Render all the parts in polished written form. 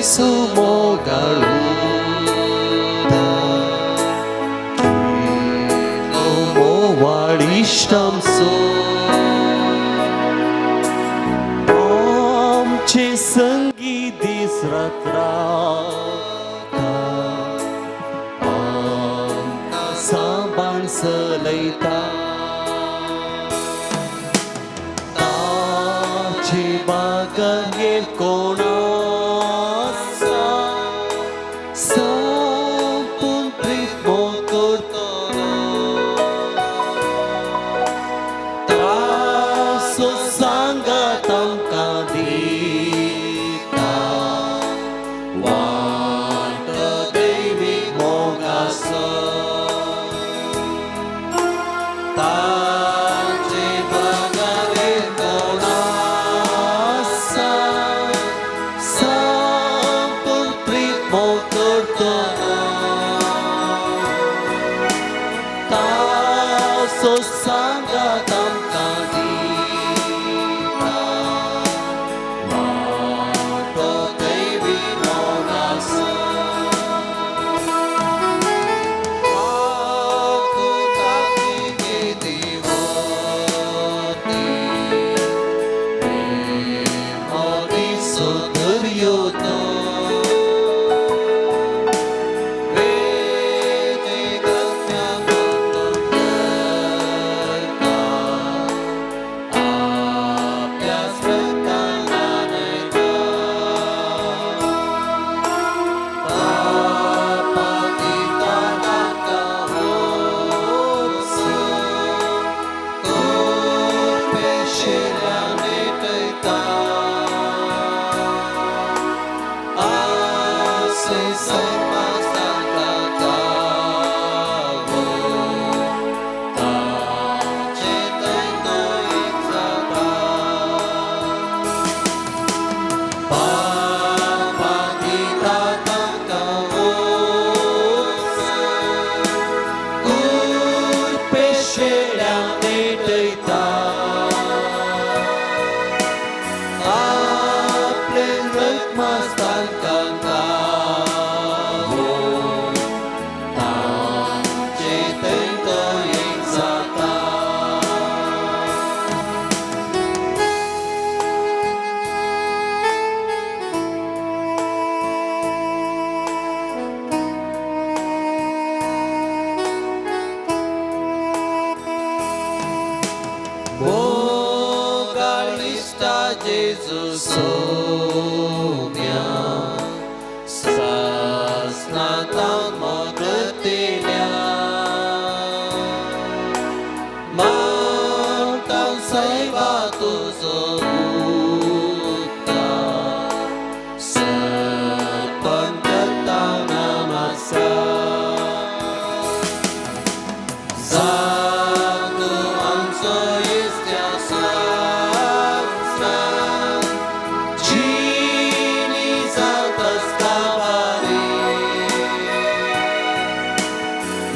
जेजू मोगाळू कितलो मोवाळ इश्ट आमचो आमचे संगी दीस रात रावता आमकां सांबाळ चलयता ताचे बागांगेर कोण आसा संपूर्ण प्रीत मोग करतलो ताचो सांगात आमकां दिता वाट दैवीक मोगाचो ताचे बागांगेर कोण आसा संपूर्ण प्रीत मोग करतलो ताचो सांगात आमकां दिता वाटो दैवी मोगाचो जेजू सोम्या सासनाता मदतील्या मागता सायबा तुजो उपकार सर्पण करता नामासा जातू आमचो इश्ट्या सासनान जिनी जातस काबारी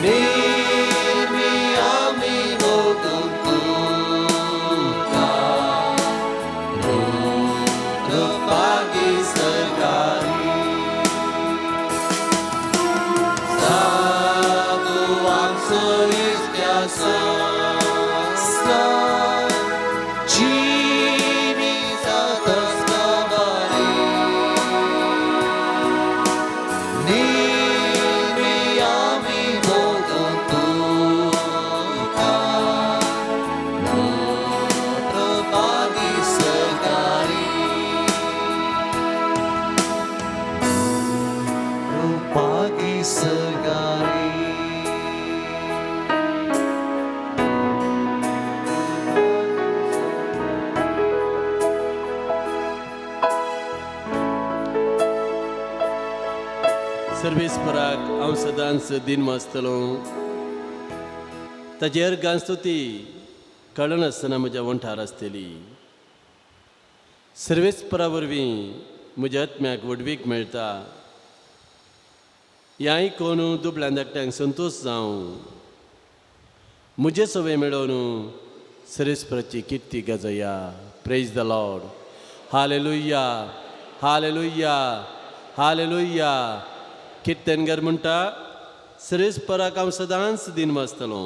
निर्मी आमी मोगून तुका रुद्रपागी सरकारी साधू आमचो इश्ट्या सासनान जिनी जातस काबारी निर्मी आमी मोगून तुका रुद्रपागी सरकारी रुपागी सरकारी. सर्वेस्पराक हांव सदांच दिन मासतलो ताची अर्गां स्तुती कळनासतना म्हज्या वंठार आसतली. सर्वेस्परा वरवीं म्हज्या आत्म्याक व्हडवीक मेळटा. ह्या आयकून दुबळ्यां धाकट्यांक संतोश जावं. म्हजे सवय मेळोवन सर्वेस्पराची Kirti गाजया. Praise the Lord. Hallelujah, hallelujah. Hallelujah. किर्तनगर म्हणटा, सरेस्पराक हांव सदांच दिन वाचतलो,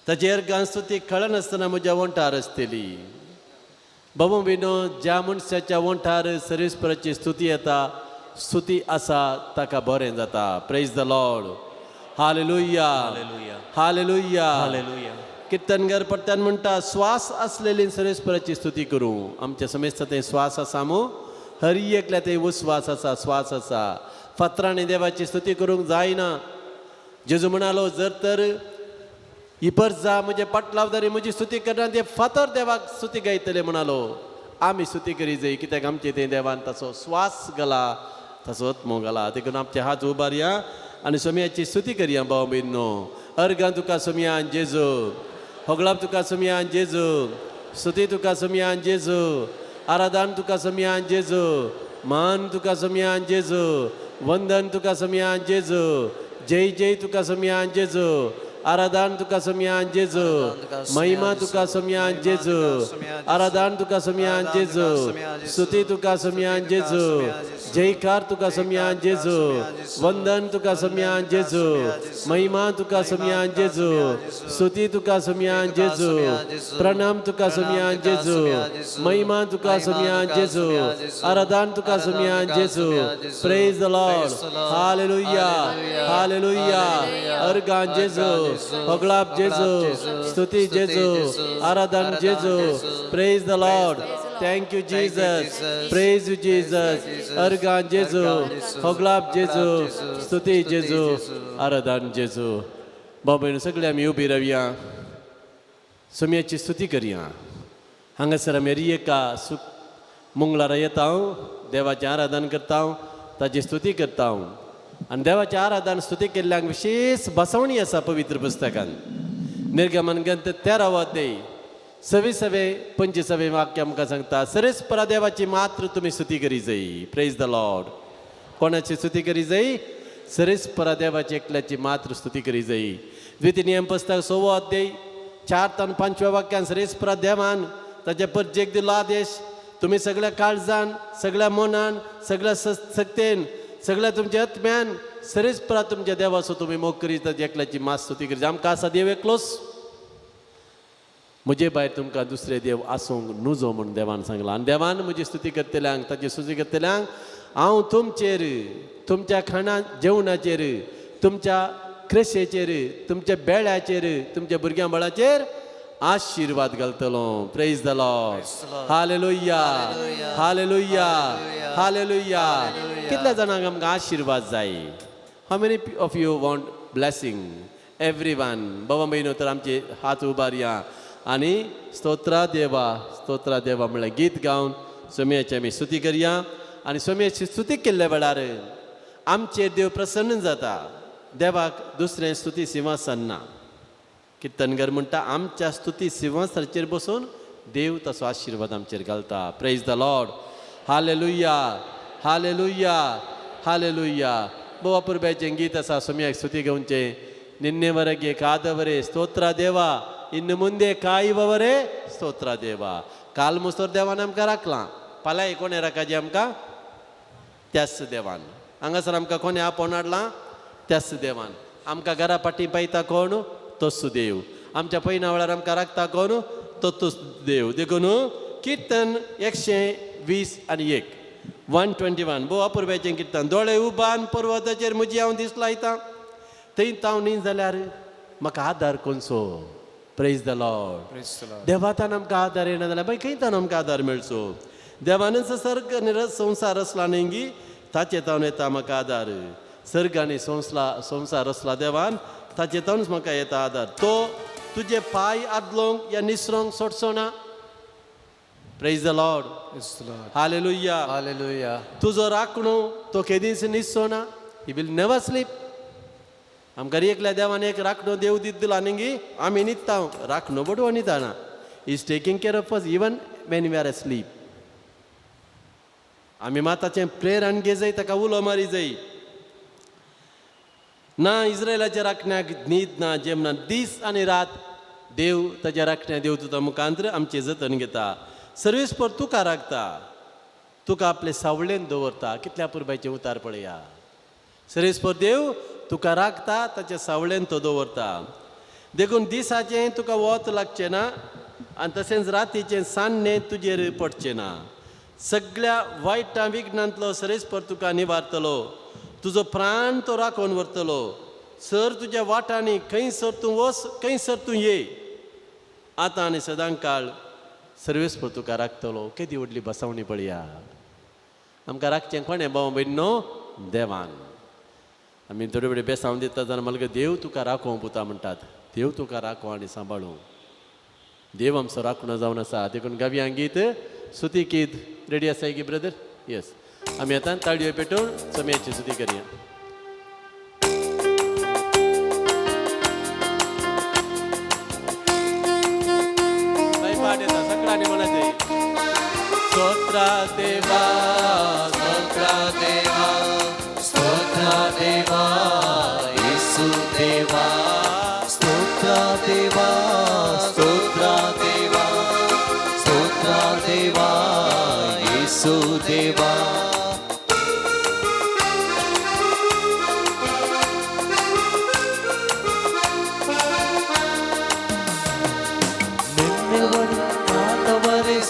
ताचेर स्तुती कळनासतना म्हज्या वंठार आसतली. बाबू विनो, ज्या मनशाच्या वंठार सरेस्पराची स्तुती येता, स्तुती आसा, ताका बरें जाता. Praise the Lord. Hallelujah. Hallelujah. Hallelujah. Hallelujah. किर्तनगर परत्यान म्हणटा, स्वास असलेली सरेस्पराची स्तुती करूं. आमच्या समेस्त ते स्वास आसा मू, हर एकल्या ते उस्वास आसा, स्वास आसा. फातरांनी देवाची स्तुती करूंक जायना. जेजू म्हणालो, जर तर इपर जा म्हजे पाटलावदारी म्हजी स्तुती करना, ते फातर देवाक स्तुती गायतले म्हणालो. आमी स्तुती करी जाय, कित्याक आमचे ते देवान ताचो स्वास घाला, ताचो आत्मो घाला. देखून आमचे हात उबारया आनी सोमयाची स्तुती करया. भाव भयणींनो, अर्गां तुका सोमयान जेजू, होगळाप तुका सोमयान जेजू, स्तुती तुका सोमयान जेजू, आराधन तुका सोमयान जेजू, मान तुका सोमयान जेजू, वंदन तुका सोमयान जेजू, जय जय तुका सोमयान जेजू, आराधन तुका सोमयान जेजू, महिमा तुका सोमयान जेजू, आराधन तुका सोमयान जेजू, स्तुती तुका सोमयान जेजू, जयकार तुका सोमयान जेजू, वंदन तुका सोमयान जेजू, महिमा तुका सोमयान जेजू, स्तुती तुका सोमयान जेजू, प्रणाम तुका सोमयान जेजू, महिमा तुका सोमयान जेजू, आराधन तुका सोमयान जेजू. Praise the Lord. Hallelujah. Hallelujah. Organ जेजू, होगळाप जेजू, स्तुती जेजू, आराधन जेजू. Praise the Lord. Thank you Jesus. Praise you Jesus. Organ जेजू, होगळाप जेजू, स्तुती जेजू, आराधन जेजू. भाव भयण सगळे आमी उबी रावया, सोमयाची स्तुती करया. हांगासर आमी एका सुख मंगळारा येता हांव, देवाचें आराधन करता हांव, ताची स्तुती करता हांव. आनी देवाचें आराधन स्तुती केल्ल्यांक विशेश बसवणी आसा पवित्र पुस्तकान. निर्गमन ग्रंथ 13वो अध्याय 26वे 25वे वाक्य आमकां सांगता, सरेस्परा देवाची मात्र तुमी स्तुती करी जाय. Praise the Lord. कोणाची स्तुती करी जाय? सरेस्परा देवाची एकल्याची मात्र स्तुती करी जाय. द्वितीय नियम पुस्तक 6वो अध्याय 4 आनी 5व्या वाक्यान सरेस्परा देवान ताचे परजेक दिलो आदेश, तुमी सगळ्या काळजान, सगळ्या मनान, सगळ्या शक्तेन, सगळ्या तुमच्या आत्म्यान सरेस्परा तुमच्या देवाचो तुमी मोग करी, ताची एकल्याची मात स्तुती करी. आमकां आसा देव एकलोच, म्हजे भायर तुमकां दुसरे देव आसूंक नुजो म्हूण देवान सांगलां. आनी देवान म्हजी स्तुती करतल्यांक, ताची स्तुती करतल्यांक हांव तुमचेर, तुमच्या खाणा जेवणाचेर, तुमच्या क्रेशेचेर, तुमच्या बेळ्याचेर, तुमच्या भुरग्यां बाळाचेर आशिर्वाद घालतलो. Praise the Lord. Hallelujah. Hallelujah. Hallelujah. कितल्या जाणांक आमकां आशिर्वाद जाय? How many of you want blessing? Every one. बाबा भयणो, तर आमचे हात उबारया आनी स्तोत्रा देवा, स्तोत्रा देवा म्हणल्यार गीत गावन सोमयाची आमी स्तुती करया. आनी सोमयाची स्तुती केल्ल्या वेळार आमचेर देव प्रसन्न जाता. देवाक दुसरें स्तुती सिंहासन ना. किर्तनगर म्हणटा, आमच्या स्तुती सिंहासनाचेर बसून देव ताचो आशिर्वाद आमचेर घालता. Praise the Lord. Hallelujah. Hallelujah. Hallelujah. भोव अपुरबायेचें गीत आसा सोमयाक स्तुती घेवचें. ನಿನ್ನೆವರೆಗೆ ಕಾದವರೇ ಸ್ತೋತ್ರ ದೇವಾ, ಇನ್ನು ಮುಂದೆ ಕಾಯುವವರೇ ಸ್ತೋತ್ರ ದೇವಾ. काल मुसोर देवान आमकां राखलां, फाल्यां कोणें राखाचें आमकां? त्याच देवान. हांगासर आमकां कोणें आपोवन हाडलां? त्याच देवान. आमकां घरा फाटीं पायता कोण? तोच देव. आमच्या पयना वेळार आमकां राखता कोण? तोच देव. देखून किर्तन 120 1, 121, भोव अपुरबायेचें किर्तन. दोळे उबान पर्वताचेर म्हजी हांव दीस लायता, थंय हांव न्ही जाल्यार म्हाका आदार कोनसो? Praise the Lord. देवातान आमकां आदार येना जाल्यार मागीर खंय तान आमकां आदार मेळचो? देवानच सर्ग आनी संवसार रचला न्ही गी, ताचे तावन येता म्हाका आदार. सर्ग आनी संवसार रचला देवान, ताचे तावनच म्हाका येता आदार. तो तुजे पांय आदलोंक या निसरोंक सोडचो ना. Praise the Lord. Hallelujah. Hallelujah. तुजो राखणो तो केदींच न्हिदचो ना. He will never sleep. आमकां एकल्या देवान एक राखणो देव दीत दिला न्ही गी, आमी न्हिदता, राखणो बडवो न्हिदना. Is taking care of us even when we are asleep. आमी मात ताचें प्रेरण घेजाय, ताका उलो मारी जाय ना. इस्रायलाच्या राखण्याक न्हीद ना, जेम ना. दीस आनी रात देव ताच्या राखण्या देव तुका मुखांत्र आमचें जतन घेता. सर्वेस्पर तुका राखता. तुका आपले सावळेन दवरता. कितल्या पुरबायचें उतार पळया. सर्वेस्पर देव तुका राखता, ताच्या सावळेन तो दवरता. देखून दिसाचें तुका वत लागचें ना आनी तशेंच रातीचें सान्नें तुजेर पडचें ना. सगळ्या वायटां विघ्नांतलो सर्वेस्पर तुका निवारतलो, तुजो प्राण तो राखून व्हरतलो. सर तुज्या वाटांनी खंयसर तूं वच, खंयसर तूं ये, आतां आनी सदांकाळ सर्वेस्पर तुका राखतलो. केदी व्हडली बसावणी पळया. आमकां राखचें कोणें भाव भयणो? देवान. आमी थोडे वेळ बेसांव दिता जाल्यार म्हाका देव तुका राखोवं पुता म्हणटात. देव तुका राखो आनी सांबाळूं. देव आमचो राखणो जावन आसा. देखून गावया गीत सुती गीत. रेडी आसाय की ब्रदर? येस. आमी आतां ताळयो पेटोवन चमयाची सुती करया. पाठ येता सगळ्यांनी म्हणायचें, स्तोत्र देवा, स्तोत्र देवा, स्तोत्र देवा, येसू देवा, स्तोत्र देवा, स्तोत्र देवा, स्तोत्र देवा, येसू देवा.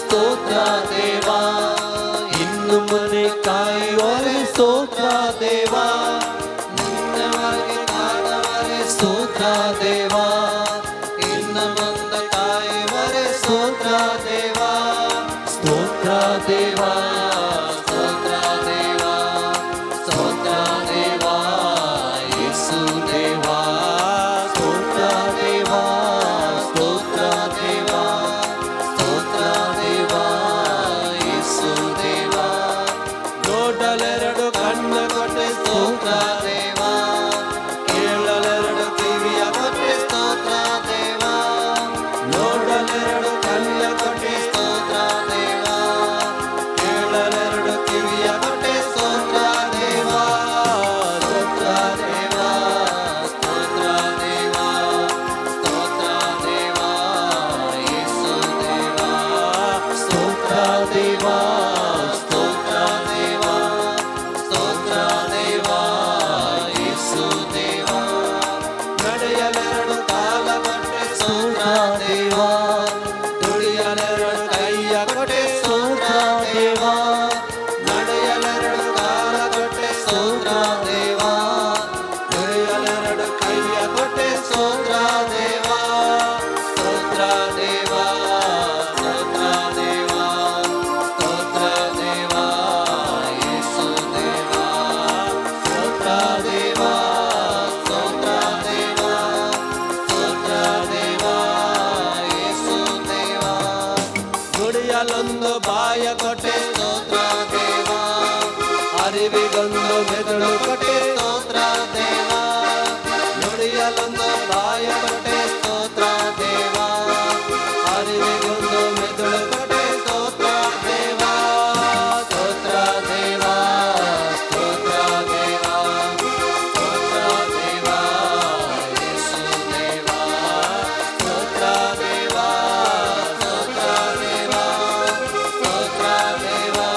ಸ್ತೋತ್ರ ದೇವಾ, ಇನ್ನು ಮನೆ ಕಾಯುವರೆ ಸ್ತೋತ್ರ ದೇವಾ, ನಿನ್ನವರೆಗೆ ಕಾಣವರೆ ಸ್ತೋತ್ರ ದೇವಾ, ಇನ್ನು ಮುಂದೆ ಕಾಯುವರೆ ಸ್ತೋತ್ರ ದೇವಾ, ಸ್ತೋತ್ರ ದೇವಾ, ಸ್ತೋತ್ರ ದೇವಾ, ಸ್ತೋತ್ರ ದೇವಾ, ಯೇಸು ದೇವಾ, ಸ್ತೋತ್ರ ದೇವಾ, ಸ್ತೋತ್ರ ದೇವಾ, ಸ್ತೋತ್ರ ದೇವಾ, ಯೇಸು ದೇವಾ. ನೋಡಲೆರಡು ಕಣ್ಣು ಕೊಟ್ಟೆ ಸ್ತೋತ್ರ ದೇವಾ, ಕೇಳಲೆರಡು ಕಿವಿಯ ಕೊಟ್ಟೆ ಸ್ತೋತ್ರ ದೇವಾ, ನೋಡಲೆರಡು ಕಣ್ಣು ಕೊಟ್ಟೆ ಸ್ತೋತ್ರ ದೇವಾ, ಕೇಳಲೆರಡು ಕಿವಿಯ ಕೊಟ್ಟೆ ಸ್ತೋತ್ರ ದೇವಾ, ಸ್ತೋತ್ರ ದೇವಾ, ಸ್ತೋತ್ರ ದೇವಾ, ಸ್ತೋತ್ರ ದೇವಾ, ಯೇಸು ದೇವಾ, ಸ್ತೋತ್ರ ದೇವಾ, ಸ್ತೋತ್ರ ದೇವಾ, ಸ್ತೋತ್ರ ದೇವಾ, ಯೇಸು ದೇವಾ. ನಡೆಯಲೆರಡು ಕಾಲ ಕೊಟ್ಟೆ ಸ್ತೋತ್ರ ದೇವಾ, ದುಡಿಯಲೆರಡು ಕೈಯ ಕೊಟ್ಟೆ ಸ್ತೋತ್ರ ದೇವಾ, ನಡೆಯಲೆರಡು ಕಾಲ ಕೊಟ್ಟೆ ಸ್ತೋತ್ರ ದೇವಾ, ದುಡಿಯಲೆರಡು ಕೈಯ ಕೊಟ್ಟೆ ಸ್ತೋತ್ರ ದೇವಾ, ಸ್ತೋತ್ರ ದೇವಾ, ಸ್ತೋತ್ರ ದೇವಾ, ಸ್ತೋತ್ರ ದೇವಾ, ಯೇಸು ದೇವಾ, ಸ್ತೋತ್ರ ದೇವಾ, ಸ್ತೋತ್ರ ದೇವಾ, ಸ್ತೋತ್ರ ದೇವಾ, ಯೇಸು ದೇವಾ. ನುಡಿಯಲೊಂದು ಬಾಯ ಕೊಟ್ಟೆ ಸ್ತೋತ್ರ ದೇವಾ, ಅರಿವಿಗೊಂದು ಮೆದುಳು ಕೊಟ್ಟೆ ಸ್ತೋತ್ರ ದೇವಾ, ನುಡಿಯಲೊಂದು ಬಾಯ ಕೊಟ್ಟೆ ಸ್ತೋತ್ರ ದೇವಾ, ಅರಿವಿಗೊಂದು ಮೆದುಳು ಕೊಟ್ಟೆ ಸ್ತೋತ್ರ ದೇವಾ, ಸ್ತೋತ್ರ ದೇವಾ, ಸ್ತೋತ್ರ ದೇವಾ, ಸ್ತೋತ್ರ ದೇವಾ, ಯೇಸು ದೇವಾ, ಸ್ತೋತ್ರ ದೇವಾ, ಸ್ತೋತ್ರ ದೇವಾ, ಸ್ತೋತ್ರ ದೇವಾ,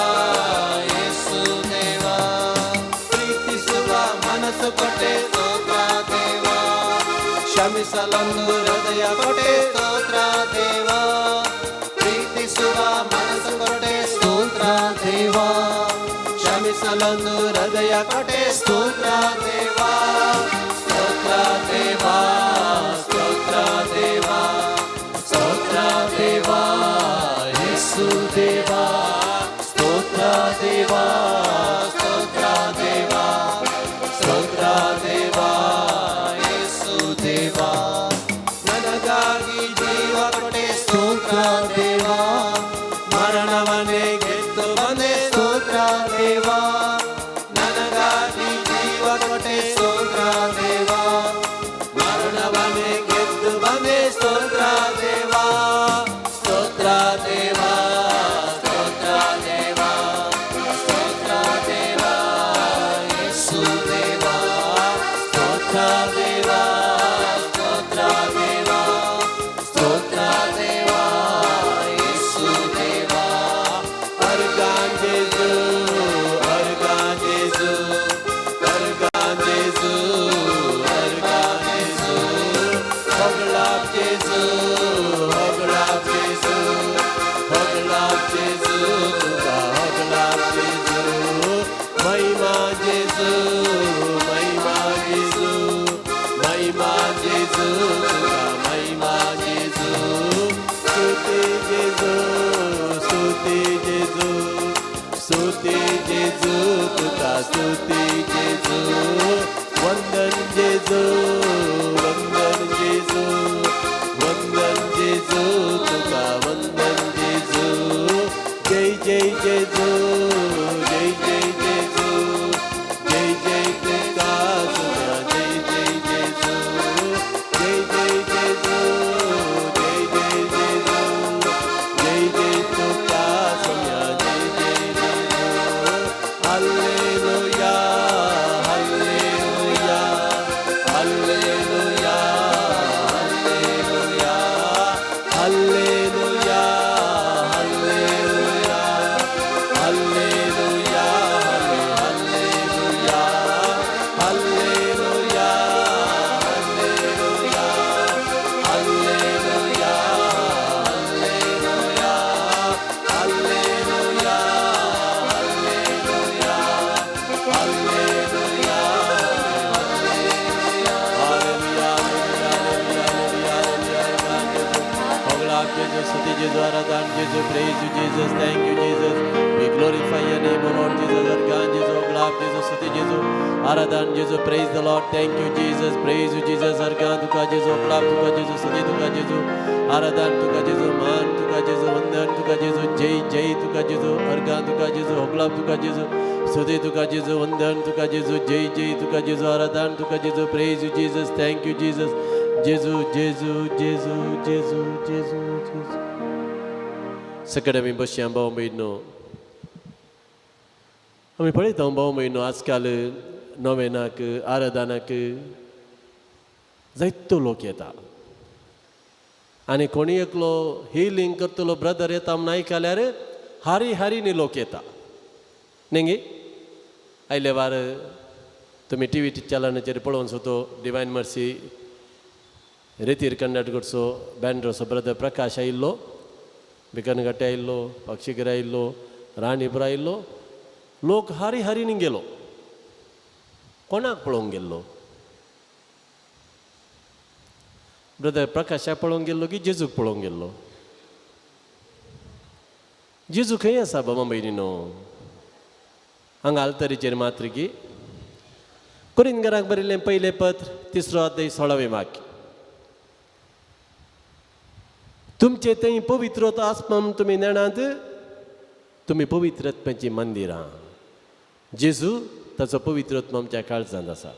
ಯೇಸು ದೇವಾ. ಪ್ರೀತಿಸುವ ಮನಸ್ಸು ಕೊಟ್ಟೆ ಸ್ತೋತ್ರ ದೇವಾ, ಕ್ಷಮಿಸಲೊಂದು ಹೃದಯ ಕೊಟ್ಟೆ ಸ್ತೋತ್ರ ದೇವಾ, ಪ್ರೀತಿಸುವ ಮನಸ್ಸು ಕೊಟ್ಟೆ ಸ್ತೋತ್ರ ದೇವಾ, ಕ್ಷಮಿಸಲೊಂದು ಹೃದಯ ಕೊಟ್ಟೆ ಸ್ತೋತ್ರ ದೇವಾ, ಸ್ತೋತ್ರ ದೇವಾ, ಸ್ತೋತ್ರ ದೇವಾ, ಸ್ತೋತ್ರ ದೇವಾ, ಯೇಸು ದೇವಾ, ಸ್ತೋತ್ರ ದೇವಾ, ಸ್ತೋತ್ರ ದೇವಾ, ಸ್ತೋತ್ರ ದೇವಾ, ಯೇಸು ದೇವಾ. ನನಗಾಗಿ ಜೀವ ಕೊಟ್ಟೆ ಸ್ತೋತ್ರ ದೇವಾ, ಮರಣವನ್ನೇ ಗೆದ್ದು ಬಂದೆ ಸ್ತೋತ್ರ ದೇವಾ, ನನಗಾಗಿ ಜೀವ ಕೊಟ್ಟೆ ಸ್ತೋತ್ರ ದೇವಾ, ಮರಣವನ್ನೇ ಗೆದ್ದು ಬಂದೆ ಸ್ತೋತ್ರ ದೇವಾ, ಸ್ತೋತ್ರ ದೇವಾ, ಸ್ತೋತ್ರ जेजू, महिमा जेजू, महिमा जेजू तुका, महिमा जेजू, स्तुती जेजू, स्तुती जेजू, स्तुती जेजू तुका, स्तुती जेजू, वंदन जेजू, वंदन जेजू, वंदन जेजू तुका, वंदन जेजू, जय जय जेजू, जय जय जेजू, जय जय तुका सुना, जय जय जेजू, जय जय जेजू, जय जय जेजू, जय जय तुका सुना, जय जय जेजू, hallelujah, hallelujah, hallelujah, hallelujah, hallelujah, hallelujah, hallelujah, hallelujah, hallelujah, hallelujah, hallelujah, hallelujah, hallelujah, hallelujah. स्तुति जेजू, आराधन जेजू, praise you Jesus, thank you Jesus, we glorify your name O Lord Jesus, organ जेजू, होगळाप जेजू, स्तुति जेजू, आराधन जेजू, praise the Lord, thank you Jesus, praise you Jesus, organ तुका जेजू, होगळाप तुका जेजू, स्तुति तुका जेजू, आराधन तुका जेजू, मान तुका जेजू, वंदन तुका जेजू, जय जय तुका जेजू, अर्गान तुका जेजू, होगळाप तुका जेजू, स्तुति तुका जेजू, वंदन तुका जेजू, जय जय तुका जेजू, आराधन तुका जेजू, praise you Jesus, thank you Jesus, जेजू जेजू जेजू जेजू जेजू जेजू. सकट आमी बसया भाव भयणो, आमी पळयता भाव भयणो आजकाल नोवेनाक आराधनाक जायतो लोक येता आनी कोणी एकलो हिलींग करतलो ब्रदर येता म्हूण आयकल्यार हारी हारीनी लोक येता न्ही. आयले वार तुमी टी व्ही चॅनलाचेर पळोवन सुद्दां डिवायन मर्सी रेतीर कंडक्ट करचो बँड्रोचो ब्रदर प्रकाश आयिल्लो, भिकनघाटे आयिल्लो, पक्षीकर आयिल्लो, राणीपुर आयिल्लो, लोक हारी हारीनी गेलो. कोणाक पळोवंक गेल्लो? ब्रदर प्रकाशाक पळोवंक गेल्लो की जेजूक पळोवंक गेल्लो? जेजू खंय आसा बाबा भयणीनो? हांगा आल्तरीचेर मात्र की कोरिंदगराक बरयल्लें पयलें पत्र 3 अध्याय 16वें वाक्य, तुमचे थंय पवित्रता आसपा म्हूण तुमी नेणात, तुमी पवित्रत्वाचीं मंदिरां. जेजू ताचो पवित्रत्व आमच्या काळजांत आसा.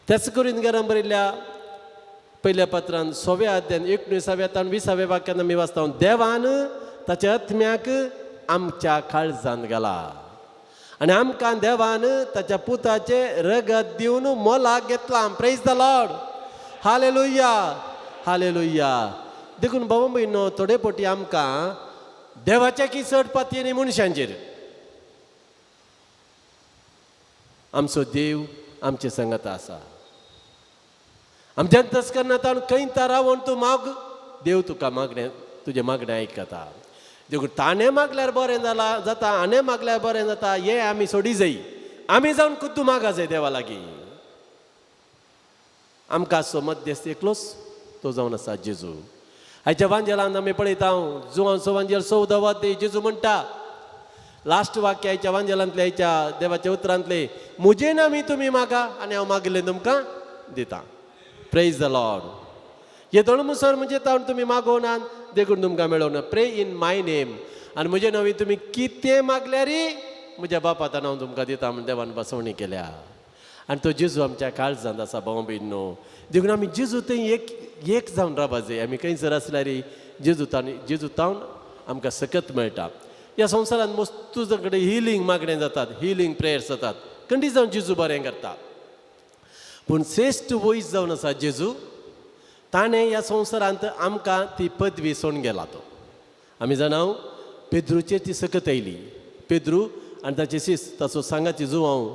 त्याच कोरिंदगरान बरयल्ल्या पयल्या पत्रान 6व्या अध्यायान 19व्या तावन 20व्या वाक्यान आमी वाचता, देवान ताच्या आत्म्याक आमच्या काळजांत घाला आनी आमकां देवान ताच्या पुताचें रगत दिवन मोलाक घेतलां. Praise the Lord, hallelujah, hallelujah. देखून बाबा भयणो थोडे पटी आमकां देवाच्या की चड पातयेनी न्ही मनशांचेर. आमचो देव आमचे संगत आसा. आमच्यान तस करना ताण खंय रावन तूं माग, देव तुका मागणें तुजें मागणें आयकता. देखून ताणें मागल्यार बरें जाला जाता, हाणें मागल्यार बरें जाता, हें आमी सोडी जाय. आमी जावन खुद्दू मागा जाय देवा लागीं. आमकां आसचो मध्यस्थ एकलोच, तो जावन आसा जेजू. आयच्या वांजेलान आमी पळयता जुवांचो वांजेल 14 अध्याय जेजू म्हणटा लास्ट वाक्य आयच्या वांजेलांतले, आयच्या देवाच्या उतरांतले, म्हजे नामी तुमी मागा आनी हांव मागिल्लें तुमकां दिता. Praise the Lord. हे धोणमुसर म्हणजे तावन तुमी मागोवनात देखून तुमकां मेळोवना. प्रे इन my name, आनी म्हजे नांवी तुमी कितें मागल्यारी म्हज्या बापा ताणें हांव तुमकां दिता म्हूण देवान बसवणी केल्या. आनी तो जेजू आमच्या काळजांत आसा भाव भयणीनो. देखून आमी जेजू थंय एक एक जावन रावपा जाय. आमी खंयसर आसल्यार जेजू ताण जेजू तावन आमकां सकत मेळटा. ह्या संवसारांत मस्तू कडेन हिलींग मागणें जातात, हिलींग प्रेयर्स जातात, खंडी जावन जेजू बरें करता. पूण श्रेश्ठ वयस जावन आसा जेजू, ताणें ह्या संवसारांत आमकां ती पदवी सोडून गेला. तो आमी जाणा पेद्रूचेर ती सकत आयली. पेद्रू आनी ताचे शिस्त ताचो सांगाची जुवांव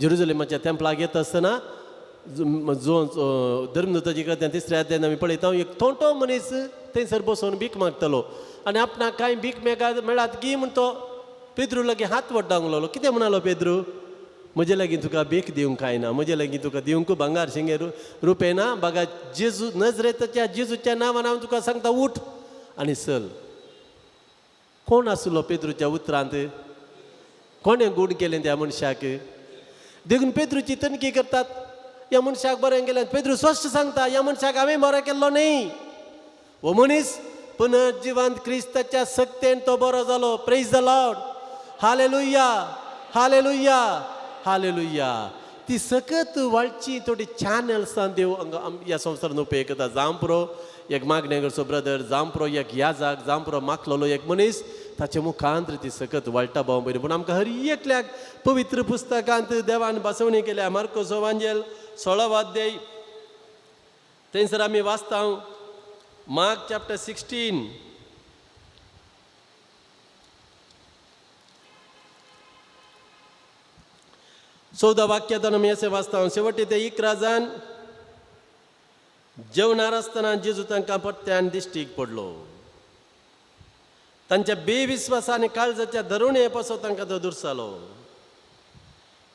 जेरुजलेमाच्या तेंपलाक येता आसतना जो धर्मदूताची कथेन 3 अध्यायान आमी पळयता, एक थोंटो मनीस थंयसर बसोवन भीक मागतलो आनी आपणाक कांय भीक मेळात की म्हूण तो पेद्रू लागीं हात वड्डावंक लागलो. कितें म्हणालो पेद्रू? म्हजे लागीं तुका बेक दिवंक कांय ना, म्हजे लागीं तुका दिवंक भांगार शिंगे रुपये ना, बागा जेजू नजरेताच्या जेजूच्या नांवान हांव तुका सांगता उठ आनी चल. कोण आसलो पेद्रूच्या उतरांत? कोणें गूण केलें त्या मनशाक? देखून पेद्रूची तनकी करतात, ह्या मनशाक बरें केलें. पेद्रू स्पश्ट सांगता, ह्या मनशाक हांवें बरो केल्लो न्ही, हो मनीस पुनर्जिवंत क्रिस्ताच्या सक्तेन तो बरो जालो. Praise the Lord, hallelujah, hallelujah, hallelujah. ती सकत वाळची थोडी चॅनल्सां देव ह्या संवसारान उपयोग करता. जांपरो एक मागणें करचो ब्रदर, जांपरो एक याजाक, जांपरो मागलेलो एक मनीस, ताचे मुखांत ती सकत वाळटा भाव भयणी. पूण आमकां हर एकल्याक पवित्र पुस्तकांत देवान बसवणी केल्या. मार्कोस वांजेल 16 अध्याय थंयसर आमी वाचता, मार्क चॅप्टर 16 14 वाक्यांत आमी अशें वाचता, शेवटी ते 11 जाण जेवणार आसतना जेजू तांकां परत्यान दिश्टीक पडलो. तांच्या बेविस्वासा आनी काळजाच्या धरुणे पासून तांकां तो दुरसालो,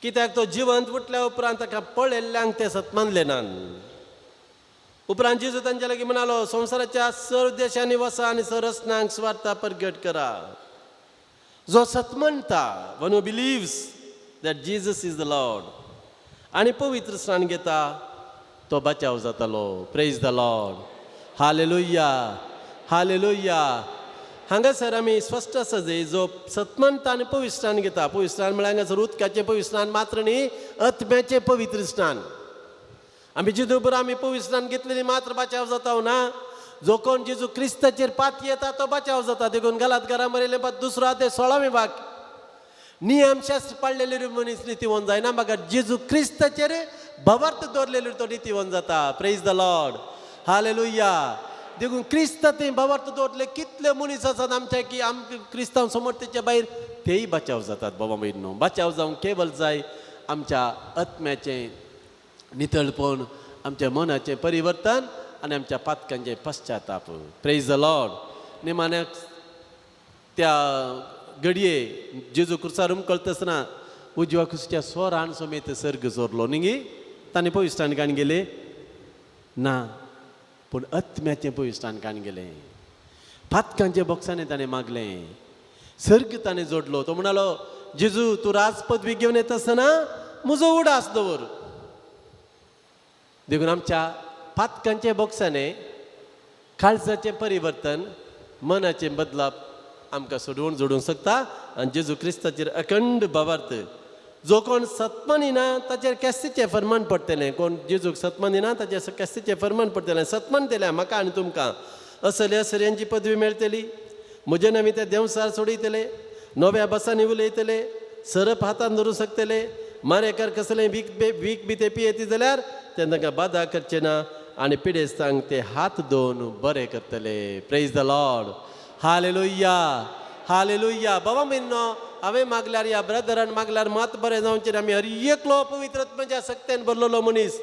कित्याक तो जिवंत उठल्या उपरांत ताका पळयल्ल्यांक ते सतमानले नात. उपरांत जेजू तांच्या लागीं म्हणालो, संवसाराच्या सर्व देशांनी वसा आनी संरचनांक सुवार्ता परगट करा. जो सतमनता, one who believes that Jesus is the Lord आनी पवित्र स्नान घेता तो बचाव जातालो. Praise the Lord, hallelujah, hallelujah. हांगासर आमी स्पश्ट आसा जे जो सतमनता आनी पवित्र स्नान घेता. पवित्र स्नान म्हळ्यार हांगासर उदकाचें पवित्र स्नान मात्र न्ही, आत्म्याचें पवित्र स्नान. आमी जेजू बरोबर आमी पवित्र स्नान घेतलेली मात्र बचाव जाता ना. जो कोण जेजू क्रिस्ताचेर पात येता तो बचाव जाता. देखून गलात घरा बरयलें 2 अध्याय 16 वाक्य, नियमशास्त्र पाळलेले मनीस नितीवंत जायना, मगर जेजू क्रिस्ताचेर भवार्थ दवरलेलो तो नितीवंत जाता. प्रेज the Lord, hallelujah. देखून क्रिस्ता थंय भवार्थ दवरले कितले मनीस आसात आमच्या की आमकां क्रिस्तांव समर्थेच्या भायर तेय बचाव जातात. बाबा भयणीनो, बचाव जावंक केवल जाय आमच्या आत्म्याचें नितळपण, आमच्या मनाचें परिवर्तन आनी आमच्या पातकांचें पश्चाताप. Praise the Lord. निमाण्याक त्या घडये जेजू क्रुसार उमकळतासना उजव्या कुशीच्या स्वरान समेत सर्ग सोरलो न्ही, ताणें पविस्टान काण गेले ना, पूण आत्म्याचें पविस्टान काण गेलें. पातकांच्या बोक्सांनी ताणें मागलें, सर्ग ताणें जोडलो. तो म्हणालो, जेजू तूं राज पदवी घेवन येता आसतना म्हजो उडास दवर. देखून आमच्या पातकांच्या बोक्सांनी काळजाचें परिवर्तन, मनाचें बदलाप आमकां सोडोवन जोडूंक शकता. आनी जेजू क्रिस्ताचेर अखंड भावार्थ, जो कोण सतमानिना ताचेर केस्तीचें फर्मान पडटलें. कोण जेजूक सतमानिना ताचेर केस्तीचें फर्मान पडटलें. सतमानतलें म्हाका आनी तुमकां असले असल्यांची पदवी मेळटली, म्हजे नवी ते देंवसार सोडयतले, नव्या बसांनी उलयतले, सरप हातान धरूंक शकतले, मारेकार कसलें वीक बी ते पियेती जाल्यार ते तांकां बादा करचे ना आनी पिडेस्तांक ते हात दोन बरे करतले. Praise the Lord, hallelujah, hallelujah. बाबा भयणीनो, हांवें मागल्यार ह्या ब्रदरान मागल्यार मात बरें जावचें. आमी हर एकलो पवित्र आत्म्याच्या सक्त्यान भरलेलो मनीस,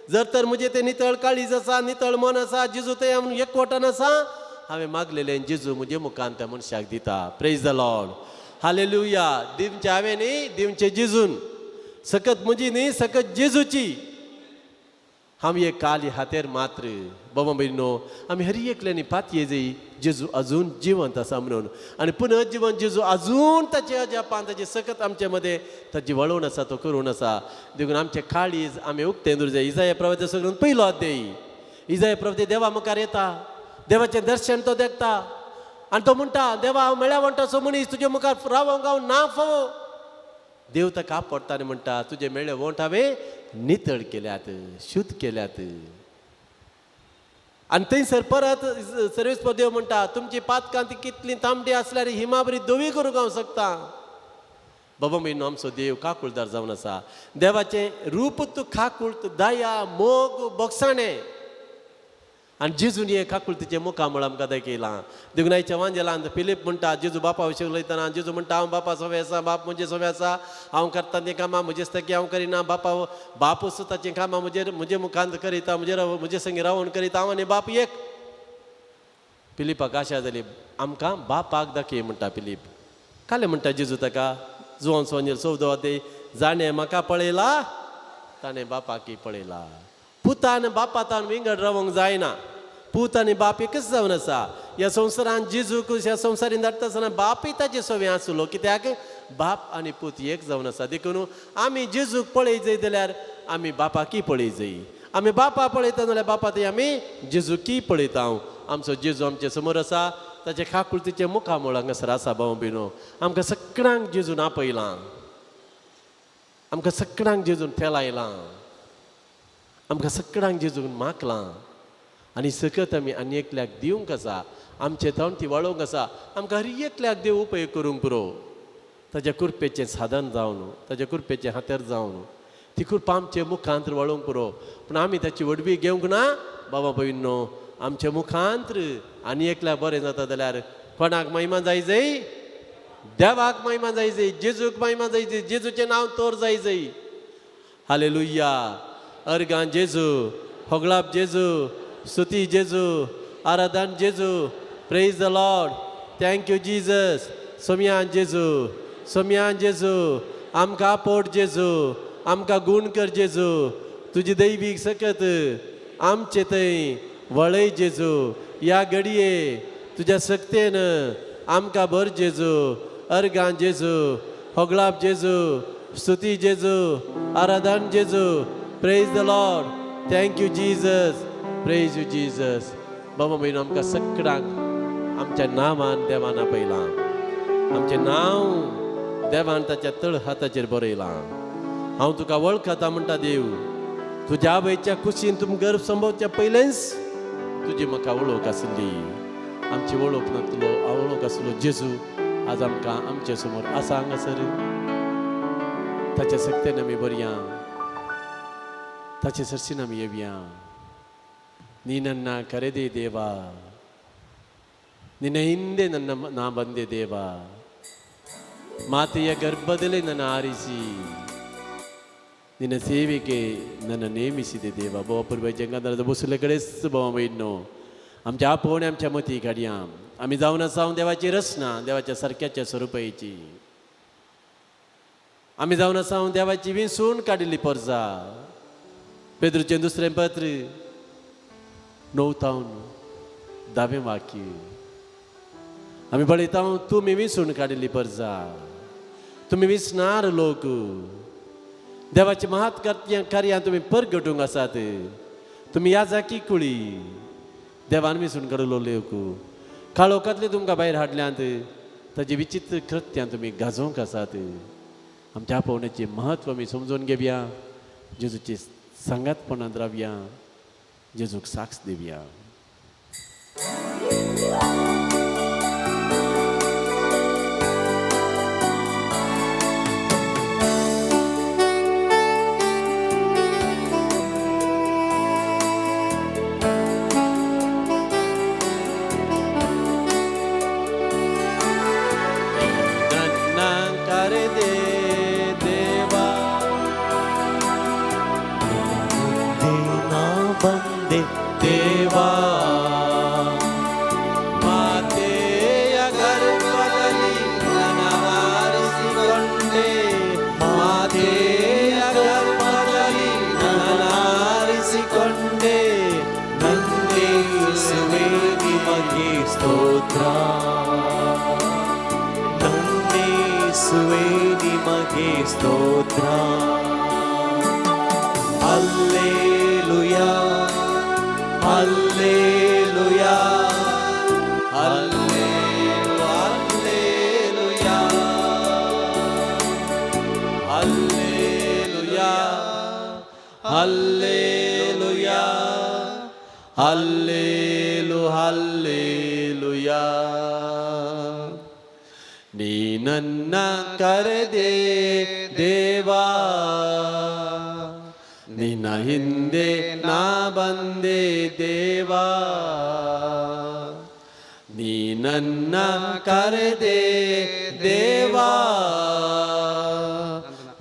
जर तर म्हजें तें नितळ काळीज आसा, नितळ मन आसा, जेजू तें एकवटान आसा, हांवें मागलेलें जेजू म्हजे मुखान त्या मनशाक दिता. प्रेज the Lord, hallelujah. दिवचें हांवें न्ही, दिवचें जेजून, सकत म्हजी न्ही, सकत जेजूची. हांव एक काली हातेर मात्र. बाबा भयणीनो, आमी हर एकल्यांनी पातये जाय जेजू अजून जिवंत आसा म्हणून, आनी पुनर्जिवन जेजू अजून ताचे अजापान ताची सकत आमचे मदें ताची वळोवन आसा, तो करून आसा. देखून आमचें काळीज आमी उक्तें दवरूंक जाय. इजाया प्रवक्त्या सगळ्यान पयलो अध्याय, इजाया प्रवक्ते देवा मुखार येता, देवाचें दर्शन तो देखता आनी तो म्हणटा, देवा हांव मेळ्या म्हणटा मनीस तुजे मुखार रावोंक हांव ना फावो. देव ताका आपडटा आनी म्हणटा, तुजे मेळ्ळे वोंठ हांवें नितळ केल्यात, शुद्ध केल्यात. आनी थंयसर परत सर्वेस्पर देव म्हणटा, तुमची पातकां ती कितली तांबडी आसल्यार हिमाबरी धवी करूंक हांव शकता. बाबा म्हयनो आमचो देव काकुळदार जावन आसा. देवाचें रूप तूं काकुळत, दया, मोग, बोगसाणें. आनी जेजून हें काकुळतीचें मुखामळ आमकां दाखयलां. देखून आयच्या वांजेलांत फिलीप म्हणटा, जेजू बापा विशीं उलयतना जेजू म्हणटा, हांव बापा सोवे आसा, बाप म्हजे सोवे आसा, हांव करता तीं कामां म्हजे सकी हांव करिना, बापा बापूच ताचीं कामां म्हजेर म्हजे मुखांत करिता, म्हजे संगी रावून करिता, हांव आनी बाप एक. फिलिपाक आशा जाली, आमकां बापाक दाखय म्हणटा फिलीप. कालें म्हणटा जेजू ताका, जुवान सोंजेर 14 अध्याय जाणें म्हाका पळयला ताणें बापाकी पळयला. पुतान बापातान विंगड रावंक जायना. पूत आनी बाप एकच जावन आसा. ह्या संवसारान जेजूक ह्या संवसारीन धाडटा आसतना बापूय ताचे सवे आसलो, कित्याक बाप आनी पूत एक जावन आसा. देखून आमी जेजूक पळय जाय जाल्यार आमी बापाकी पळय जाय. आमी बापा पळयता जाल्यार बापा थंय आमी जेजूकी पळयता. आमचो जेजू आमचे समोर आसा, ताचे काकुळतीचें मुखामळ हांगासर आसा. भाव भयणो, आमकां सगळ्यांक जेजून आपयलां, आमकां सगळ्यांक जेजून तेलायलां, आमकां सगळ्यांक जेजून मागलां आनी सकत आमी आनी एकल्याक दिवंक आसा. आमचे थावन ती वळोवंक आसा. आमकां हर एकल्याक देव उपयोग करूंक पुरो. ताच्या कृपेचें साधन जावन, ताच्या कृपेचें हातेर जावन ती कृपा आमचे मुखांत वळोवंक पुरो. पूण आमी ताची व्हडवी घेवंक ना. बाबा भयणो, आमच्या मुखांत आनी एकल्याक बरें जाता जाल्यार कोणाक महिमा जाय जाय? देवाक महिमा जाय जाय, जेजूक महिमा जाय जाय, जेजूचें नांव तोर जाय जाय. हालेलुया. अर्गां जेजू, होगळाप जेजू, स्तुती जेजू, आराधन जेजू. Praise the Lord. Thank you Jesus. सोमयान जेजू, सोमयान जेजू, आमकां आपोट जेजू, आमकां गूण कर जेजू. तुजी दैवीक सकत आमचे थंय वळय जेजू. ह्या घडये तुज्या सक्तेन आमकां भर जेजू. अर्गां जेजू, होगळाप जेजू, स्तुती जेजू, आराधन जेजू. Praise the Lord. Thank you Jesus. Praise you Jesus. बाबा भयणो, आमकां सगळ्यांक आमच्या नांवान देवान आपयलां. आमचें नांव देवान ताच्या तळ हाताचेर बरयलां. हांव तुका वळखता म्हणटा देव. तुज्या आवयच्या कुशीन तुम गर्भ संभवच्या पयलेंच तुजी म्हाका वळख आसली. आमची वळख नातलो वळख आसलो जेजू आज आमकां आमचे समोर आसा हांगासर. ताच्या सक्तेन आमी बरया, ताचे सरसीन आमी येवया. ನೀನನ್ನ ಕರೆದೆ ದೇವಾ, ನಿನ್ನ ಹಿಂದೆ ನನ್ನ ನಾ ಬಂದೆ ದೇವಾ, ಮಾತೆಯ ಗರ್ಭದಲ್ಲೇ ನನ್ನ ಆರಿಸಿ ನಿನ್ನ ಸೇವೆಗೆ ನನ್ನ ನೇಮಿಸಿದೆ ದೇವ. भोव जंगांत बसले कडेच भाव भयणो, आमच्या आपोवणे आमच्या मती काडया. आमी जावन आसा देवाची रचना, देवाच्या सारक्याच्या स्वरुपाची. आमी जावन आसा देवाची विंचून काडिल्ली परजा. पेद्रूचें दुसरें पत्र 9 तावन 10वें वाक्य आमी पळयता, तुमी विंचून काडिल्ली परजा, तुमी विंचणार लोक, देवाची महात कार्यां तुमी परगटूंक आसात. तुमी याजाकी कुळी, देवान विंचून काडिल्लो लोक, काळोखांतले तुमकां भायर हाडल्यांत, ताजी विचित्र कृत्यां तुमी गाजोवंक आसात. आमच्या आपोवण्याचें म्हत्व आमी समजून घेवया. जेजूचे सांगातपणांत रावया, जेजूक साक्ष दिवया. ದೇವಾ, ಮಾತೆಯ ಗರ್ಭದಲ್ಲಿ ನನ್ನ ಆರಿಸಿಕೊಂಡೆ, ಮಾತೆಯ ಗರ್ಭದಲ್ಲಿ ನನ್ನ ಆರಿಸಿಕೊಂಡೆ. ನನ್ನೇಸುವೇ ನಿಮಗೆ ಸ್ತೋತ್ರ, ನನ್ನೇಸುವೇ ನಿಮಗೆ ಸ್ತೋತ್ರ. Alleluia, alleluia, alleluia, alleluia, alleluia, ಅಲ್ಲೇಲು alleluia. ನೀ ನನ್ನ ಕರೆದೆ ದೇವಾ, ನಿನ್ನ ಹಿಂದೆ ನಾ ಬಂದೆ ದೇವಾ, ನೀ ನನ್ನ ಕರೆದೆ ದೇವಾ,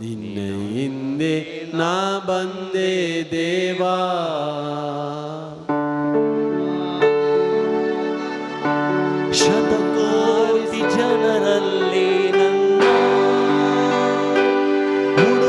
ನಿನ್ನ ಹಿಂದೆ ನಾ ಬಂದೆ ದೇವಾ. ಶತಕೋಟಿ ಜನರಲ್ಲಿ ನನ್ನ ಹುಡುಕಿ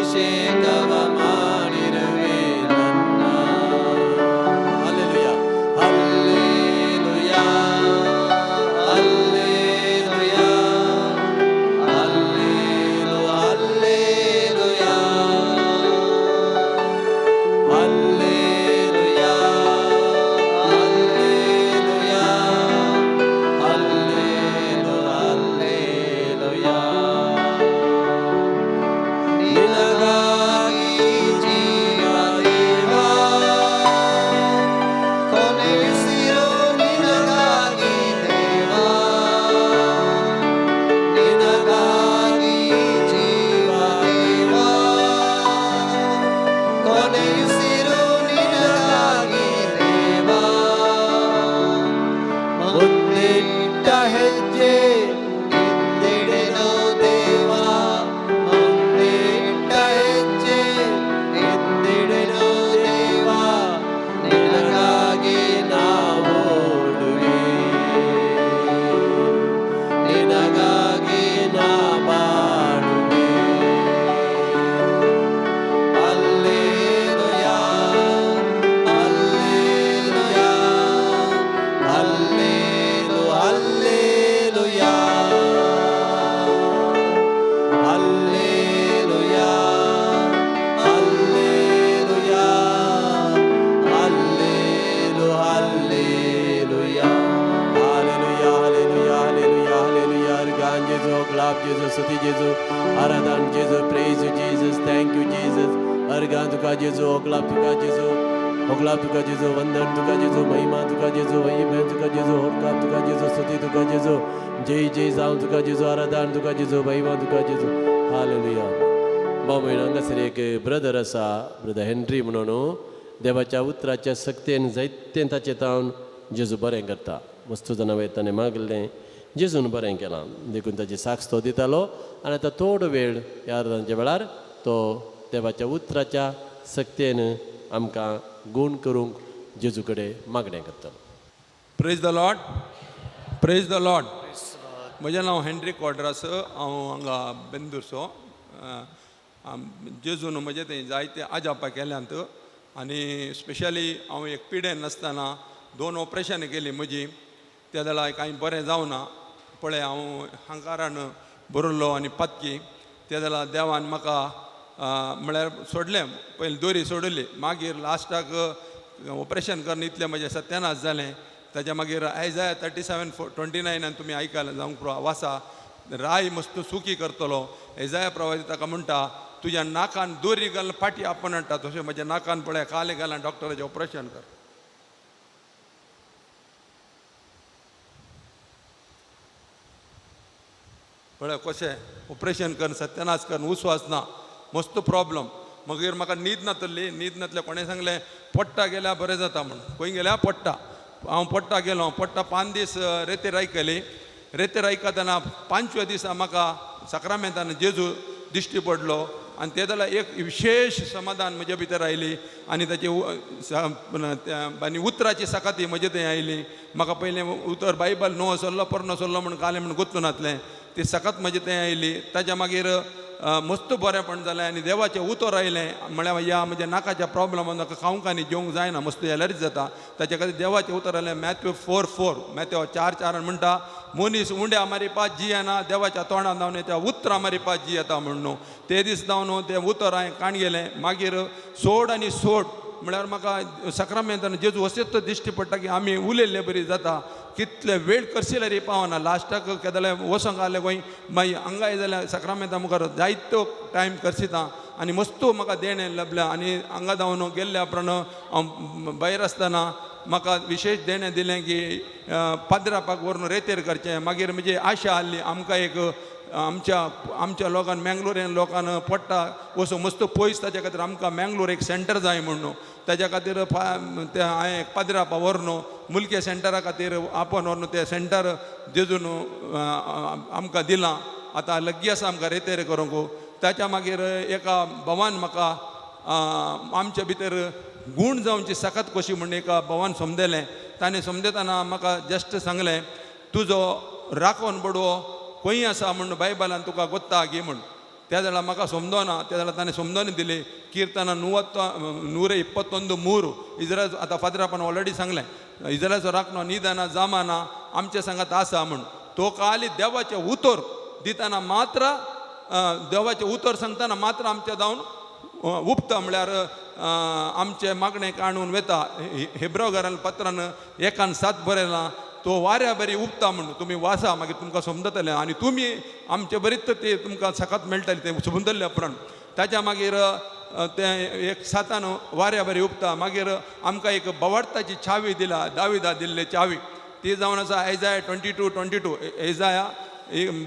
ಅಭಿಷೇಕವ ಮಾಡಿರುವೆ ನನ್ನ. Hallelujah, hallelujah, hallelujah, hallelu hallelujah, hallelujah, hallelujah, hallelu hallelujah. ನಿನಗಾಗಿ ಜೀವ ದೇವ, ಕೊನೆಯುಸಿರು ನಿನಗಾಗಿ ದೇವ, ನಿನಗಾಗಿ ಜೀವ ದೇವ, ಕೊನೆಯುಸಿರು ನಿನಗಾಗಿ ದೇವ. ಮುಂದಿಟ್ಟ ಹೆಜ್ಜೆ ಹಿಂದಿಡೆನು ದೇವ, ಮುಂದಿಟ್ಟ ಹೆಜ್ಜೆ ಹಿಂದಿಡೆನು ದೇವ, ನಿನಗಾಗಿ ನಾ ಓಡುವೆ, ನಿನಗಾಗಿ ನಾ ಬಾಳುವೆ. ಅಲ್ಲೇಲುಯಾ, ಅಲ್ಲೇಲುಯಾ, hallelu hallelujah, hallelujah, hallelujah, hallelu hallelujah, hallelujah, hallelujah, hallelujah, hallelujah. गान जेजू, ग्लाब जेजू, स्तुती जेजू, आराधन जेजू. Praise you Jesus, thank you Jesus. Organ तुका जेजू, होगलाब तुका जेजू, होगलाब तुका जेजू, वंदन तुका जेजू, महिमा तुका जेजू, महिमा तुका जेजू, होगलाब तुका जेजू, स्तुती तुका जेजू, जय जय जावं तुका जेजू, आराधन तुका जेजू, महिमा तुका जेजू. हालेलुया. भाव भयण, हांगासर एक ब्रदर आसा, ब्रदर हेनरी म्हणून. देवाच्या उतराच्या सक्तेन जायतें ताचें तावन जेजू बरें करता. वस्तू जाणां वयर ताणें मागलें, जेजून बरें केलां, देखून ताची साक्ष तो दितालो. आनी आतां थोडो वेळ ह्या अर्दांच्या वेळार तो देवाच्या उतराच्या सक्तेन आमकां गूण करूंक जेजू कडेन मागणें करतलो. Praise the Lord, praise the Lord. म्हजें नांव हेनरी क्वाड्रास, हांव हांगा बेंदूरचो. जेजून म्हजें थंय जायते आजापां केल्यांत आनी स्पेशली हांव एक पिडेन आसतना दोन ऑपरेशन केलीं म्हजीं, त्या जाल्यार कांय बरें जावना. पळय, हांव हांकारान बरयल्लो आनी पातकी. त्या जाल्यार देवान म्हाका म्हळ्यार सोडलें, पयलीं दोरी सोडली, मागीर लास्टाक ऑपरेशन करून इतलें म्हजें सत्यानाश जालें. ताच्या मागीर आयजाया 37:29 तुमी आयकलां जावंक पुरो, वासा. राय मस्त सुखी करतलो. एजाया प्रवासी ताका म्हणटा, तुज्या नाकान दोरी घालून फाटी आपण म्हणटा, तशें म्हज्या नाकान पळय कालें घालां, डॉक्टराचें ऑपरेशन कर. पळय कशें ऑपरेशन कर, सत्यानाश कर, उस्वास ना, मस्त प्रॉब्लम. मागीर म्हाका न्हीद नातली. न्हीद नातलें, कोणें सांगलें पोट्टा गेल्यार बरें जाता म्हूण. खंय गेल्यार पोट्टा. हांव पोट्टा गेलो. पोट्टा 5 दीस रेतेर आयकली. रेतेर आयकतना पांचव्या दिसा म्हाका साक्रामेंतान जेजू दिश्टी पडलो आनी ते जाल्यार एक विशेश समाधान म्हज्या भितर आयली आनी ताची आनी उतराची सकाती म्हजे थंय आयली. म्हाका पयलें उतर बायबल न्हू सरलो, पोरणो सरलो म्हूण घालें म्हूण गुंतून नासलें. ती सकात म्हजे थंय आयली. ताच्या मागीर मस्त बरेंपण जालें आनी देवाचें उतर आयलें. म्हळ्यार ह्या म्हज्या नाकाच्या प्रॉब्लमान म्हाका खावंक आनी जेवंक जायना, मस्त एलर्जी जाता. ताच्या खातीर देवाचें उतर आयलें, मॅथ्यू 4:4, मॅथ्यू 4:4 म्हणटा, मनीस उंड्या मारिपा जियेना, देवाच्या तोंडान जावन त्या उतरां मारिपा जियेता म्हण न्हू. ते दीस जावन तें उतर हांवें काण गेलें. मागीर सोड आनी सोड म्हळ्यार म्हाका साक्रामेंतान जेजू अशेंच दिश्टी पडटा की आमी उलयल्ले बरी जाता. कितले वेळ करशिल्यार पावना. लास्टाक केदले वचोंक आहले खंय, मागीर हांगा जाल्यार साक्रामेंता मुखार जायतो टायम करसिता आनी मस्त म्हाका देणें लभलें. आनी हांगा जावन गेल्ल्या उपरांत हांव भायर आसतना म्हाका विशेश देणें दिलें की पाद्रापाक व्हरून रेतेर करचें. मागीर म्हजी आशा आहली, आमकां एक आमच्या आमच्या लोकान, मँगलोरियन लोकान पडटा वचूं मस्त पयस, ताच्या खातीर आमकां मँगलोर एक सेंटर जाय म्हणून. ताच्या खातीर तें हांवें एक पाद्रापा व्हरून मुलके सेंटरा खातीर आपोवन व्हरून तें सेंटर जेजून आमकां दिलां. आतां लग्गी आसा आमकां रेतेर करूंक. ताच्या मागीर एका भवान म्हाका आमच्या भितर गूण जावची सकात कशी म्हूण एका भवान समजलें. ताणें समजतना म्हाका जस्ट सांगलें, तुजो राखोन बडवो खंय आसा म्हूण बायबलान तुका गोत्ता गी म्हूण. त्या जाल्यार म्हाका समजोना, त्या जाल्यार ताणें समजोनी दिली. कीर्तना 121:3. इजरायल आतां फादरापान ऑलरेडी सांगलें, इजरायलचो राखणो निदाना जामाना आमचे सांगात आसा म्हूण. तो खाली देवाचें उतर दितना मात्र, देवाचें उतर सांगतना मात्र आमच्या जावन उपता, म्हळ्यार आमचे मागणें काणून वेता. हेब्रो घरान पत्रान 1:7 बरयलां, तो वाऱ्या बरी उपता म्हूण. तुमी वासा मागीर तुमकां समजतलें आनी तुमी आमचे बरीच ते तुमकां सकात मेळटली तें समजल्ले उपरांत. ताच्या मागीर तें 1:7 वाऱ्या बरी उपता. मागीर आमकां एक बवार्ताची चावी दिला, दाविदा दिल्ले चावी, ती जावन आसा आयजाया 22:22, एजाया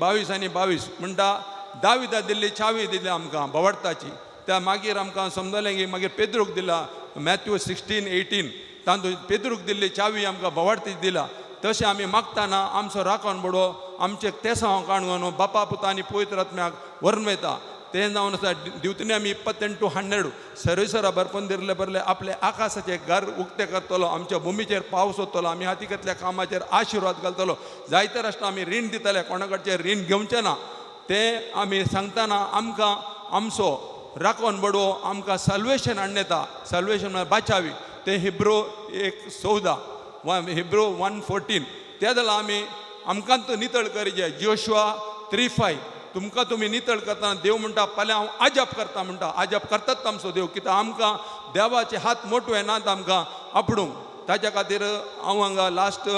22:22 म्हणटा दाविदा दिल्ली चावी दिली आमकां बवार्ताची. त्या मागीर आमकां समजलें की मागीर पेद्रूक दिला, मॅथ्यू 16:18 तातूंत पेद्रूक दिल्ली चावी आमकां बवार्ती दिला. तशें आमी मागतना आमचो राखण बडो आमचे तेसांव काणून बापा पुता आनी पवित्र आत्म्याक व्हरून वयता. तें जावन आसा दिवतनी आमी 28:12 सर्वेसरा भरपून दिल्ले बरले आपले आकाशाचें घर उक्तें करतलो, आमच्या भुमीचेर पावस वतलो, आमी हातीकतल्या कामाचेर आशिर्वाद घालतलो. जायते राष्ट्र आमी रीण दितले, कोणा कडचें रीण घेवचें ना. तें आमी सांगतना आमकां आमचो राखण बडवो आमकां सल्वेशन हाडून येता. सल्वेशन म्हळ्यार बाचावी. तें हिब्रो 1:14, हिब्रो 1:14. त्या जाल्यार आमी आमकां तो नितळ करीजे. जोशुआ 3:5 तुमकां तुमी नितळ करतना देव म्हणटा फाल्यां हांव आजाप करता म्हणटा. आजाप करतात आमचो देव, कित्याक आमकां देवाचे हात मोटवे नात आमकां आपडूंक. ताच्या खातीर हांव हांगा लास्ट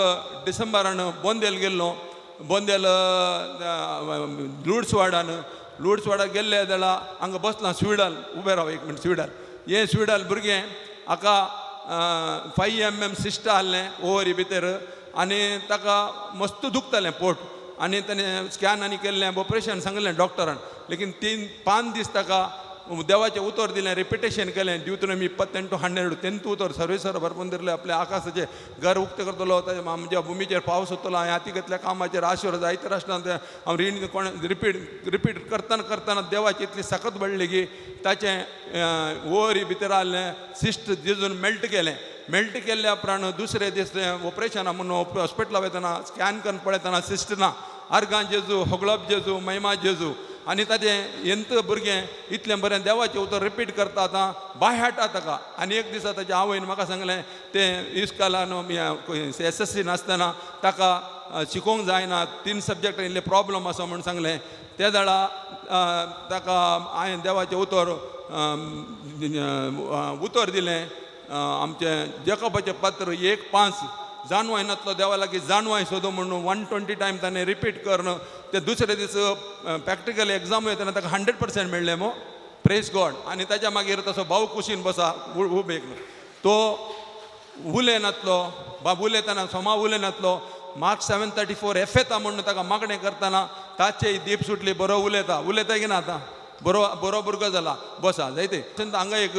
डिसेंबरान बोंदेल गेल्लो, बोंदेल लुड्सवाडान. लुड्सवाडाक गेल्ले जाल्यार हांगा बसलां स्विडाल, उबें राव एक मिनट. स्विडाल हें स्विडाल भुरगें हाका 5 mm सिस्ट आहलें ओवरी भितर आनी ताका मस्त दुखतालें पोट आनी ताणें स्कॅन आनी केल्लें, ऑपरेशन सांगलें डॉक्टरान. लेकीन 3-5 दीस ताका देवाचें उतर दिलें, रिपिटेशन केलें. दिवतुनमी 28:12 तेंत उतर सर्वेसर भरपून दिल्लें आपल्या आकाशाचें घर उक्तें करतलो, ताच्या आमच्या भुमीचेर पावस वतलो आनी हाती घेतल्या कामाचेर आशिर्वाद जायते राष्ट्रांत. हांव रीण कोण रिपीट रिपीट करतना करतना देवाची इतली सकत पडली की ताचें ओवरी भितर आहलें सिस्ट जेजून मेल्ट केलें. मेल्ट केल्ल्या उपरांत दुसरे दीस ऑपरेशना म्हणून हॉस्पिटला वयतना स्कॅन करून पळयतना सिस्ट ना. आर्गां जेजू, होगळप जेजू, महिमा जेजू. आनी ताजें एंत भुरगें इतलें बरें देवाचें उतर रिपीट करता आतां बाय हार्ट ताका. आनी एक दिसा ताच्या आवयन म्हाका सांगलें, तें इस्कॉलान SSC नासतना ताका शिकोवंक जायना, 3 सब्जेक्ट इल्ले प्रॉब्लम आसा म्हूण सांगलें. त्या वेळा ताका हांवें देवाचें उतर उतर दिलें. आमचें जेकबाचें पत्र 1:5, जाणवाय नातलो देवा लागीं जाणवाय सोदू म्हणून 120 टायम ताणें रिपीट करून ते दुसरे दीस प्रॅक्टिकल एग्जाम वयतना ताका 100% मेळ्ळें मो. प्रेज गॉड. आनी ताच्या मागीर तसो भाव कुशीन बसा उबे तो उलयनातलो, बाब उलयतना सोमा उलयनातलो. मार्क 7:34 एफेता म्हणून ताका मागणें करतना ताचे दीप सुटली. बरो उलयता, उलयता की ना आतां बरो बरो भुरगो जाला. बसा जायते हांगा एक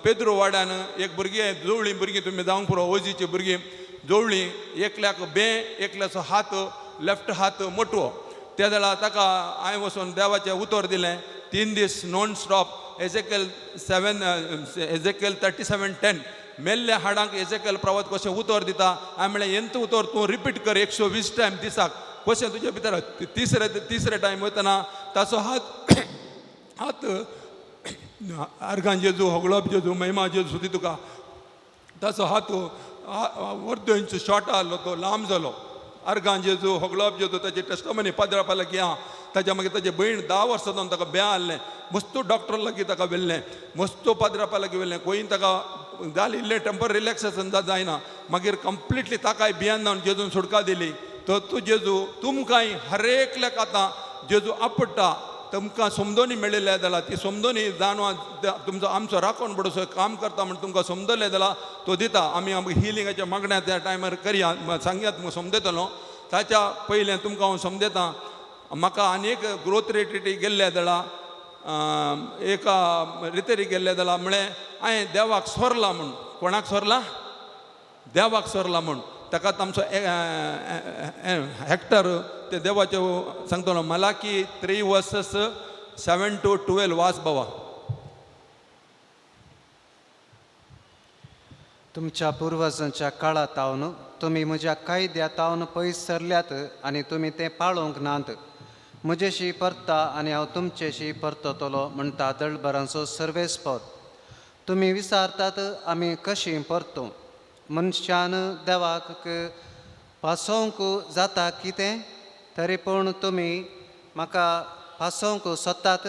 पेद्रो वाड्यान एक भुरगीं जुवळीं भुरगीं तुमी जावंक पुरो, ओजीची भुरगीं जुवळीं, एकल्याक बे एकल्याचो हात लेफ्ट हात मोटवो. त्या वेळार ताका हांवें वचून देवाचें उतर दिलें 3 दीस नॉन स्टॉप. एजेकेल 37:10, मेल्ल्या हाडांक एजेकेल प्रवत कशें उतर दिता. हांवें म्हणलें एंत उतर तूं रिपीट कर 120 टायम दिसाक, कशें तुजे भितर. तिसरे तिसरे टायम वयतना ताचो हात हात आर्गां जेजू, होगळप जेजू, महिमा जेजू सुदी तुका. ताचो हात अर्दो इंच शॉर्ट आहलो, तो लांब जालो. आर्गां जेजू, होगळप जेजू. ताची टेस्टमनी पाद्रा लागीं आहा. ताच्या मागीर ताजे भयण 10 वर्सां जावन ताका बें आहलें. मस्तू डॉक्टर लागीं ताका व्हेल्लें, मस्तू पाद्रापा लागीं व्हेल्लें. खंय ताका जालें इल्लें टेंपर रिलॅक्सेशन जायना, मागीर कंप्लिटली ताकाय भियान जावन जेजून सुटका दिली. तर तूं जेजू तुमकांय हरेकल्याक आतां जेजू आपडटा. तुमकां समजोनी मेळिल्लें जाल्यार ती समजोनी जाणवा तुमचो आमचो राखण बडोसो काम करता म्हण तुमकां समजलें जाल्यार तो दिता. आमी आमकां हिलिंगाच्या मागण्या त्या टायमार करया, सांगया, तुमकां समजतलो. ताच्या पयलें तुमकां हांव समजता, म्हाका आनी एक ग्रोथ रेट गेल्ले जाल्यार एका रितेरी गेल्ले जाल्यार म्हळें हांवें देवाक सोरला म्हूण. कोणाक सोरला? देवाक सोरला म्हूण. ताका आमचो हॅक्टर ते देवाचे सांगतलो. मलाकी 3 verses 7 to 12 वाच बाबा. तुमच्या पुर्वजांच्या काळात तावन तुमी म्हज्या कायद्या तावन पयस सरल्यात आनी तुमी तें पाळोवंक नात. म्हजेशी परता आनी हांव तुमचेशी परततलो म्हणटा दळबरांचो सर्वेस्पर. तुमी विचारतात आमी कशीं परतूं? मनशान देवाक पासोवंक जाता कितें? तरी पूण तुमी म्हाका पासोवंक सोदतात.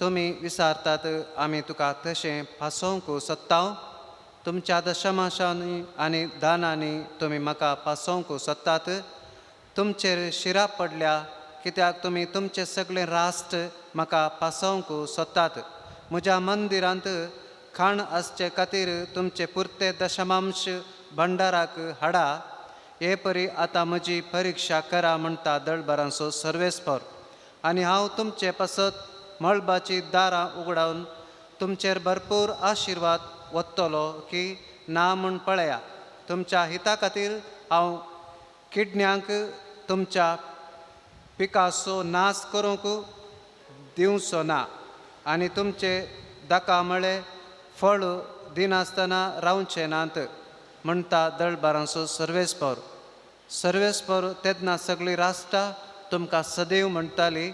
तुमी विचारतात आमी तुका तशें पासोवंक सोदता. तुमच्या दशमाशांनी आनी दानांनी तुमी म्हाका पासोवंक सोदतात. तुमचेर शिराप पडल्या कित्याक तुमी तुमचे सगळे राष्ट्र म्हाका पासोवंक सोदतात. म्हज्या मंदिरांत खाण आसचे खातीर तुमचे पुरते दशमांश भंडाराक हाडा. हे परी आतां म्हजी परिक्षा करा म्हणटा दळबरांचो सर्वेस्पर. आनी हांव तुमचे पासत मळबाची दारां उगडावन तुमचेर भरपूर आशिर्वाद वतलो की ना म्हूण पळया. तुमच्या हिता खातीर हांव किडण्यांक तुमच्या पिकाचो नाश करूंक दिवचो ना आनी तुमचे दकामळे फळ दिनासतना रावचे नात म्हणटा दळबारांचो सर्वेस्पर. सर्वेस्पर तेन्ना सगळीं राष्ट्रां तुमकां सदैव म्हणटाली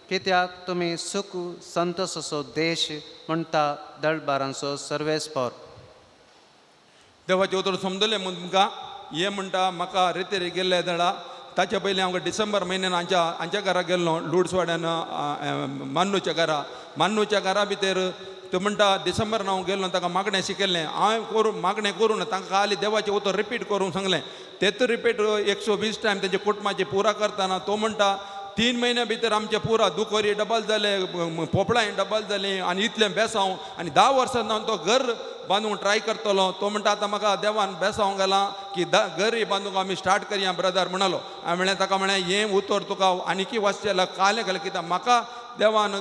कित्याक तुमी सुख संतोसाचो देश म्हणटा दळबारांचो सर्वेस्पर. देवाचें उतर समजलें म्हूण तुमकां हें म्हणटा म्हाका रेतेरी गेल्ले जाल्यार ताच्या पयलीं हांव डिसेंबर म्हयन्यान हांच्या हांच्या घरा गेल्लो लुडसवाड्यान मान्नूच्या घरा. मान्नूच्या घरा भितर तो म्हणटा डिसेंबरान हांव गेल्लो ताका मागणें शिकयल्लें हांवें करूं मागणें करूं ना तांकां खाली देवाचें उतर रिपीट करूंक सांगलें. तेच रिपीट 120 टायम तेंच्या कुटुंबाची पुरा करतना तो म्हणटा 3 म्हयन्या भितर आमचे पुरा दुकोरी डबल जाले, पोपळां डबल जाली आनी इतलें बेसांव आनी 10 वर्सां जावन तो घर बांदूंक ट्राय करतलो. तो म्हणटा आतां म्हाका देवान बेसांव घालां की घरय बांदूंक आमी स्टार्ट करया ब्रदर म्हणालो. हांवें म्हणलें ताका म्हणलें हें उतर तुका आनीकी वाचचें जाल्यार कालें घालें कित्याक म्हाका देवान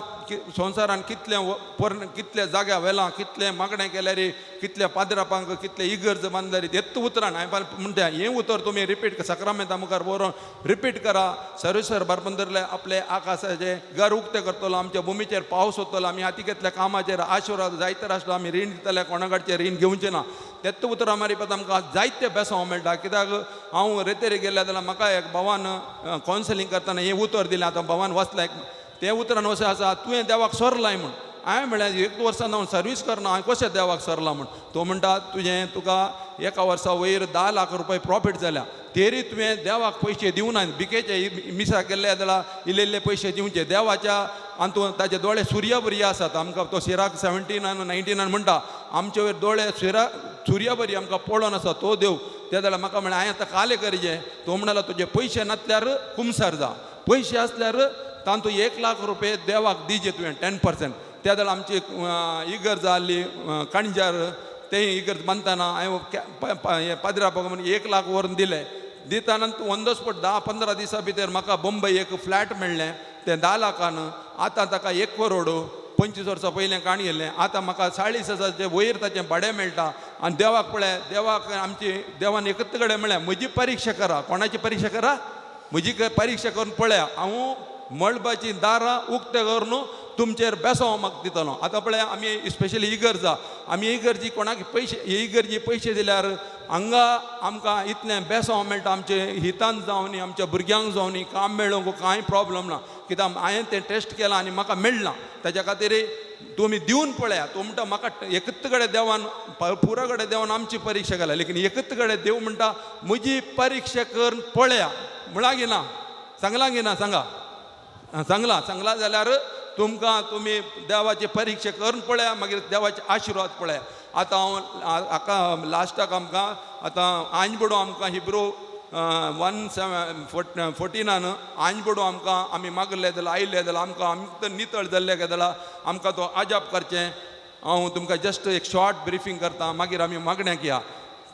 संवसारान कितलें पोरण कितले जाग्या व्हेलां कितलें मागणें केल्यार कितले पाद्रापांक कितले इगर्ज बांदल्यार तेच उतरान हांवें म्हणटा हें उतर तुमी रिपीट सक्रामेंता मुखार बरोवन रिपीट करा. सर्वेश्वर बारबन धरले आपले आकाशाचें घर उक्तें करतलो, आमच्या भुमीचेर पावस वतलो, आमी हाती घेतल्या कामाचेर आशिर्वाद जायते आसलो, आमी रीण दितले कोणा कडचें रीण घेवचें ना. तेच उतरां मारिपत आमकां जायते बेसांव मेळटा. कित्याक हांव रेतेरी गेल्ले जाल्यार म्हाका एक भावान कावन्सिलींग करतना हें उतर दिलें. आतां भावान वचला एक तें उतरान अशें आसा तुवें देवाक सोरलाय म्हूण. हांवें म्हळ्यार एक वर्सान हांव सर्वीस करना हांवें कशें देवाक सरलां म्हूण. तो म्हणटा तुजें तुका एका वर्सा वयर 10 लाख रुपया प्रॉफीट जाल्या तेरी तुवें देवाक पयशे दिवना. बिकेचे मिसाक गेल्ले जाल्यार इल्ले इल्ले पयशे दिवचे देवाच्या. आनी तूं ताचे दोळे सुर्या बरी आसात. आमकां तो सिराक 17 19 म्हणटा आमचे वयर दोळे सुर्या सुर्या बरी आमकां पळोवन आसा तो देव. ते जाल्यार म्हाका म्हणलें हांवें आतां कालें करचें. तो म्हणालो तुजे पयशे नासल्यार कुमसार जा, पयशे आसल्यार तातूंत 1 लाख रुपये देवाक दिजे तुवें 10%. त्या जाल्यार आमची इगर्ज आहली काणजार ते इगर्ज बांदतना हांवें पाद्रा म्हणून 1 लाख व्हरून दिले. दिताना ऑन the spot 10-15 दिसां भितर म्हाका बंबय एक फ्लॅट मेळ्ळें तें 10 लाखान. आतां ताका 1 करोड 25 वर्सां पयलें काण गेल्लें. आतां म्हाका 40,000 वयर ताचें भाडें मेळटा. आनी देवाक पळय देवाक आमची देवान एकच कडेन म्हळ्यार म्हजी परिक्षा करा. कोणाची परिक्षा करा? म्हजी परिक्षा करून पळया हांव मळबाची दारां उक्तें करून तुमचेर बेसांव म्हाका दितलो. आतां पळय आमी स्पेशली इगर्ज आमी इगर्जी कोणाक पयशे इगर्जी पयशे दिल्यार हांगा आमकां इतलें बेसांव मेळटा. आमचे हितान जावनी आमच्या भुरग्यांक जावनी काम मेळूंक कांय प्रॉब्लम ना. कित्याक हांवें तें टेस्ट केलां आनी म्हाका मेळ्ळां. ताच्या खातीर तुमी दिवन पळया. तूं म्हणटा म्हाका एकच कडेन देवान पुरा कडेन देवान आमची परिक्षा केल्या, लेकीन एकच कडेन देव म्हणटा म्हजी परिक्षा करून पळया. म्हळां की ना? सांगलां की ना? सांगा सांगलां. सांगलां जाल्यार तुमकां तुमी देवाची परिक्षा करून पळया, मागीर देवाचे आशिर्वाद पळया. आतां हांव हाका लास्टाक आमकां आतां आंजबडो आमकां हिब्रू 1:7-14 आंजबडो आमकां आमी मागले जाल्यार आयले जाल्यार आमकां आमकां नितळ जाल्ले काय जाल्यार आमकां तो आजाप करचें. हांव तुमकां जस्ट एक शॉर्ट ब्रिफींग करता, मागीर आमी मागण्याक या.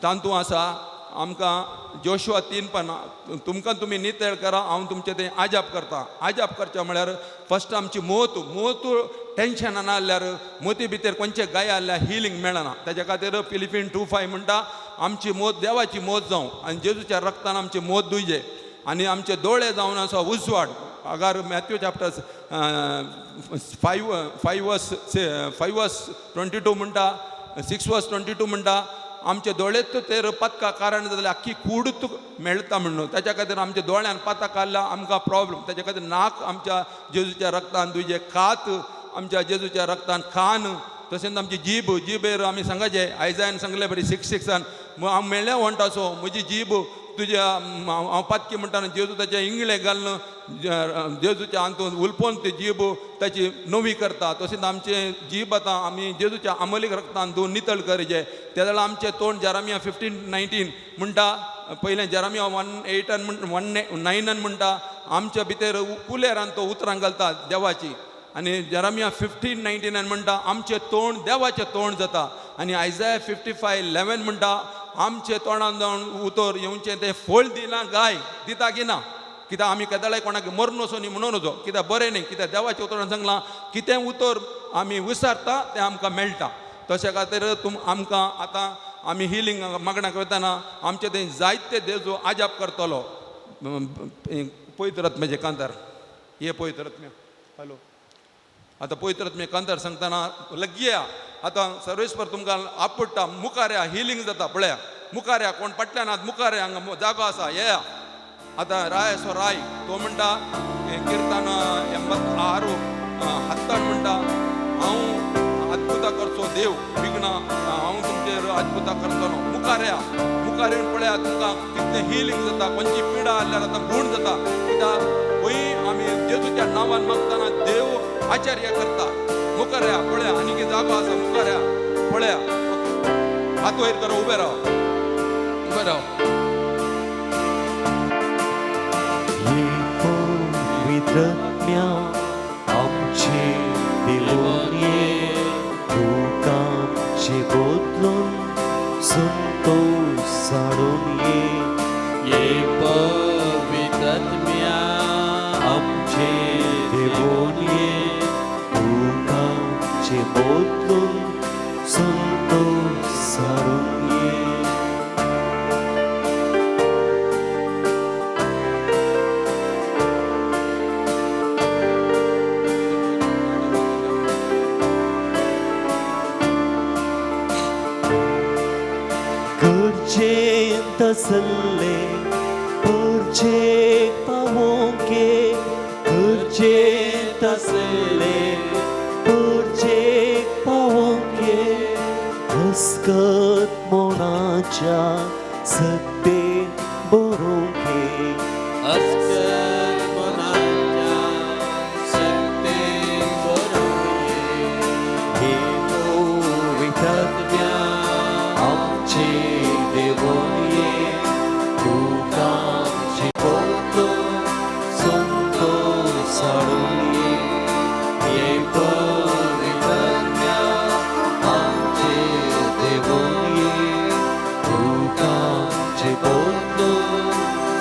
तातूंत आसा आमकां जोशुआ 3:5 तुमकां तुमी नितळ करा हांव तुमचें तें आजाप करता. आजाप करचें म्हळ्यार फस्ट आमची मोत मोत टेंशनान आहल्यार मोती भितर खंयचे गाय आहल्यार हिलींग मेळना. ताच्या खातीर फिलिपीन 2:5 म्हणटा आमची मोत देवाची मोत जावं आनी जेजूच्या रक्तान आमची मोत दुयचे आनी आमचे दोळे जावन आसा उजवाड. अगार Matthew chapter 5 5 verse 5 verse 22 म्हणटा, 6 वर्स 22 म्हणटा आमच्या दोळेत तेर पातका कारण जातलें आख्खी कूड तुका मेळटा म्हणून. ताच्या खातीर आमच्या दोळ्यान पाताक काडल्या आमकां प्रॉब्लम. ताच्या खातीर नाक आमच्या जेजूच्या रक्तान तुजें, कात आमच्या जेजूच्या रक्तान, कान, तशेंच आमची जीब. जिबेर आमी सांगाचे आयजायन सांगले बरी 6:6 हांव मेळ्ळें वंटासो म्हजी जीब तुज्या हांव पातकी म्हणटा जेजू ताच्या इंगळे घालून जेजूच्या हातून उलपोवन ती जीब ताची नवी करता. तशेंच आमचें जीब आतां आमी जेजूच्या आमलीक रक्तान धुवन नितळ करचें. त्या जाल्यार आमचें तोंड जेरामिया 15:19 म्हणटा, पयलें जेरामिया 1:8 1:9 म्हणटा आमच्या भितर कुलेरान तो उतरां घालता देवाची. आनी जेरामिया 15:19 म्हणटा आमचें तोंड देवाचें तोंड जाता. आनी आयजाया 55:11 म्हणटा आमचे तोंडान जावन उतर येवचें तें फळ दिना गाय दिता की ना. कित्याक आमी केदळाय कोणाक मरून वचो न्ही म्हणून वचो, कित्याक बरें न्ही. कित्याक देवाचें उतरान सांगलां कितें उतर आमी विसरता तें आमकां मेळटा. तशें खातीर तुम आमकां आतां आमी हिलींग मागण्याक वतना आमचें तें जायते देजो आजाप करतलो. पवित्र आत्म्याचें कांतार हे पवित्र आत्म्या हॅलो आतां पवित्र आत्म्या कांतार सांगतना लगया आतां सर्वेस्पर तुमकां आपडटा मुखार या हिलींग जाता पळया मुखार या कोण फाटल्यान आहात मुखार या हांगा जागो आसा येया. आतां राय असो राय तो म्हणटा किर्तन 86 हत्तान म्हणटा हांव अद्भुतां करचो देव विघ्न हांव तुमचेर अद्भुतां करतलो. मुखार या मुखार येवन पळया तुमकां कितलें हिलींग जाता. खंयची पिडा आसल्यार आतां गूण जाता. कित्याक खंय आमी जेजूच्या नांवान मागतना देव आचार्य करता. मुखार या पळया आनी कितें जागो आसा मुखार या पळया. हात वयर करा उबे राव उबे राव. पवित्रत्म्या आमचे देवोन ये, तुका आमचे बदलून संतोष हाडून ये. ये पवित्रत्म्या आमचे देवोन ये, तुका आमचे बदलून संतोष हाडून ये. गरजेंत आसले परचेक पावोंके, गरजेंत आसले परचेक पावोंके, हसकत मोनाच्या सत्ते बरोवंके, अस्कत मनाच्या शक्ते बरोवंके. हे पवित्रत्म्या आमचे देवोन ये, तुका आमचे बदलून संतोष हाडून ये. हे पवित्रत्म्या आमचे देवोन ये, तुका आमचे बदलून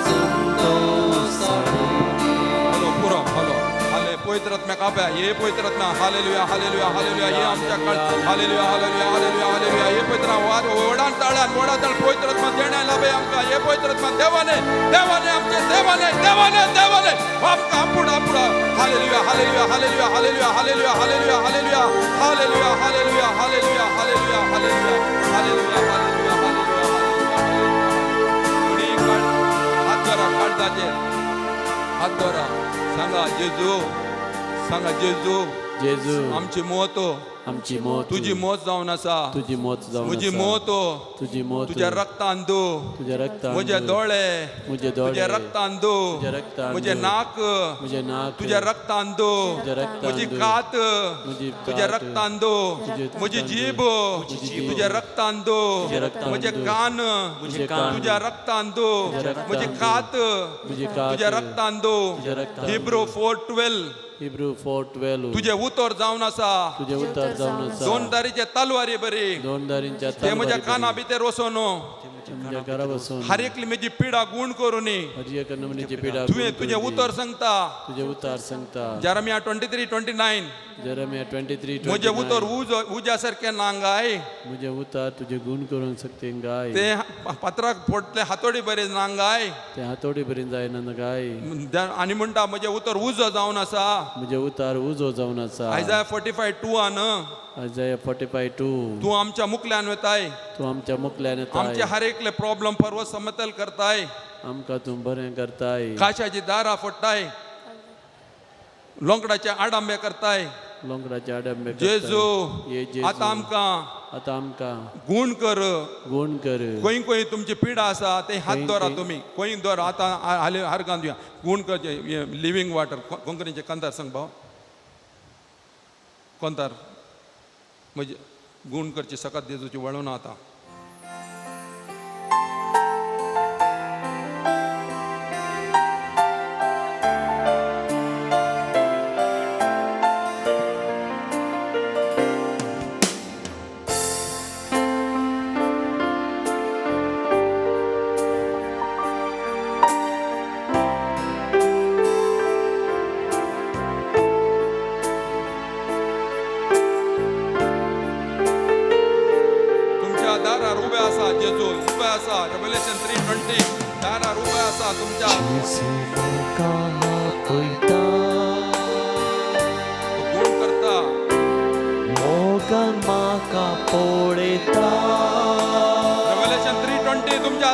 संतोष हाडून ये. हॅलो पुरो हॅलो हाले पवित्र आत्म्या काप्या हे पवित्र आत्म्या हालेलुया हालेलुया हालेलुया. हे आमच्या काळ हालेलुया हालेलुया हालेलुया हालेलुया. हे पवित्र व्हडान ताळ्यान व्हडान ताळ पवित्र आत्मा देण्या लाभे आमकां. हे पवित्र आत्मा देवाने देवाने आमचे देवाने देवाने देवाने आमकां आपुड आपुड. Hallelujah hallelujah hallelujah hallelujah hallelujah hallelujah hallelujah hallelujah hallelujah hallelujah hallelujah hallelujah hallelujah hallelujah hallelujah hallelujah. हात धरा काळजाचेर हात धरा सांगा जेजू सांगा जेजू जेजू आमची मोत आमची मौत तुजी मौत जावन आसा तुजी मौत जावन म्हजी आसा. मौत तुजी मौत तुज्या रक्तान दू तुज्या रक्तान म्हजे दोळे म्हजे दोळे तुज्या रक्तान दू तुज्या रक्तान म्हजें धू. नाक म्हजें नाक तुज्या रक्तान दू तुज्या रक्तान म्हजी धू. कात म्हजी तुज्या कात रक्तान दू तुज्या म्हजी रक्तान जीब धू. म्हजी जीब तुज्या रक्तान दू तुज्या रक्तान म्हजे धू. कान म्हजे कान तुज्या रक्तान दू तुज्या रक्तान म्हजी धू. कात म्हजी कात तुज्या रक्तान दू तुज्या रक्तान हिब्रू 4:12 हिब्रू 4:12 तुजें उतर जावन आसा तुजें उतर जावन आसा दोन दारीचे तलवारी बरी दोन दारींच्या ते म्हज्या काना भितर वचून म्हज्या घरा बसून हर एकली म्हजी पिडा गूण करूनी हर एक नमनीची पिडा तुवें तुजें उतर सांगता तुजें उतर सांगता जेरमिया 23:29 जेरमिया 23 म्हजें उतर उजो उज्या सारकें नांगाय म्हजें उतर तुजें गुण करूंक शकते गाय ते पत्राक फोडले हातोडी बरें नांगाय ते हातोडी बरें जायना गाय आनी म्हणटा म्हजें उतर उजो जावन आसा म्हजें उतर उजो जावन आसा आयजा 45:2 आन Isaiah 45:2. तूं आमच्या मुखल्यान वेताय. तूं आमच्या मुखल्यान आमचे येताय. हर एकले प्रॉब्लम पर्व समतल करताय. आमकां तूं बरें करताय. काशाची दारां फोडटाय. लोंकडाचे आडांबे करताय. लोंगराचे आडंबे करताय. जेजू, ये जेजू, आतां आमकां आतां आमकां गूण कर. गुण कर. खंय खंय तुमची पिडा आसा ते हात खंय दवरा खंय. तुमी खंय दवरा आतां हाली हरगान दिया गूण करचे. लिवींग वॉटर कोंकणीचे कंतार सांग भाव. कोंतार म्हजे गूण करची सकात जेजूची वळून आतां. तुमच्या दारार उबे आसा जेजू, उबे आसा. रेवलेशन 3:20 दारार उबे आसा तुमच्या. जेजू म्हाका आपयता, तो गूण करता. मोगान म्हाका पळयता. रेवलेशन 3:20 तुमच्या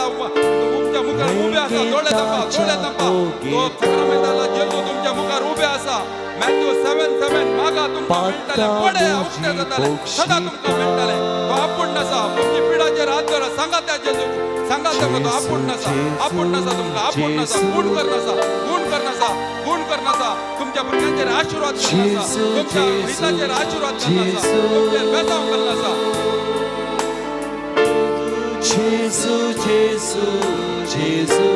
तुमच्या मुखार उबे आसा. दोळे धांपा, दोळे धांपा. तो साक्रामेंताला जेजू तुमच्या मुखार उबे आसा. मॅथ्यू 7:7 मागा तुमकां मेळटलें, पडे उक्ते जातलें, सदां तुमकां मेळटलें. तो आपूण नासा तुमची पिडाचेर हात दवरा. सांगा त्या जेजूक, सांगा ताका तो आपूण नासा, आपूण नासा तुमकां, आपूण नासा. गुण करनासा, गुण करनासा, गुण करनासा. तुमच्या भुरग्यांचेर आशिर्वाद करनासा, तुमच्या हिताचेर आशिर्वाद करनासा, तुमचेर बेसांव करनासा. जेजू, जेजू, जेजू,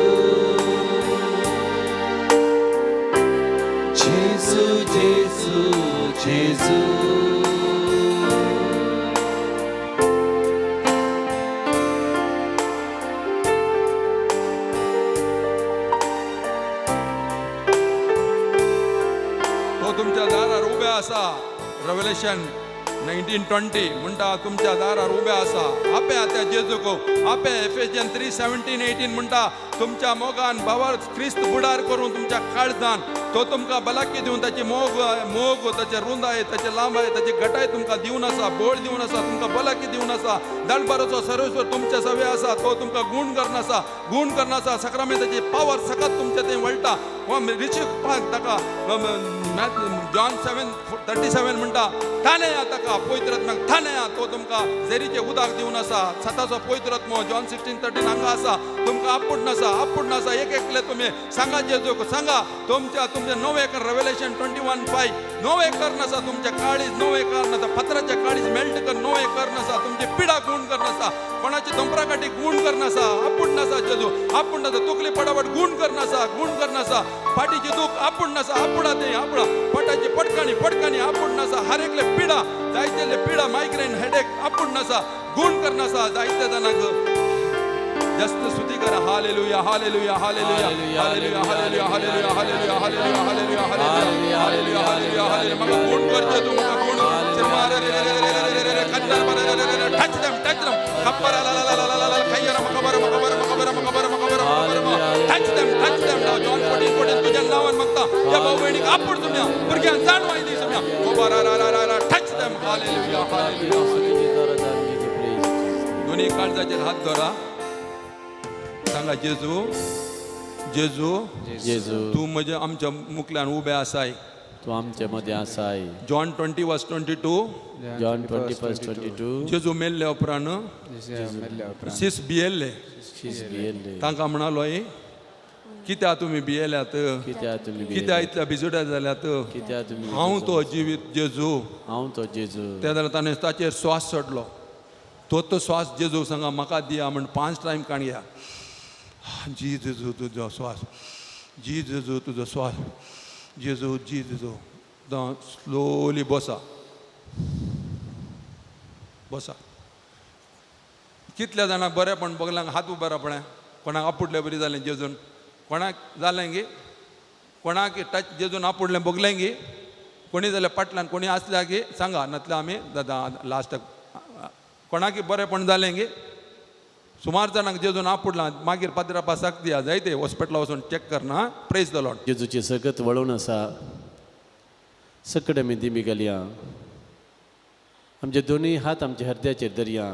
जेजू, जेजू, जेजू. तो तुमच्या दारार उबे आसा. रेवलेशन 19:20 म्हणटा तुमच्या दारार उबे आसा. आपे त्या जेजूक आपे. एफेजियन 3:17-18 म्हणटा तुमच्या मोगान भावार क्रिस्त बुडार करून तुमच्या काळजान तो तुमकां भलायकी दिवन ताची मोग मोग ताचे रुंदाय, ताचे लांबाय, ताची घटाय तुमकां दिवन आसा, बोळ दिवन आसा, तुमकां भलायकी दिवन आसा. दळबाराचो सर्वेश्वर तुमच्या सवे आसा. तो तुमकां गूण करनासा, गूण करनासा. साक्रामेंताची पावर सकात तुमच्या थंय वळटा. रिचीक ताका जॉन 7:37 म्हणटा थाने या ताका पवित्र आत्म्याक थाने या. तो तुमकां झेरीचें उदक दिवन आसा. सताचो पवित्र आत्मो जॉन 16:13 हांगा आसा. तुमकां आपूण नासा, आपूण नासा. एक एकले तुमी सांगा जेजूक, सांगा तुमच्या तुमच्या नवे कर. रेवलेशन 21:5 नवे कर नासा. तुमच्या काळीज नवे कर नासा. फातराच्या काळीज मेल्ट कर, नवे कर नासा. तुमची पिडा गूण कर नासा. कोणाची दोंपराकाठी गूण कर नासा. आपूण नासा जेजू, आपूण नासा. तुकली पटापट गूण कर नासा, गूण कर नासा. फाटीची दूख आपूण नासा, आपुडा ते आपुडा. पटाची पटकाणी पटकाणी आपूण नासा. हर एकले पिडा जायतेले पिडा, मायग्रेन, हेडेक आपूण नासा, गुण कर नासा. जायते जाणांक जास्त स्तुती करा. Hallelujah, hallelujah, hallelujah, hallelujah, hallelujah, hallelujah, hallelujah, hallelujah, hallelujah, hallelujah, hallelujah, hallelujah, hallelujah. म्हाका गुण करचे तूं, म्हाका गुण. Touch them, touch them. खप्पर ला ला ला ला ला ला खय्यर मकबर मकबर मकबर मकबर मकबर मकबर. Touch them, touch them. John 14:14 तुझ्या नावान मागता या भाऊ बहिणीक आपूण सुम्या, भुरग्यांक जाणवाय दी सुम्या. गोबर रा रा रा. Touch them. Hallelujah, hallelujah. दोन्ही काळजाचेर हात दवरा. सांगा जेजू, जेजू, जेजू, तूं म्हज्या आमच्या मुखल्यान उबे आसाय. तूं आमचे मदें आसाय. जॉन 20:22. जॉन 20:22. जेजू मेल्ले उपरांत शीस भियेल्ले. शीस भियेल्ले. तांकां म्हणालो, कित्याक तुमी भियेल्यात? कित्याक तुमी कित्याक इतल्या भिजुड्या जाल्यात? कित्याक तुमी? हांव तो जिवीत जेजू, हांव तो जेजू. ते जाल्यार ताणें ताचेर श्वास सोडलो. तो तो श्वास जेजू सांगा म्हाका दिया म्हण 5 टायम काणया. जी जेजू तुजो श्वास, जी जेजू तुजो श्वास, जेजू, जी जेजू. स्लोली बसा, बसा. कितल्या जाणांक बरेंपण बगलांक हात उबे आपणें. कोणाक आपुडले बरी जालें जेजून? कोणाक जालें गी? कोणाक टच जेजून आपुडलें बगलें गी? कोणी जाल्यार पाटल्यान कोणी आसल्या गी सांगा, नातल्यार आमी दादा लास्टाक. कोणाक बरेंपण जालें गी? सुमार जाणांक जेजून आपुडलां. मागीर पाद्रा पासाक दिया जायते हॉस्पिटला वचून चॅक करना. Praise the Lord. जेजूची सगत वळून आसा. सकडे आमी दिमी घालया. आमचे दोनूय हात आमच्या हृदयाचेर दरया.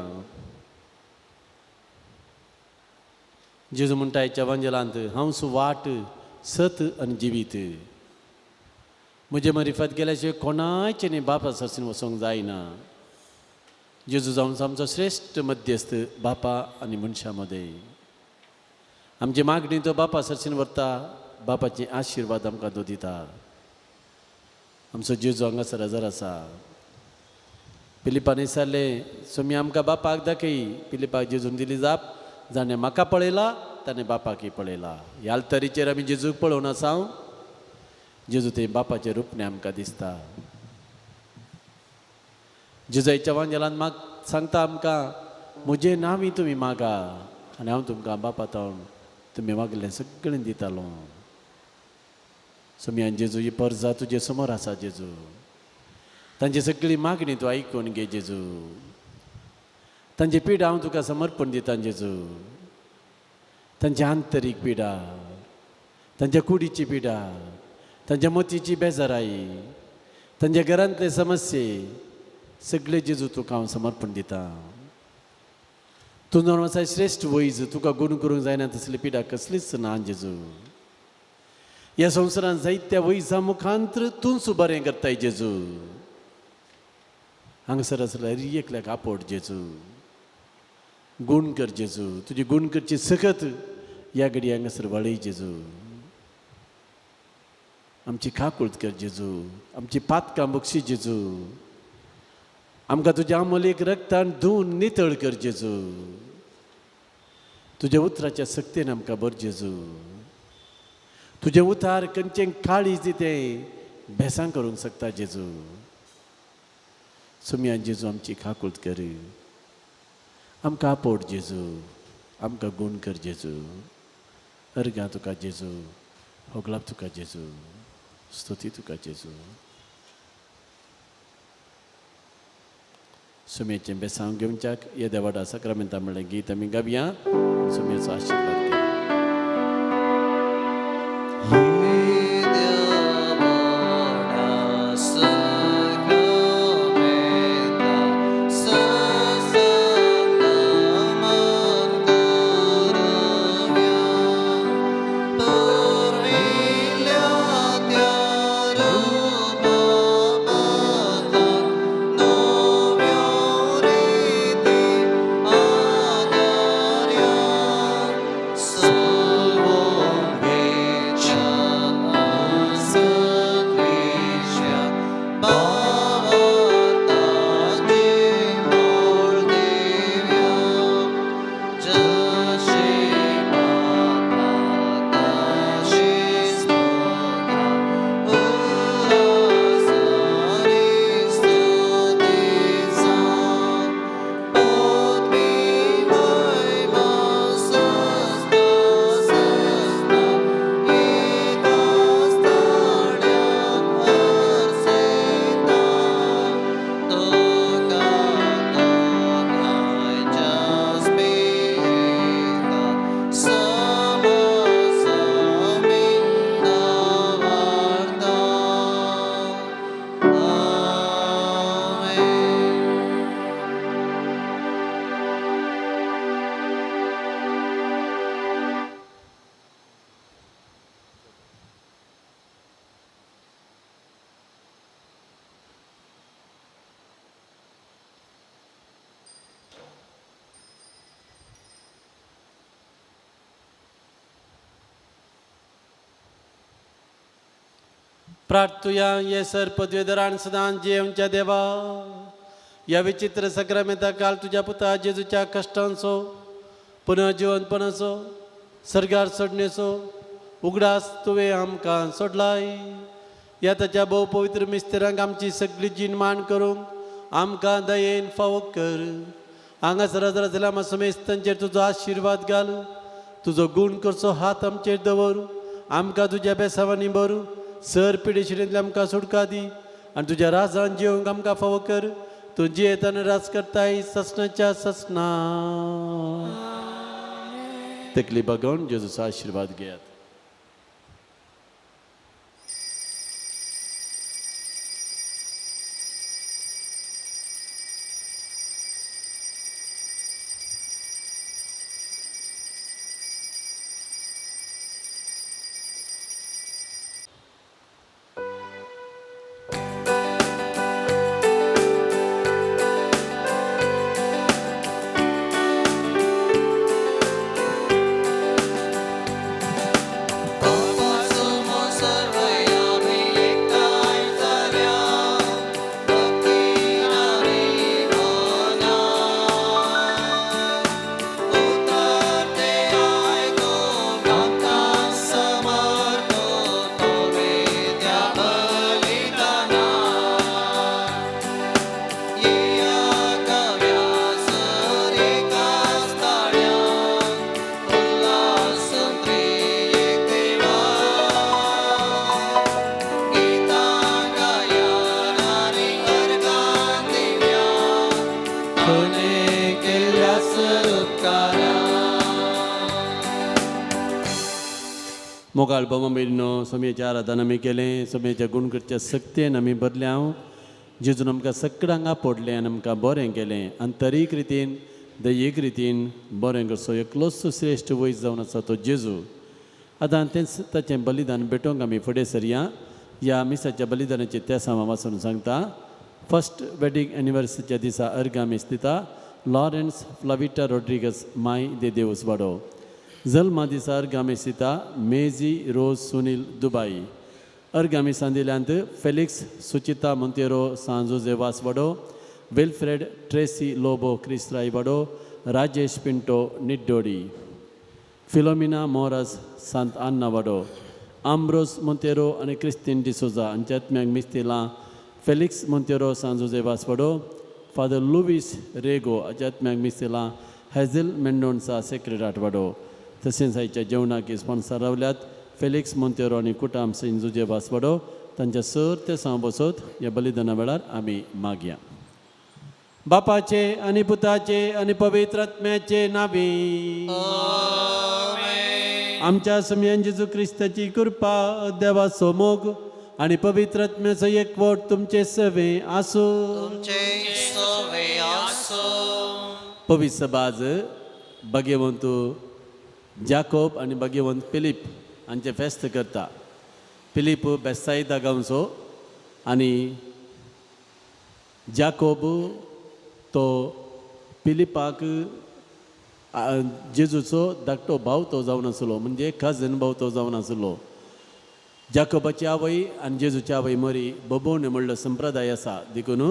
जेजू म्हणटा आयच्या वांजेलांत, हांव वाट सत आनी जिवीत, म्हजे मरिफात गेल्या शिवाय कोणाचें न्ही बापा सरसून वचोंक जायना. जेजू जावन आमचो श्रेश्ठ मध्यस्थ बापा आनी मनशां मदें. आमची मागणी तो बापा सरसून व्हरता, बापाचे आशिर्वाद आमकां तो दिता. आमचो जेजू हांगासर हजर आसा. पिलिपान विचारलें, स्वामी आमकां बापाक दाखय. पिलिपाक जेजून दिली जाप, जाणें म्हाका पळयला ताणें बापाकय पळयला. ह्या आल्तरीचेर आमी जेजूक पळोवन आसा. जेजू ते बापाचें रूपणें आमकां दिसता. जेजाच्या वांजेलान माग सांगता आमकां, म्हजें नांवी तुमी मागा आनी हांव तुमकां बापा तावन तुमी मागलें सगळें दितालो. सोमयान जेजू ही परजा तुजे समोर आसा जेजू, तांची सगळी मागणी तूं आयकून घे जेजू. तांची पिडा हांव तुका समर्पण दिता जेजू. तांची आंतरीक पिडा, तांच्या कुडीची पिडा, तांच्या मतीची बेजाराई, तांच्या घरांतले समस्ये सगळे जेजू तुका हांव समर्पण दिता. तूं जावन आसा श्रेश्ठ वैज, तुका गुण करूंक जायना तसली पिडा कसलीच ना जेजू. ह्या संवसारांत जायत्या वैजा मुखांत्र तूंच बरें करताय जेजू. हांगासर आसल्यार एकल्याक आपोट जेजू, गुण कर जेजू, तुजी गुण करची सकत ह्या घडी हांगासर वळय जेजू. आमची काकूळत कर जेजू, आमची पातकां बक्षी जेजू. आमकां तुज्या आमोलेक रक्तान धुवन नितळ कर जेजू. तुज्या उतराच्या सक्तेन आमकां भर जेजू. तुजें उतार खंयचें काळीज तें भेसां करूंक शकता जेजू. सोमया जेजू आमची काकूळत कर, आमकां आपोट जेजू, आमकां गुण कर जेजू. अर्गां तुका जेजू, होगलाप तुका जेजू, स्तुती तुका जेजू. सुमेचें बेसांव घेवच्याक येद्या व्हडा साक्रामेंता म्हणलें गीत आमी गावया. सुमेचो आशिर्वाद घेवया. प्रार्थुया ये सर पदवेधरान सदां जियेवच्या देवा, ह्या विचित्र सक्रामेंता काल तुज्या पुता जेजूच्या कश्टांचो पुनर्जिवनपणाचो सर्गार सोडणेचो उगडास तुवें आमकां सोडलाय. ह्या ताच्या भोव पवित्र मिस्तेरांक आमची सगळी जीण मान करूंक आमकां दयेन फावो कर. हांगासर हजर आसल्या आमच्या समेस्तांचेर तुजो आशिर्वाद घाल, तुजो गूण करचो हात आमचेर दवर, आमकां तुज्या बेसावांनी भरू, सर पिडेशिरेंतले आमकां सुटका दी आनी तुज्या राजान जिवंक आमकां फावो कर. तूं जियेताना राज करताय ससनाच्या ससना. तकली बागोवन जेजूचो आशिर्वाद घेयात. तुने केल्ल्या उपकारा. मोगाळ बाबा सोमयेच्या आराधन आमी केलें, सोमयेच्या गुणकृत्य सक्तेन आमी भरलें. हांव जेजून आमकां सगळ्यांक आपोडलें आनी आमकां बरें केलें आनी तरीक रितीन दयेक रितीन बरें करचो एकलोच श्रेश्ठ वयस जावन आसा तो जेजू. आतां तेंच ताचें बलिदान भेटोवंक आमी फुडें सरया. ह्या मिसाच्या बलिदानाचें तेसांव हांव वाचून सांगता. फर्स्ट वेडींग एनिवर्सरीच्या दिसा अर्घां मीस दिता लॉरेन्स फ्लाविटा रोड्रिगस माय दे देवस वाडो. जल्मा दिसा अर्घां मीस दिता मेजी रोज सुनील दुबाई. अर्घां मिसां दिल्यांत फेलिक्स सुचिता मोंतेरो सांजोजे वास वाडो, विल्फ्रेड ट्रेसी लोबो क्रिस्त्राय वाडो, राजेश पिंटो निड्डोडी, फिलोमिना मोरास सांत आन्ना वाडो, आम्ब्रोस मोंतेरो आनी क्रिस्तीन डिसोजा हांच्या आत्म्याक मीस दिलां फेलिक्स मोंतेरो सांजोजे वास वाडो, फादर लुवीस रेगो हाच्या आत्म्याक मीस दिलां हेझल मेंडोन्सा सेक्रेड हार्ट वाडो. तशेंच आयच्या जेवणाक स्पॉन्सर रावल्यात फेलिक्स मोंतेरो आनी कुटाम सेंट जुजे वास वाडो. तांच्या सर ते सांव बसत ह्या बलिदाना वेळार आमी मागया. बापाचे आनी पुताचे आनी पवित्र आत्म्याचे नावी आमच्या समयान जेजू क्रिस्ताची कृपा, देवाचो मोग आनी पवित्र आत्म्याचो एकवट तुमचे सवे आसूं. पवित्र सभाज भाग्यवंत जाकोब आनी भाग्यवंत फिलीप हांचें फेस्त करता. फिलीप बेसायदा गांवचो आनी जाकोब तो फिलिपाक जेजूचो धाकटो भाव तो जावन आसलो, म्हणजे कजन भाव तो जावन आसलो. जाकोबाची आवय आनी जेजूची आवय मरी बबोवणे म्हणलो संप्रदाय आसा, देखून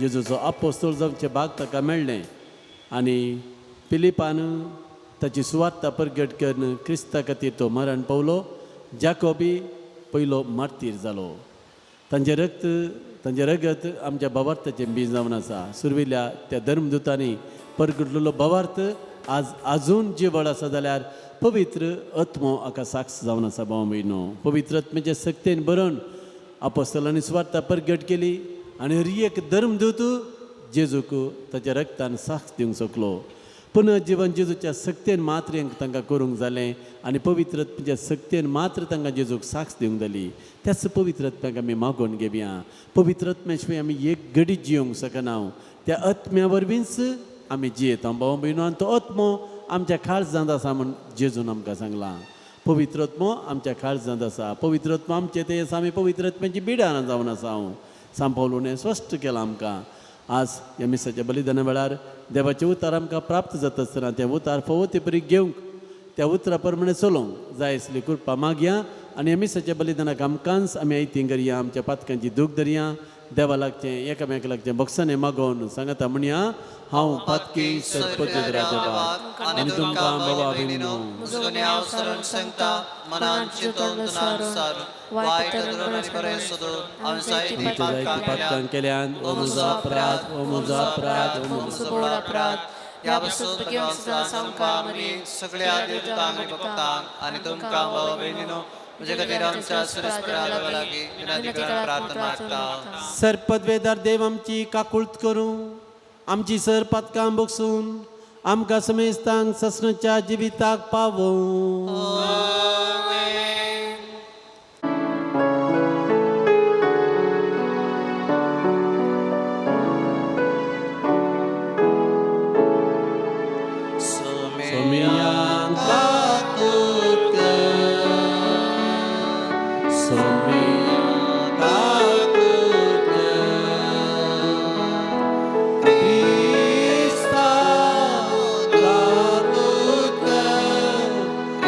जेजूचो आपोस्तोल जावचें भाग ताका मेळ्ळें आनी फिलिपान ताची सुवार्ता परगट करून क्रिस्ता खातीर तो मरण पावलो. जाकोबी पयलो मार्तीर जालो. तांचें रक्त तांचें रगत आमच्या भावार्थाचें बीज जावन आसा. सुरविल्ल्या त्या धर्मदुतांनी परगटलेलो भावार्थ आज आजून जिवळ आसा जाल्यार पवित्र आत्मो हाका साक्ष जावन आसा. भाव भयणो, पवित्र आत्म्याचे सक्तेन बरोवन आपोस्तलांनी सुवार्ता परगट केली आनी हर एक धर्मदूत जेजूक ताच्या रक्तान साक्ष दिवंक शकलो. पुनर्जीवन जेजूच्या सक्तेन मात्र तांकां करूंक जालें आनी पवित्र आत्म्याच्या सक्तेन मात्र तांकां जेजूक साक्ष दिवंक जाली. त्याच पवित्र आत्म्याक आमी मागोवन घेवया. पवित्र आत्म्या शिवाय आमी एक घडी जियोंक शकना. त्या आत्म्या वरवींच आमी जियेता भाव भयणो, आनी तो आत्मो आमच्या काळजांत आसा म्हूण जेजून आमकां सांगलां. पवित्र आत्मो आमच्या काळजांत आसा. पवित्र आत्मो आमचे ते आसा. आमी पवित्र आत्म्याची बिडां जावन आसा. हांव सांपावलून स्पश्ट केलां आमकां. आज ह्या मिसाच्या बलिदाना वेळार देवाचें उतार आमकां प्राप्त जाता आसतना तें उतार फावो ते परी घेवंक, त्या उतरा प्रमाणे चलोवंक जाय आसली कृपा मागया आनी ह्या मिसाच्या बलिदानाक आमकांच आमी आयती करया. आमच्या पातकांची दूख धरया, देवा लागचें एकामेका लागचें बक्षाने मागोवन सांगता म्हणया, हांव पातकी सरपती देवा आनी तुमकां बाबा भयणीनो पातकां केल्यान ओ म्हजो अपराध, ओ म्हजो अपराध, ओ म्हजो अपराध. ह्या पासून सगळ्या देवतांक आनी भक्तांक आनी तुमकां भाव भयणीनो म्हजे खातीर आमच्या सुरेस्परा देवा लागीं विनंती करून प्रार्थना मागता. सरपदवेदार देव आमची काकुळत करूं, आमची सर पातकां बगसून आमकां समेस्तांक ससनाच्या जिविताक पावोवं.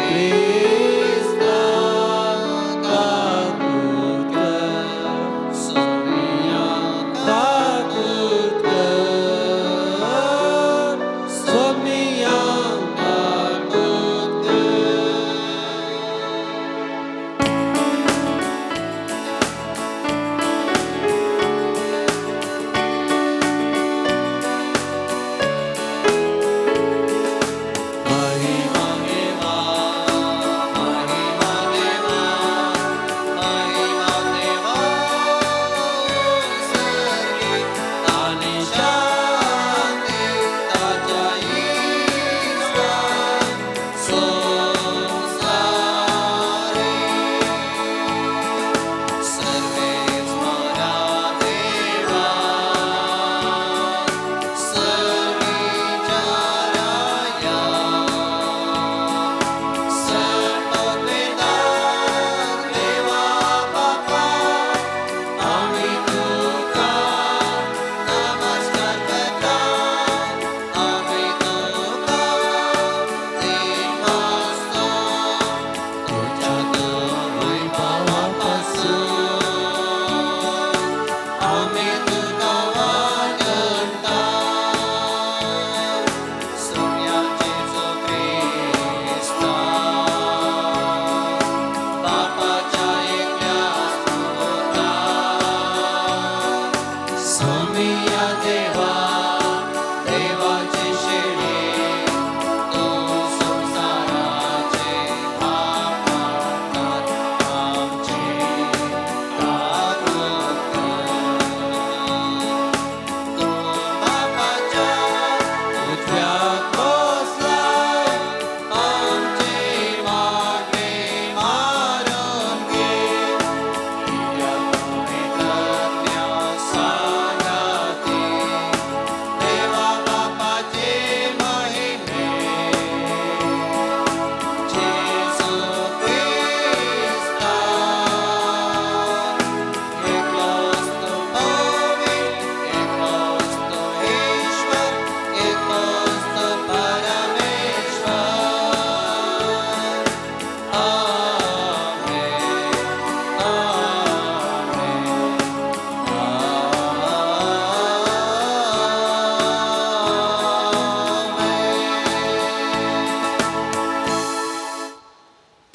Christ.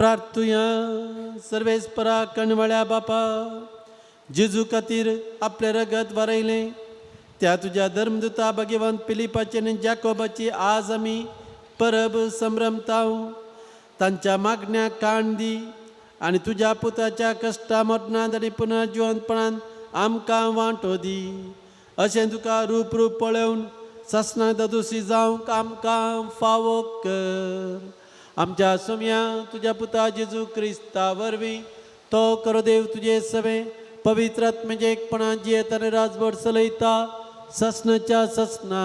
प्रार्थुया सर्वेस्परा कणवळ्या बापा, जेजू खातीर आपलें रगत वारयलें त्या तुज्या धर्मदुता भगवंत पिलिपाची आनी जाकोबाची आज आमी परब संभ्रमताव. तांच्या मागण्याक काण दी आनी तुज्या पुताच्या कश्टा मरणांत आनी पुनर्जिवंतपणान आमकां वांटो दी. अशें तुका रूप रूप पळोवन सासणां दादोशी जावंक आमकां फावो कर. आमच्या सोम्या तुज्या पुता जेजू क्रिस्ता वरवीं तो करो देव तुजे सवें पवित्र आत्म्याचे एकपणान जियेत आनी राजभर चलयता ससनाच्या ससना.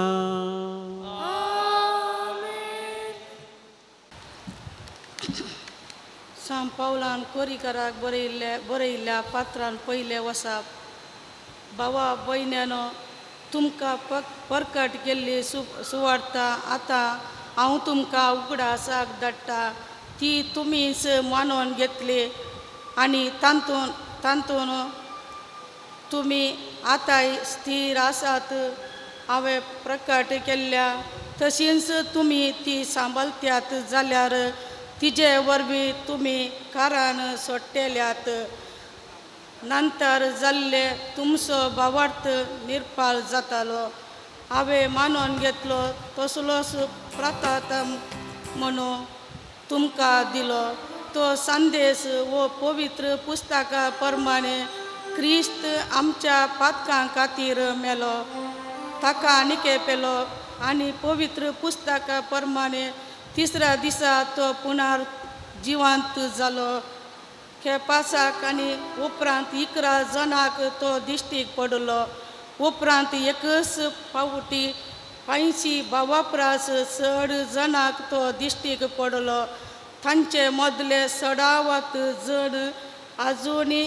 सांत पावलान कोरीकराक बरयिल्ल्या पात्रान पयलें वसाप. भावा भयण्यानो, तुमकां परकट केल्ली सुवार्ता आतां हांव तुमकां उगडासाक धाडटा, ती तुमीच मानून घेतली आनी तातूंत तुमी आतांय स्थीर आसात. हांवें प्रकट केल्ल्या तशींच तुमी ती सांबाळत्यात जाल्यार तिजे वरवीं तुमी कारान सोडटेल्यात. नंतर जाल्ले तुमचो भावार्थ निर्पाळ जातालो. हांवें मानून घेतलो तसलोच प्रतात म्हणून तुमकां दिलो तो संदेश वो पवित्र पुस्तका प्रमाणे क्रिस्त आमच्या पातकां खातीर मेलो, ताका निकेपेलो आनी पवित्र पुस्तका प्रमाणे तिसऱ्या दिसा तो पुनर जिवंत जालो. खेपासाक आनी उपरांत 11 जाणांक तो दिश्टीक पडलो. उपरांत एकच पावटी 85 भावा परस चड जाणांक तो दिश्टीक पडलो. तांचे मदले सडावत जण आजुनी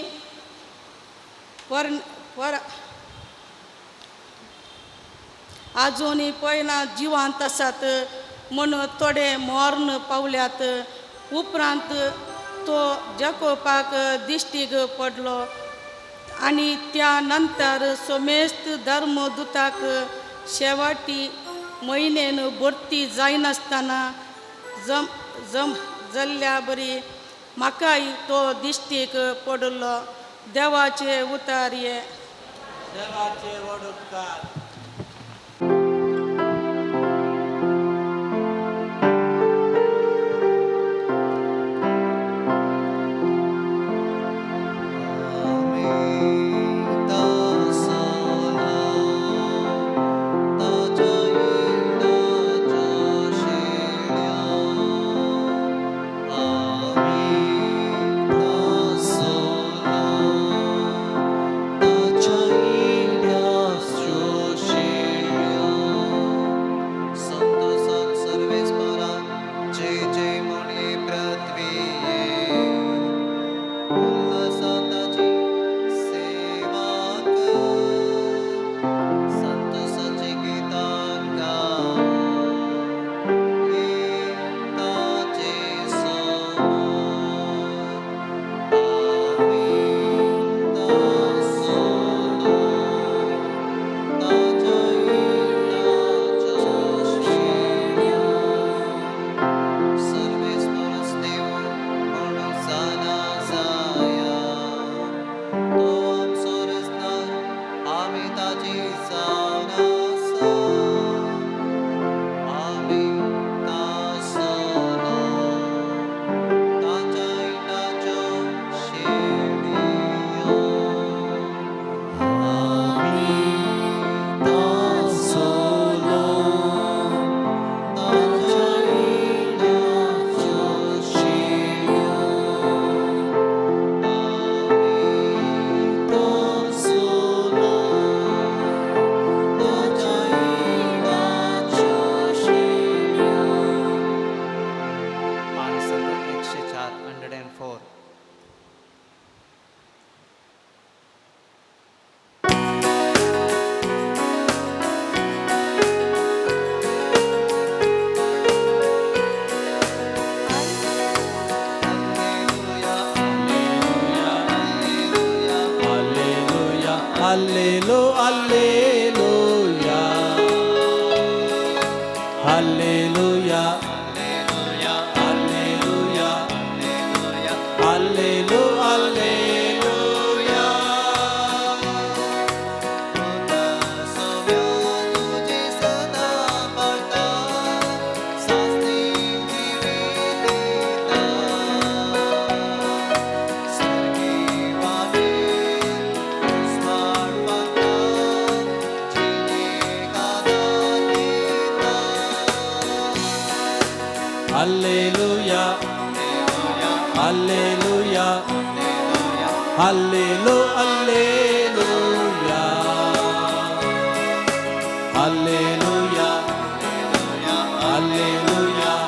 आजुनी पयना जिवंत आसात म्हूण थोडे मर्ण पावल्यात. उपरांत तो जाकोबाक दिश्टीक पडलो आनी त्या नंतर सोमेस्त धर्मदूताक शेवाटी म्हयन्यान भरती जायनासतना जम जम जाल्ल्या बरी म्हाकाय तो दिश्टीक पडलो. देवाचे उतार हे. देवाचे व्हड उपकार. Hallelujah, hallelujah, hallelujah. Hallelujah, hallelujah, hallelu hallelujah, hallelujah, hallelujah,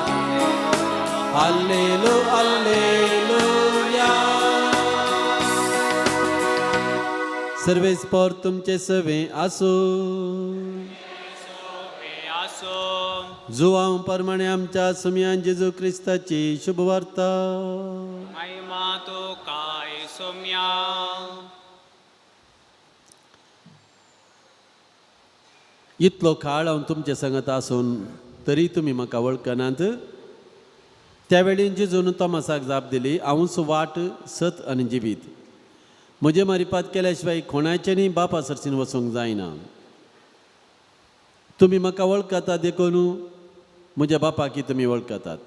hallelu hallelujah. सर्वेस्पर तुमचे सवे आसूं. जुवांव परमाणे आमच्या सुमयान जेजू क्रिस्ताची शुभवार्ता. महिमा तो काय सोम्या. इतलो काळ हांव तुमचे संगत आसून तरी तुमी म्हाका वळखनात. त्या वेळी जेजून तोमासाक जाप दिली, हांवूच वाट, सत आनी जिवीत. म्हजे मारिपात केल्या शिवाय कोणाच्यानी बापा सरसीन वचूंक जायना. तुमी म्हाका वळखता देखून म्हज्या बापाकी तुमी वळखतात,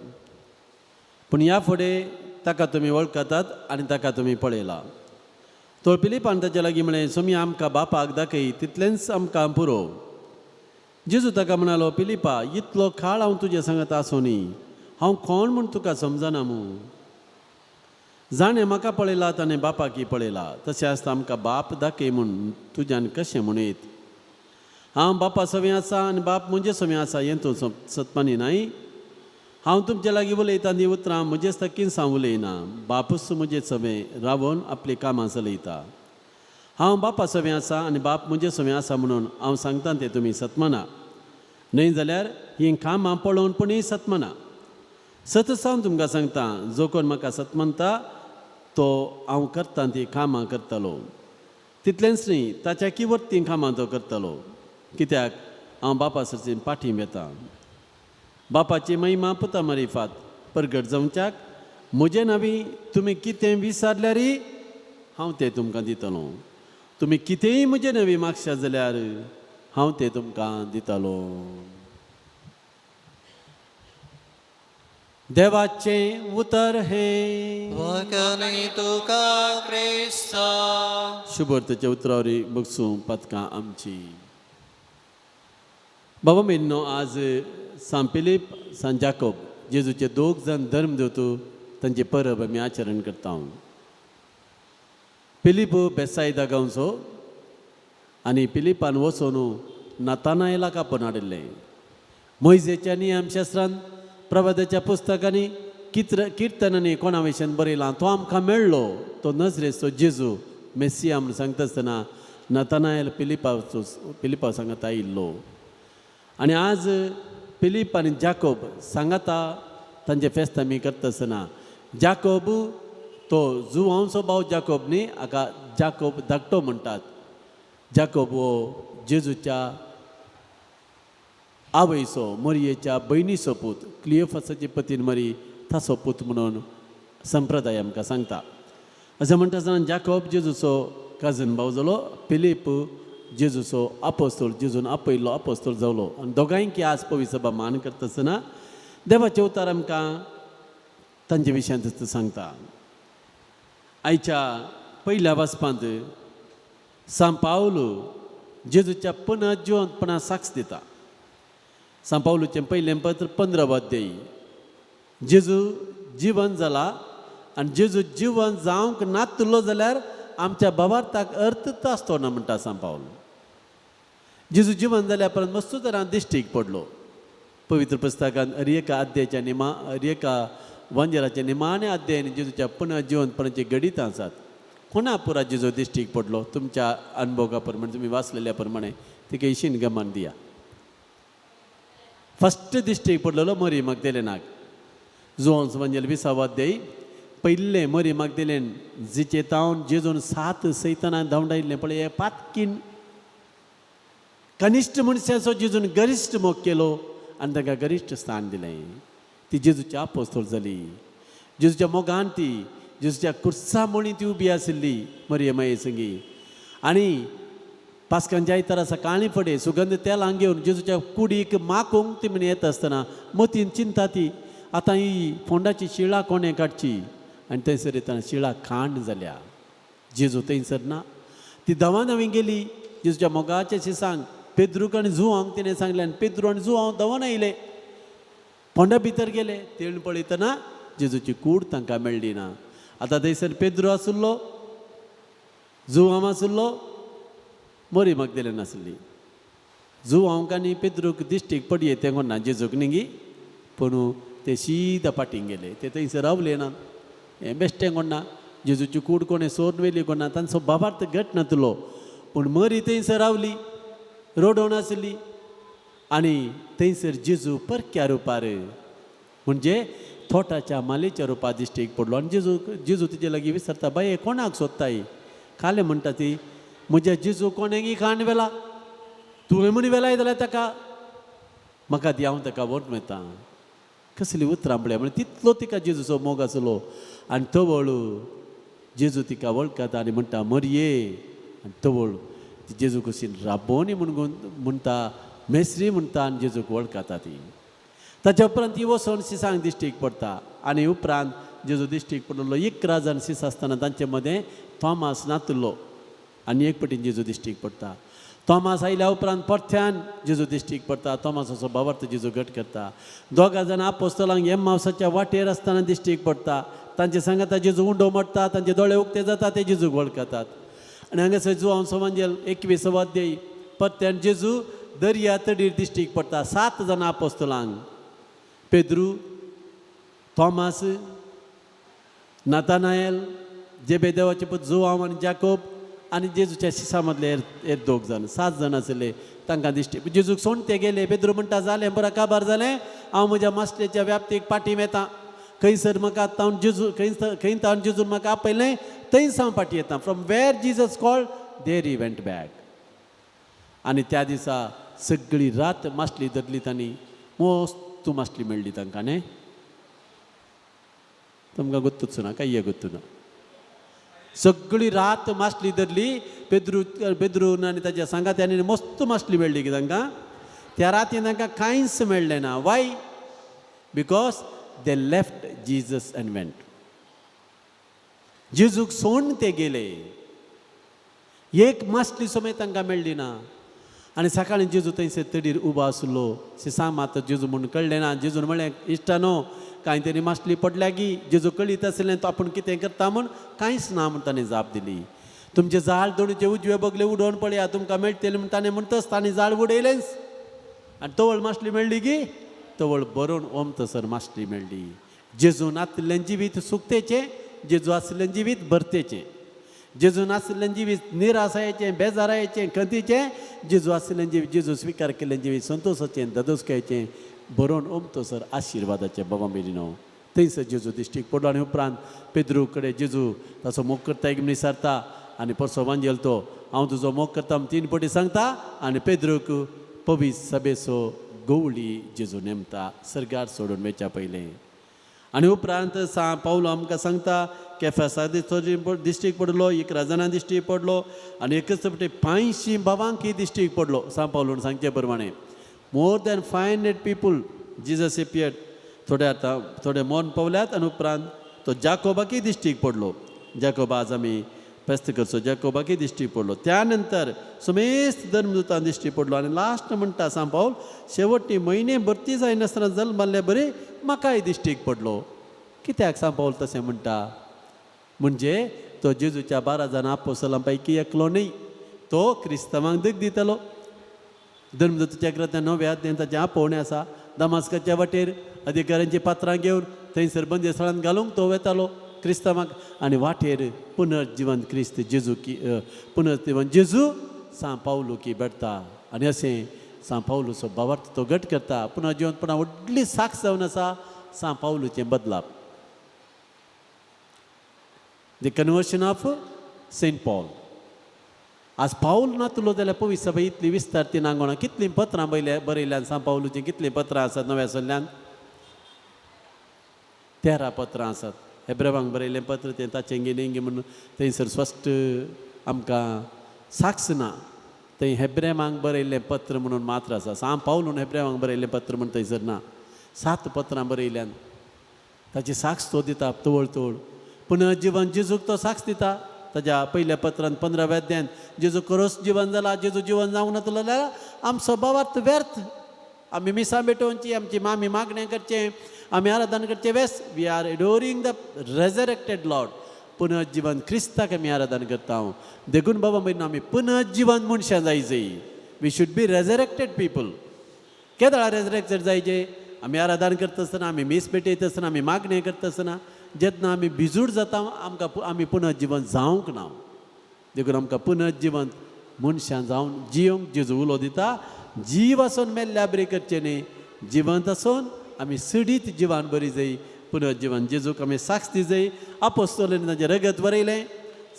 पूण ह्या फुडें ताका तुमी वळखतात आनी ताका तुमी पळयला. तो पिलिपान ताच्या लागीं म्हळें, सोमी आमकां बापाक दाखय, तितलेंच आमकां पुरो. जेजू ताका म्हणालो, पिलिपा, इतलो काळ हांव तुजे सांगत आसूं न्ही, हांव कोण म्हूण तुका समजना मू? जाणें म्हाका पळयला ताणें बापाकी पळयला. तशें आसता आमकां बाप दाखय म्हूण तुज्यान कशें म्हणयत? हांव बापा सवें आसा आनी बाप म्हजे सवें आसा हें तूं सतमानी न्हय? हांव तुमचे लागीं उलयतां ती उतरां म्हजेच तकीन हांव उलयना, बापूच म्हजे सवें रावोन आपलीं कामां चलयता. हांव बापा सवें आसा आनी बाप म्हजे सवें आसा म्हणून हांव सांगता तें तुमी सतमाना, न्हय जाल्यार हीं कामां पळोवन पुणूय सतमाना. सतच हांव तुमकां सांगता, जो कोण म्हाका सतमानता तो हांव करता ती कामां करतलो, तितलेंच न्ही ताच्या किवर्ती कामां तो करतलो, कित्याक हांव बापा सरचें पाठी येता. बापाची महिमा पुता मारिफात परगट जावच्याक म्हजें नावी तुमी कितें विसारल्यारय हांव तें तुमकां दितलो. तुमी कितेंय म्हजें नवी मागशात जाल्यार हांव तें तुमकां दितलो. देवाचें उतर हें. वकनी तुका क्रिस्ता. शुभर्थच्या उतरावरी बगसूं पदकां आमची. बाबा मेन्नो, आज सांत फिलीप, सांत जाकोब जेजूचे दोग जाण धर्मदूत तांचे परब आमी आचरण करता. फिलीप बेसायदा गांवचो आनी फिलिपान वचून नातानायलाक आपोवन हाडिल्लें. मोयजेच्या नियमशास्त्रान, प्रवादाच्या पुस्तकांनी, किर्तनांनी कोणा विशयान बरयलां तो आमकां मेळ्ळो, तो नजरेचो जेजू मेसिया म्हूण सांगता आसतना नातानायल फिलिपा सांगाता आयिल्लो. आनी आज फिलीप आनी जाकोब सांगाता तांचे फेस्त आमी करता आसतना जाकोब तो जुवांचो भाव जाकोब न्ही, हाका जाकोब धाकटो म्हणटात. जाकोब हो जेजूच्या आवयचो, मरयेच्या भयणीचो पूत, क्लियोफासाची पतीन मरी ताचो पूत म्हणून संप्रदाय आमकां सांगता. अशें म्हणटा आसतना जाकोब जेजूचो कजन भाव जालो, फिलीप जेजूचो आपोस्तोल, जेजून आपयल्लो आपोस्तोल जालो. आनी दोगांयकी आज पवित्र सभा मान करता आसतना देवाचे उतार आमकां तांचे विशयांत सांगता. आयच्या पयल्या वाचपांत सांत पावल जेजूच्या पुनर्जिवंतपणा साक्ष दिता. सांत पावलूचें पयलें पत्र 15 अध्यायी. जेजू जिवन जाला आनी जेजू जिवन जावंक नातलो जाल्यार आमच्या भावार्थाक अर्थच आसतो ना म्हणटा सांत पावल. जेजू जिवन जाल्या परंत मस्तू तरान दिश्टीक पडलो. पवित्र पुस्तकान हर एका अध्यायाच्या निमा, हर एका वंजराच्या निमाण्या अध्यायान जेजूच्या पुनर्जिवंतपणाची घडितां आसात. कोणा पुरा जेजू दिश्टीक पडलो तुमच्या अनुभवा प्रमाणे, तुमी वाचलेल्या प्रमाणे तिका इशीन गमान दिया. फस्ट दिश्टीक पडलेलो मरी मागदेलेनाक. जुवांस वंजेल 20 अध्याय पयल्लें मरी मागदेलेन जिचे तावन जेजून 7 सैताना धांवडायल्लें पळय, पातकीन कनिश्ठ मनशाचो जेजून गरिश्ठ मोग केलो आनी तांकां गरिश्ठ स्थान दिलें. ती जेजूची आपोस्तोल जाली. जेजूच्या मोगान ती जेजूच्या कुर्सा म्हणी ती उबी आशिल्ली मरिये माये संगी. आनी पास्कांच्या आयतारा सकाळीं फुडें सुगंध तेलां घेवन जेजूच्या कुडीक माकूंक ती म्हण येता आसतना मतीन चिंता ती आतां ही फोंडाची शिळा कोणें काडची, आनी थंयसर येतना शिळा खांड जाल्या. जेजू थंयसर ना. ती दवान हांवें गेली जेजूच्या मोगाचें सांग पेद्रूक आनी जुवांक तिणें सांगलें आनी पेद्रू आनी जुवांव दवान आयले. फोंडा भितर गेले, तेण पळयतना जेजूची कूड तांकां मेळ्ळी ना. आतां थंयसर पेद्रू आशिल्लो, जुवांव आशिल्लो, मरी मगदेलेन आसली. जुवांक आनी पेद्रूक दिश्टीक पडये तें कोण ना जेजूक न्ही, पूण ते सीदा फाटीं गेले, ते थंयसर रावले ना. हें बेश्टें कोण ना, जेजूची कूड कोणें सोर व्हेली कोण ना, तांचो बाबार्थ घट नातलो. पूण मरी थंयसर रावली, रडोवन आसली आनी थंयसर जेजू परक्या रुपार म्हणजे थोटाच्या मालेच्या रुपार दिश्टीक पडलो. आनी जेजू जेजू तिजे लागीं विचारता, बाये कोणाक सोदताय? कालें म्हणटा ती, म्हज्या जेजू कोणेंगी खाण व्हेला, तुवें म्हूण व्हेलाय जाल्यार ताका म्हाका दी, हांव ताका व्हरून वता. कसली उतरां पळया, म्हणजे तितलो तिका जेजूचो मोग आसलो. आनी तवळ जेजू तिका वळखता आनी म्हणटा मरये. आनी तवळ ती जेजू कशी राबोनी म्हूण म्हणटा, मेसरी म्हणटा आनी जेजूक वळखता ती. ताच्या उपरांत ती वचोन शिसांक दिश्टीक पडटा. आनी उपरांत जेजू दिश्टीक पडलो 11 जाण शीस आसतना तांचे मदें थॉमास नातलो आनी एक पटीन जेजू दिश्टीक पडटा. थॉमास आयल्या उपरांत परत्यान जेजू दिश्टीक पडटा. थॉमासाचो भावार्थ जेजू घट करता. दोगां जाणां आपोस्तलांक एम्मावसाच्या वाटेर आसतना दिश्टीक पडटा. तांचे सांगाता जेजू उंडो मोडटा, तांचे दोळे उक्ते जाता, ते जेजूक वळखतात. आनी हांगासर जुवांव सोमांजेल 21 अध्याय परत्यान जेजू दर्या तडीर दिश्टीक पडटा 7 जाणां आपोस्तलांक, पेद्रू, थॉमास, नातानायल, जेबेदेवाचे पूत जुवांव आनी जाकोब आनी जेजूच्या शिसा मदले हेर 2 जाण, 7 जाण आसले. तांकां दिश्टी जेजूक सोण ते गेले. पेद्रू म्हणटा जालें बरें काबार जालें, हांव म्हज्या मासलेच्या व्याप्तीक फाटीं वेता, खंयसर म्हाका तावन जेजू खंय तावन जेजून म्हाका आपयलें थंयच हांव फाटीं येता. From where Jesus called there he went back. आनी त्या दिसा सगळी रात मासली धरली तांणी, मस्त मासली मेळ्ळी तांकां. न्ही तुमकां गोत्तूच ना, काय गोत्तू ना. सगळी रात मासली धरली पेद्रू पेद्रून आनी ताच्या सांगात्यांनी मस्त मासली मेळ्ळी की तांकां. त्या रातीन तांकां कांयच मेळ्ळें ना. Why? Because they left Jesus and went. जेजूक सोडून ते गेले. एक मासली समेत तांकां मेळ्ळी ना. आनी सकाळीं जेजू थंयसर तडीर उबो आसलो. शिसां मात जेजू म्हूण कळ्ळें ना. जेजून म्हणलें, इश्टानो कांय तरी मासली पडल्या गी. जेजू कळीत आसलें तो आपूण कितें करता म्हूण. कांयच ना म्हूण ताणें जाप दिली. तुमचें जाळ दोणीचे उजवे बगले उडोवन पळया, तुमकां मेळटलें म्हूण ताणें म्हणटच ताणें जाळ उडयलेंच. आनी तवळ मासली मेळ्ळी गी, तवळ बरोवन ओम तसर मासली मेळ्ळी. जेजू नातिल्लें जिवीत सुकतेचें, जेजू आशिल्लें जिवीत भरतेचें. जेजू नाशिल्लें जिवीत निरासायेचें, बेजारायेचें, खंतीचें. जेजू आशिल्लें जिवीत, जेजू स्विकार केल्लें जिवीत संतोशाचें, ददोसकायेचें, बरोवन ओमतोसर आशिर्वादाचें. बाबा मेरिनो थंयसर जेजू दिश्टीक पडलो. आनी उपरांत पेद्रू कडेन जेजू ताचो मोग करता एक विचारता आनी परसो वांजेल तो हांव तुजो मोग करता म्हूण 3 पटी सांगता. आनी पेद्रूक पवीस सभेचो गवळी जेजू नेमता सर्गार सोडून वेच्या पयलें. आनी उपरांत सा पावलो आमकां सांगता केफेसा दिश्टीक पडलो, 11 जाणां दिश्टीक पडलो आनी एकच फावटी 500 भावांकय दिश्टीक पडलो. सा पावलून सांगचे प्रमाणे more than 500 people Jesus appeared. थोडे आतां थोडे मरण पावल्यात. आनी उपरांत तो जाकोबाकय दिश्टीक पडलो. जाकोबा आज आमी फेस्त करचो, जाकोबाकय दिश्टीक पडलो. त्या नंतर समेस्त धर्मदूतां दिश्टी पडलो. आनी लास्ट म्हणटा सा पावल शेवटी म्हयने भरती जायनासतना जल्मल्ले बरी म्हाकाय दिश्टीक पडलो. कित्याक सा पावल तशें म्हणटा? म्हणजे तो जेजूच्या 12 जाणां आपोस्तलां पैकी एकलो न्ही, तो क्रिस्तांवांक दग दितालो. धर्मदूताच्या ग्रंथान 9व्या अध्यायांत ताचें आपोवणें आसा. दमास्काच्या वाटेर अधिकाऱ्यांची पात्रां घेवन थंयसर बंदेस्थळांत घालूंक तो वेतालो क्रिस्तांवांक. आनी वाटेर पुनर्जिवन क्रिस्त जेजू की पुनर्जिवन जेजू सां पावलू की भेटता. आनी अशें सां पावलूचो भावार्थ तो घट करता. पुनर्जिवनपणा व्हडली साक्ष जावन आसा सां पावलूचें बदलाप, the conversion of Saint Paul. आज पावल नातलो जाल्यार पवित्र सभा इतली विस्तार ती नांगोणा कितलीं पत्रां बरयल्यान सां पावलूचीं कितलीं पत्रां आसात नव्या सल्ल्यान? 13 पत्रां आसात. हेब्रेवांक बरयलें पत्र तें ताचें गिनेंगी म्हणून थंयसर स्पश्ट आमकां साक्ष ना. थंय हेब्रेवांक बरयल्लें पत्र म्हणून मात्र आसा. सां पावलून हेब्रेवांक बरयल्लें पत्र म्हूण थंयसर ना. 7 पत्रां बरयल्यान ताची साक्ष तो दिता तवळ तवळ. पुनर्जिवन जीवन जेजूक तो साक्ष दिता. ताज्या पयल्या पत्रान 15व्या अध्यायांत जेजू खरोच जिवन जाला, जेजू जिवन जावंक नातलो जाल्यार आमचो भावार्थ व्यर्थ, आमी मिसां भेटोवची, आमची मामी मागणें करचें, आमी आराधन करचें. Yes, we are adoring the resurrected Lord. पुनर्जिवन क्रिस्ताक आमी आराधन करता. देखून बाबा भयणीनो, आमी पुनर्जिवन मनशां जाय. We should be resurrected people. केदळा resurrected जायचे? आमी आराधन करता आसतना, आमी मीस भेटयता आसतना, आमी मागणें करता आसतना, जेन्ना आमी भिजूड जाता, आमकां आमी पुनर्जिवन जावंक ना. देखून आमकां पुनर्जिवन मनशां जावन जियोंक जेजू उलो दिता. जीव आसून मेल्ल्या बरी करचें न्ही, जिवंत आसून आमी सिडीत जिवान बरी जाय. पुनर्जिवन जेजूक आमी साक्ष दी जाय. आपोस्तोलांनी तांचें रगत बरयलें,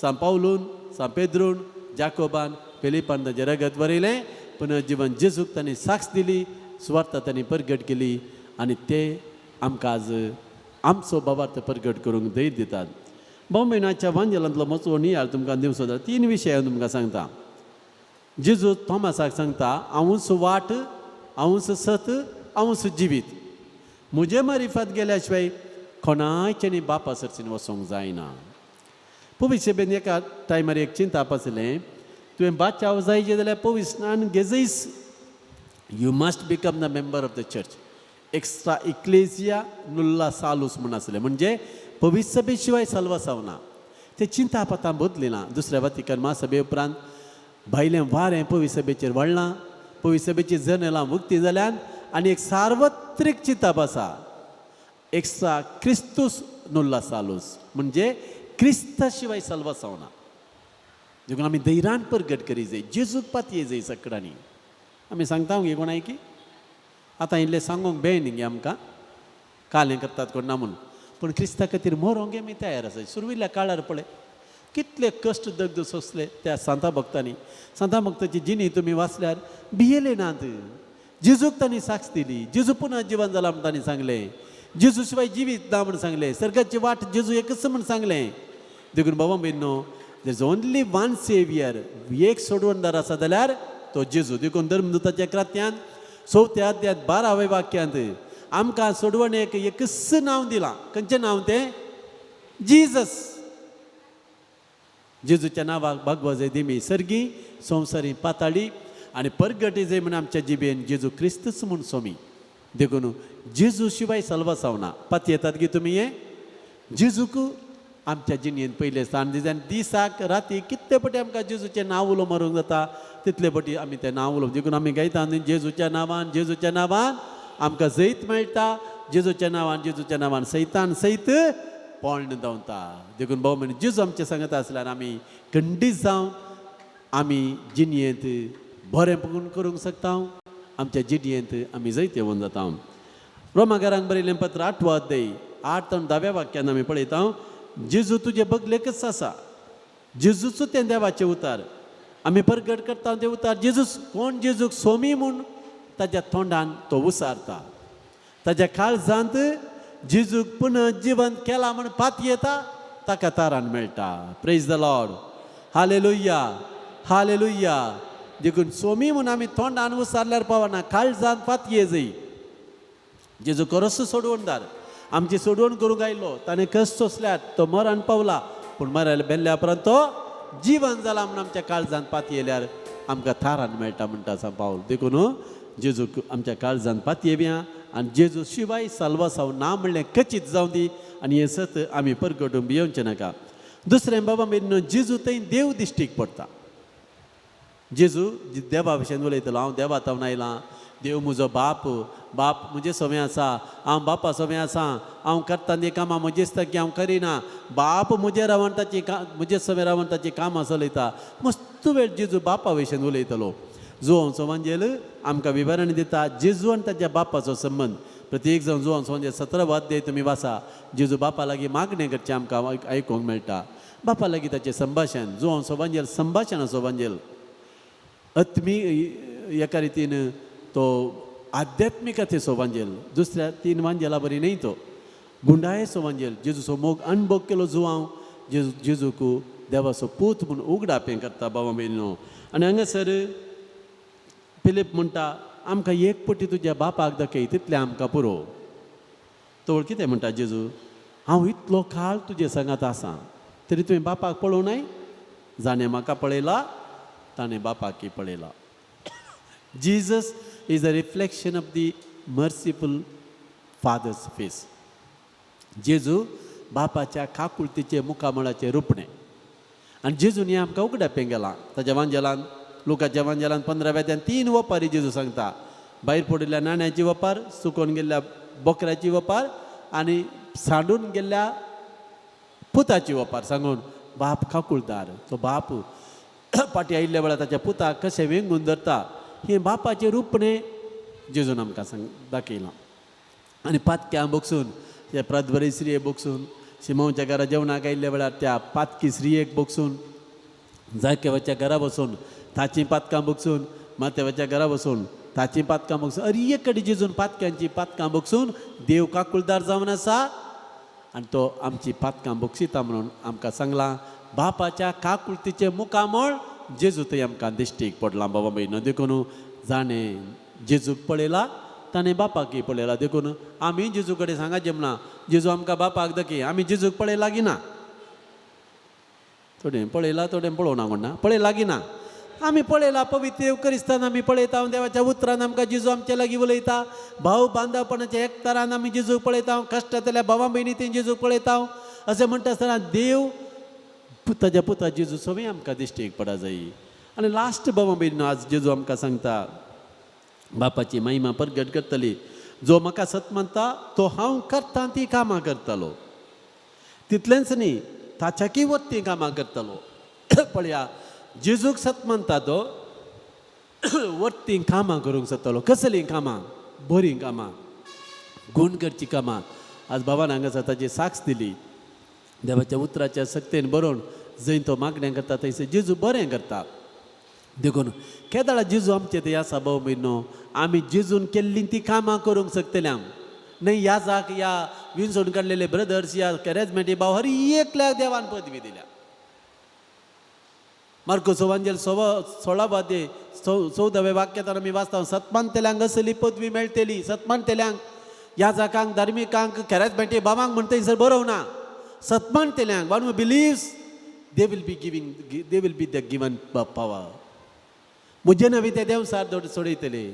सांत पावलून, सांत पेद्रून, जाकोबान, फिलिपान तांचें रगत बरयलें. पुनर्जिवन जेजूक तांणी साक्ष दिली, सुवार्ता तांणी परगट केली आनी ते आमकां आज आमचो बाबार्थ परगट करूंक धैर्य दितात. भाव म्हयन्याच्या वांजेलांतलो म्हजो नियाळ तुमकां दिवचो जाल्यार तीन विशय हांव तुमकां सांगता. जेजू थॉमसाक सांगता, हांवूच वाट, हांवूच सत, हांवूच जिवीत. म्हजे मारिफात गेल्या शिवाय कोणायच्यानी बापा सरसीन वचोंक जायना. पवित्र सभेन एका टायमार एक चिंताप आसलें, तुवें बाचाव जायचे जाल्यार पवित्र स्नान घेजयस. You must become the member of the church. Extra ecclesia nulla salus म्हूण आसलें, म्हणजे पवित्र सभे शिवाय साल्वासांव ना. ते चिंताप आतां बदली ना. दुसऱ्या वातिकन महासभे उपरांत भायलें वारें पवित्र सभेचेर वळ्ळां, पवित्र सभेची जनेलां उक्ती जाल्यान आनी एक सार्वत्रीक चिंताप आसा, एक्स्ट्रा क्रिस्तूस नुल्ला सालूस, म्हणजे क्रिस्ता शिवाय साल्वासांव ना. देखून आमी धैर्यान परगट करी जाय, जेजूक पातये जाय सगळ्यांनी. आमी सांगता गे कोणाय की आतां इल्लें सांगूंक बेन गे आमकां कालें करतात कोण ना म्हणून, पूण क्रिस्ता खातीर मरोंक आमी तयार आसा. सुरविल्ल्या काळार पळय कितले कश्ट दग्द सोंसले त्या सांता भक्तांनी. सांता भक्ताची जिणी तुमी वाचल्यार भियेले नात. जेजूक तांणी साक्ष दिली, जेजू पुनः जिवन जाला म्हूण तांणी सांगलें, जेजू शिवाय जिवीत ना म्हूण सांगलें, सर्गाची वाट जेजू एकच म्हूण सांगलें. देखून बाबा भयणीनो, there is only one saviour. एक सोडवणदार आसा जाल्यार तो जेजू. देखून धर्मदूताच्या क्रात्यांत चवथ्या अध्यायांत 12व्या वाक्यांत आमकां सोडवणेक एकच नांव दिलां. खंयचें नांव तें? जीजस. जेजूच्या नांवाक भागवजय दिमी सर्गी संवसारी पाताळी आनी परगटी जाय म्हूण आमच्या जिबेन जेजू क्रिस्तूच म्हूण सोमी. देखून जेजू शिवाय साल्वासांव ना. पातयेतात गी तुमी हें? जेजूक आमच्या जिणेंत पयलें स्थान दिता आनी दिसाक राती कितले पटी आमकां जेजूचें नांव उलो मारूंक जाता तितले पटी आमी तें नांव उलोवप. देखून आमी गायता न्ही, जेजूच्या नांवान, जेजूच्या नांवान आमकां जैत मेळटा, जेजूच्या नांवान, जेजूच्या नांवान सैतान सैत पळण धांवता. देखून भाव म्हण जेजू आमचें सांगता आसल्यार आमी खंडीत जावन आमी जिणेंत बरें करूंक शकता, आमच्या जिणेंत आमी जैत येवन जाता. रोमागारांक बरयलें पत्र 8वो अध्याय 8 आनी 10व्या वाक्यान आमी पळयता, जेजू तुजे बगलेकच आसा. जेजूच तें देवाचें उतार आमी परगट करता तें उतार. जेजूस कोण जेजूक सोमी म्हूण ताज्या तोंडान तो उसारता, ताज्या काळजांत जेजूक पुनः जिवंत केला म्हूण पातयेता, ताका तारान मेळटा. Praise the Lord, hallelujah, hallelujah. देखून सोमी म्हूण आमी तोंडान उसारल्यार पावना, काळजांत पातये जाय. जेजू खरोच सोडवणदार, आमची सोडवण करूंक आयलो, ताणें कश्ट सोंसल्यात, तो मरण पावला, पूण मरायला बेल्ल्या उपरांत तो जिवन जाला म्हूण आमच्या काळजांत पातयेल्यार आमकां थारान मेळटा म्हणटा सांत पावल. देखून जेजूक आमच्या काळजांत पातयेवया आनी जेजू शिवाय साल्वासांव ना म्हणलें कचीत जावं दी आनी हें सत आमी परगटून भियोवचें नाका. दुसरें बाबा मेरेन जेजू थंय देव दिश्टीक पडटा. जेजू देवा भशेन उलयतलो, हांव देवा तावन आयलां, देव म्हजो बाप, बाप म्हजे समें आसा, हांव बापा समें आसा, हांव करता ती कामां म्हजे दिसता की हांव करिना, बाप म्हजे रावन ताची म्हजे समें रावन ताची कामां चलयता. मस्त वेळ जेजू बापा भशेन उलयतलो. जुवांचो वांजेल आमकां विवरण दिता जेजू आनी ताच्या बापाचो संबंद. प्रत्येक जावन जुवांचो वांजेल 17 अध्याय तुमी वाचा, जेजू बापा लागीं मागणें करचें आमकां आयकूंक मेळटा. बापा लागीं ताचें संभाशण, जुवांचो वांजेल संभाशणाचो वांजेल, आत्मी एका रितीन तो आध्यात्मिकतेचो वांजेल, दुसऱ्या 3 वांजेला बरी न्ही तो गुंडायेचो वांजेल. जेजूचो मोग अणभव केलो जुवांव, जेजू जेजूक देवाचो पूत म्हूण उगडापें करता बाबा भयणीनो. आनी हांगासर फिलीप म्हणटा, आमकां एक पटी तुज्या बापाक दाखय तितलें आमकां पुरो. तो कितें म्हणटा जेजू, हांव इतलो काळ तुजे सांगात आसा तरी तुवें बापाक पळोवं नाय, जाणें म्हाका पळयला ताणें बापाकय पळयला. Jesus is a reflection of the merciful father's face. जेजू बापाच्या काकुळतीचे मुखामळाचे रुपणें. आनी जेजून हें आमकां उगडापें गेलां ताच्या वांजेलान, लुकाच्या वांजेलान 15व्या अध्यायान 3 वपारी जेजू सांगता. भायर पडिल्ल्या नाण्याची वपार, सुकोवन गेल्ल्या बोकऱ्याची वपार आनी सांडून गेल्ल्या पुताची वपार सांगून बाप काकुळदार. तो बाप फाटीं आयिल्ल्या वेळार ताच्या पुताक कशें वेंगून धरता हें बापाचें रुपणें जेजून आमकां सांग दाखयलां. आनी पातक्यां बोगसून, त्या प्रदबरी स्त्रिये बोगसून, शिमोच्या घरा जेवणाक आयिल्ल्या वेळार त्या पातकी स्त्रियेक बोगसून, जाकेवाच्या घरा बसून ताचीं पातकां बोगसून, मातेवाच्या घरा बसून ताचीं पातकां बोगसून, अरे एक कडेन जेजून पातक्यांची पातकां बोगसून देव काकुळदार जावन आसा आनी तो आमची पातकां बोगशिता म्हणून आमकां सांगलां. बापाच्या काकुळतीचें मुखामळ जेजू थंय आमकां दिश्टीक पडलां बाबा भयणो. देखून जाणें जेजूक पळयला ताणें बापाकय पळयला. देखून आमी जेजू कडेन सांगाचें म्हणा, जेजू आमकां बापाक दाखय, आमी जेजूक पळय लागीना. थोडें पळयला थोडें पळोवना कोण ना, पळय लागीना. आमी पळयला पवित्र येवकरिस्तान आमी पळयता, देवाच्या उतरान आमकां जेजू आमचे लागीं उलयता. भाव बांदवपणाच्या एकतारान आमी जेजूक पळयता, कश्टांतल्या भावा भयणी ती जेजूक पळयता. अशें म्हणटा आसतना देव पुताच्या पुता जेजू सगळें आमकां दिश्टीक पडा जाय. आनी लास्ट बाबा भयणीनो, आज जेजू आमकां सांगता बापाची महिमा परगट करतली. जो म्हाका सत मानता तो हांव करता ती कामां करतलो, तितलेंच न्ही ताच्याकी वत ती कामां करतलो. पळया जेजूक सत मानता तो वट्टी कामां करूंक शकतलो. कसलीं कामां? बरीं कामां, गूण करचीं कामां. आज बाबान हांगासर ताची साक्ष दिली. देवाच्या उतराच्या सक्तेन बरोवन जंय तो मागणें करता थंयसर जेजू बरें करता. देखून केदाळा जेजू आमचे थंय आसा भाव भयणो, आमी जेजून केल्लीं तीं कामां करूंक शकतले आम न्हय. ह्या जाक ह्या विंचून काडलेले ब्रदर्स ह्या कॅरेजमेंटी भाव हर एकल्याक देवान पदवी दिल्या. मार्कोस वांजेल 16 14व्या वाक्यांत आमी वाचता, सतमानतेल्यांक असली पदवी मेळटली. सतमानतेल्यांक, ह्या जाकांक, धार्मिकांक, कॅरेजमेंटी बाबांक म्हणटा थंयसर बरोवना. सतमानतेल्यांक, one who believes they will be giving, they will be the given power. म्हजे नवी ते देवसार सोडयतले,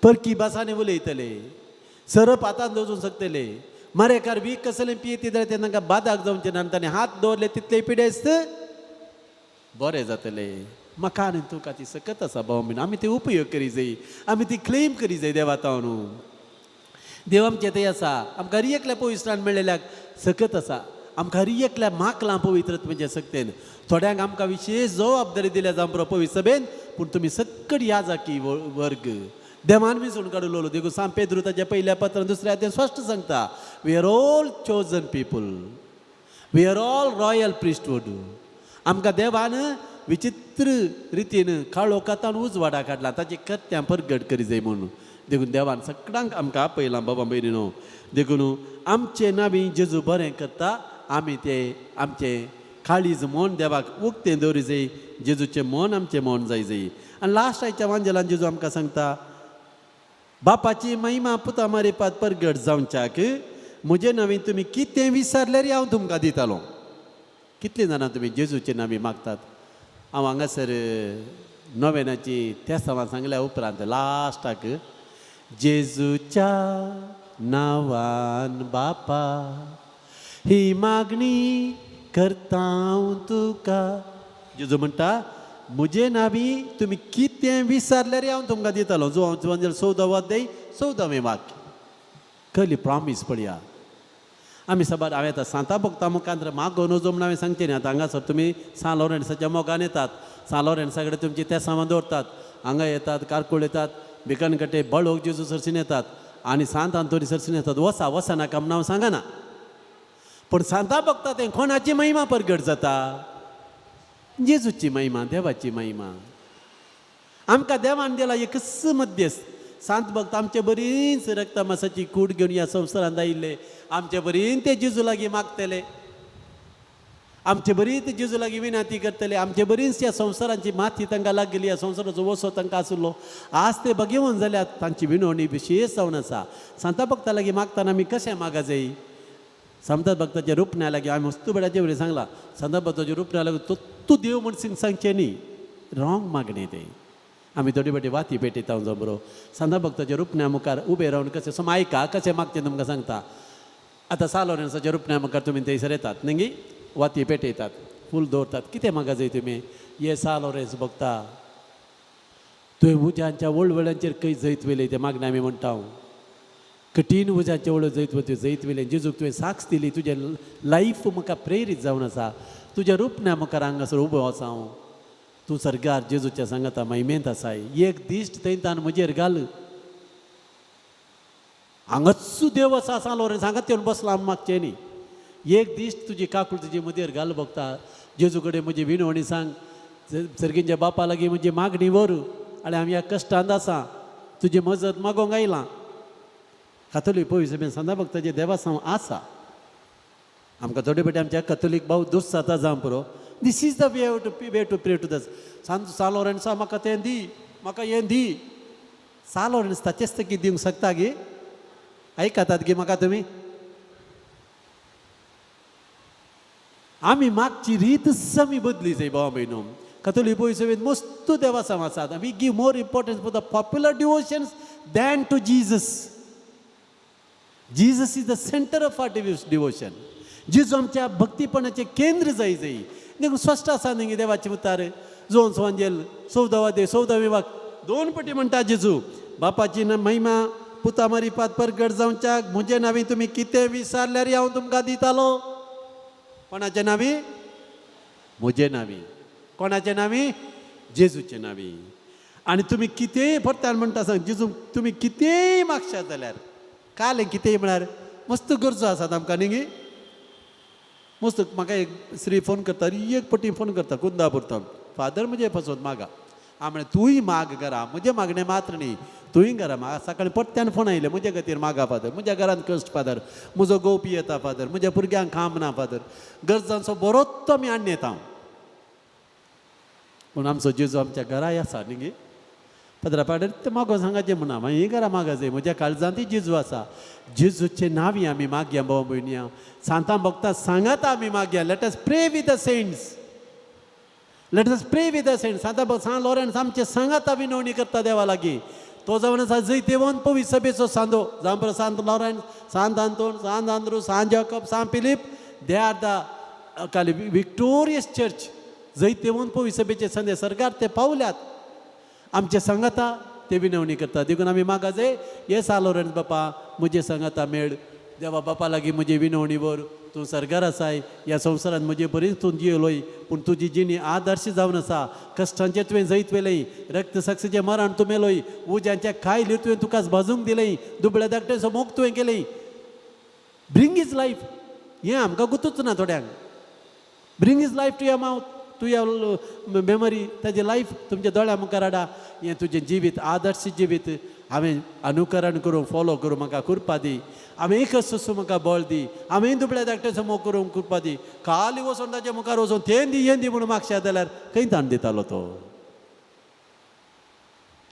परकी भासांनी उलयतले, सरप हातान दवरूंक शकतले, मरेकार वीख कसलें पियेत जाल्यार ते तांकां बादाक जावचें ना, ताणें हात दवरले तितले पिडेस्त बरें जातले. म्हाका आनी तुका ती सकत आसा भाव भयण, आमी ती उपयोग करी जाय, आमी ती क्लेम करी जाय देवा न्हू. देव आमचें थंय आसा, आमकां हर एकल्या पवित्रान मेळ्ळेल्याक सकत आसा, आमकां हर एकल्या माकलां पवित्र म्हणजे सकतेन. थोड्यांक आमकां विशेश जबाबदारी दिल्या जावं पुरो पवित्र सभेन, पूण तुमी सकट या जाकी वर्ग देवान विंचून काडुलोलो. देखून सांत पेद्रू ताच्या पयल्या पत्रान 2 अध्यायान स्पश्ट सांगता, we are all chosen people, we are all royal priesthood. आमकां देवान विचित्र रितीन काळोखांत उजवाडा काडला, ताची कर्त्यां परगट करी जाय म्हणून. देखून देवान सगळ्यांक आमकां आपयलां बाबा भयणीनो. देखून आमचें नावी जेजू बरें करता, आमी ते आमचें काळीज मन देवाक उक्तें दवरी जाय, जेजूचें मन आमचें मन जाय जाय. आनी लास्ट आयच्या वांजेलान जेजू आमकां सांगता, बापाची महिमा पुता मारिपात परगट जावच्याक म्हजें नावी तुमी कितें विसरल्यार हांव तुमकां दितालो. कितलीं जाणां तुमी जेजूचे नावी मागतात? हांव हांगासर नोवेनाची तेसांवां सांगल्या उपरांत लास्टाक जेजूच्या नांवान बापा ही मागणी करता हांव तुका. जेजू म्हणटा म्हजे नावी तुमी कितें विसरल्यार हांव तुमकां दितालो. जो हांव 14 अध्याय 14वें वाक्य कहली प्रॉमीस पळया. आमी साबार हांवें आतां सांता भोगता मुखार मागो नजो म्हूण हांवें सांगचें न्ही. आतां हांगासर तुमी सांत लॉरेन्साच्या मोगान येतात, सांत लॉरेन्सा कडेन तुमची तेसांवां दवरतात, हांगा येतात, कारकूळ येतात, भिकणकटे बळोक जेजू सरसीन येतात आनी सांत आंतोनी सरसीन येतात. वसा वसा नाका म्हूण हांव सांगना, पूण सांता भोगता तें कोणाची महिमा परगट जाता? जेजूची महिमा, देवाची महिमा. आमकां देवान दिला एकच मध्यस्थ. सांत भक्त आमचे बरीच रक्तमासाची कूड घेवन ह्या संवसारांत आयिल्ले, आमचे बरीन ते जेजू लागीं मागतले, आमचे बरी ते जेजू लागीं विनंती करतले, आमचे बरीच ह्या संवसारांची माती तांकां लागली, ह्या संवसाराचो वसो तांकां आशिल्लो. आज ते भगेवन जाल्यार तांची विनवणी विशेश जावन आसा. सांता भक्ता लागीं मागतना आमी कशें मागा जाय? सांता भक्ताच्या रुपण्या लागीं हांवें मस्तू बेडाचे वरी सांगलां, सांता भक्ताच्या रुपण्या लागीं तो तूं देव म्हण सांगचें न्ही, रॉंग मागणें तें. आमी थोडी फाटी वाती पेटयता जावं बरो सांता भक्ताच्या रुपण्या मुखार उबे रावन कशें सम आयका कशें मागचें तुमकां सांगता. आतां सान लोरेन्साच्या रुपण्या मुखार तुमी थंयसर येतात न्ही, वाती पेटयतात, फूल दवरतात, कितें मागा जाय तुमी? ये सान लोरेन्स भक्ता, तुवें उज्यांच्या वळवळ्यांचेर खंय जैत व्हेलें तें मागणें आमी म्हणटा. कठीण उज्याचे वळ जैत वतूं जैत व्हेलें जेजूक तुवें साक्ष दिली, तुजें लायफ म्हाका प्रेरीत जावन आसा, तुज्या रुपण्या मुखार हांगासर उबो आसा हांव, तूं सर्गार जेजूच्या सांगाता महिमेंत आसाय. एक दिश्ट थंय तान म्हजेर घाल, हांगाच देव आसा सान लोरेन्स, हांगाच येवन बसला मागचें न्ही. एक दिश्ट तुजी काकूळ तुजी म्हजेर घाल भोगता, जेजू कडेन म्हजी विनवणी सांग, सर्गींच्या बापा लागीं म्हजी मागणी व्हर आनी आमी ह्या कश्टांत आसा, तुजी मजत मागोंक आयलां. कातोलीक पयस सांदा भक्ताचें देवासांव आसा. आमकां थोडे फावटी आमच्या कथोलीक भाव दोस्त जाता जावं पुरो. This is the way to way to pray to the San लोरेन्सा, म्हाका तें दी, म्हाका हें दी. सान लोरेन्स ताचेच तकी दिवंक शकता गे? आयकतात गे म्हाका तुमी? आमी मागची रीतच आमी बदली जाय भावा भयणो. कथोलीक पयस मस्त देवासांव आसात. We give more importance for the popular devotions than to Jesus. Jesus is the centre of our devotion. जेजू आमच्या भक्तीपणाचें केंद्र जाय जाय. देखून स्पश्ट आसा न्ही देवाचे उतार जोन स्वांजेल चवदावा दे चवदावे वाक दोन पटी म्हणटा जेजू, बापाची महिमा पुता मारिपात परगट जावच्याक म्हजे नांवी तुमी कितें विचारल्यार हांव तुमकां दितालो. कोणाचे नांवी? म्हजे नांवी. कोणाचे नांवी? जेजूचे नांवी. आनी तुमी कितेंय परत्यान म्हणटा सांग जेजू, तुमी कितेंय मागशात जाल्यार, काल कितेंय म्हळ्यार मस्त गरजो आसात आमकां न्ही गे. मस्त म्हाका एक स्त्री फोन करता, एक पटी फोन करता कुंदापूर, फादर म्हजे पसोत मागा. हांव म्हळें तूंय माग घरा, म्हजें मागणें मात्र न्ही, तूंय घरा म्हाका सकाळीं परत्यान फोन आयले म्हज्या खातीर मागा फादर, म्हज्या घरांत कश्ट फादर, म्हजो घोव पियेता फादर, म्हज्या भुरग्यांक काम ना फादर, गरजांचो बरोच आमी हाडून येता. पूण आमचो जेजू आमच्या घराय आसा न्ही गे. पदरा पाडर तें मागो सांगाचें म्हणा, मागीर ही घरा मागा जाय, म्हज्या काळजांतय जेजू आसा. जेजूचे नांवी आमी मागया भाव भयणया, सांतां भक्ता सांगाता आमी मागया. Let us pray with the saints, let us pray with the saints. सांता भक्त सान लोरेन्स आमचे सांगाता विनवणी करता देवा लागीं. तो जावन आसा जैतेवंत पवित्र सभेचो सांदो, जावं बरो Sant Lawrence, Sant Anton, Sant Andrew, Sant Jacob, Sant Philip, they are the काली विक्टोरियस चर्च. जैतेवंत पवित्र सभेचे संदे सरकार ते पावल्यात, आमचे सांगाता ते विनवणी करता. देखून आमी मागा जाय, ये सान लोरेन्स बापा म्हजे सांगाता मेळ, देवा बापा लागीं म्हजी विनवणी व्हर, तूं सर्गार आसाय, ह्या संवसारांत म्हजे बरीच तूं जियेलोय, पूण तुजी जिणी आदर्श जावन आसा, कश्टांचें तुवें जैत व्हेलें, रक्त साक्षीचें मरण तूं मेलोय, उज्यांच्या खायलीर तुवें तुकाच भाजूंक दिलें, दुबळ्या धाकट्याचो मोग तुवें केलें. ब्रिंग his life, हें आमकां गुतूच ना थोड्यांक. Bring his life to your mouth, to your memory. ताजें लायफ तुमच्या दोळ्या मुखार हाडा. हें तुजें जिवीत आदर्श जिवीत हांवें अनुकरण करूंक फॉलो करूंक म्हाका कृपा दी, हांवें एकच सोसूं म्हाका बळ दी, हांवें दुबळ्या धाकट्याचो मोग करूंक कृपा दी. खाली वचोन ताच्या मुखार वचोन तें दी हें दी म्हणून मागशात जाल्यार खंय ताण दितालो तो?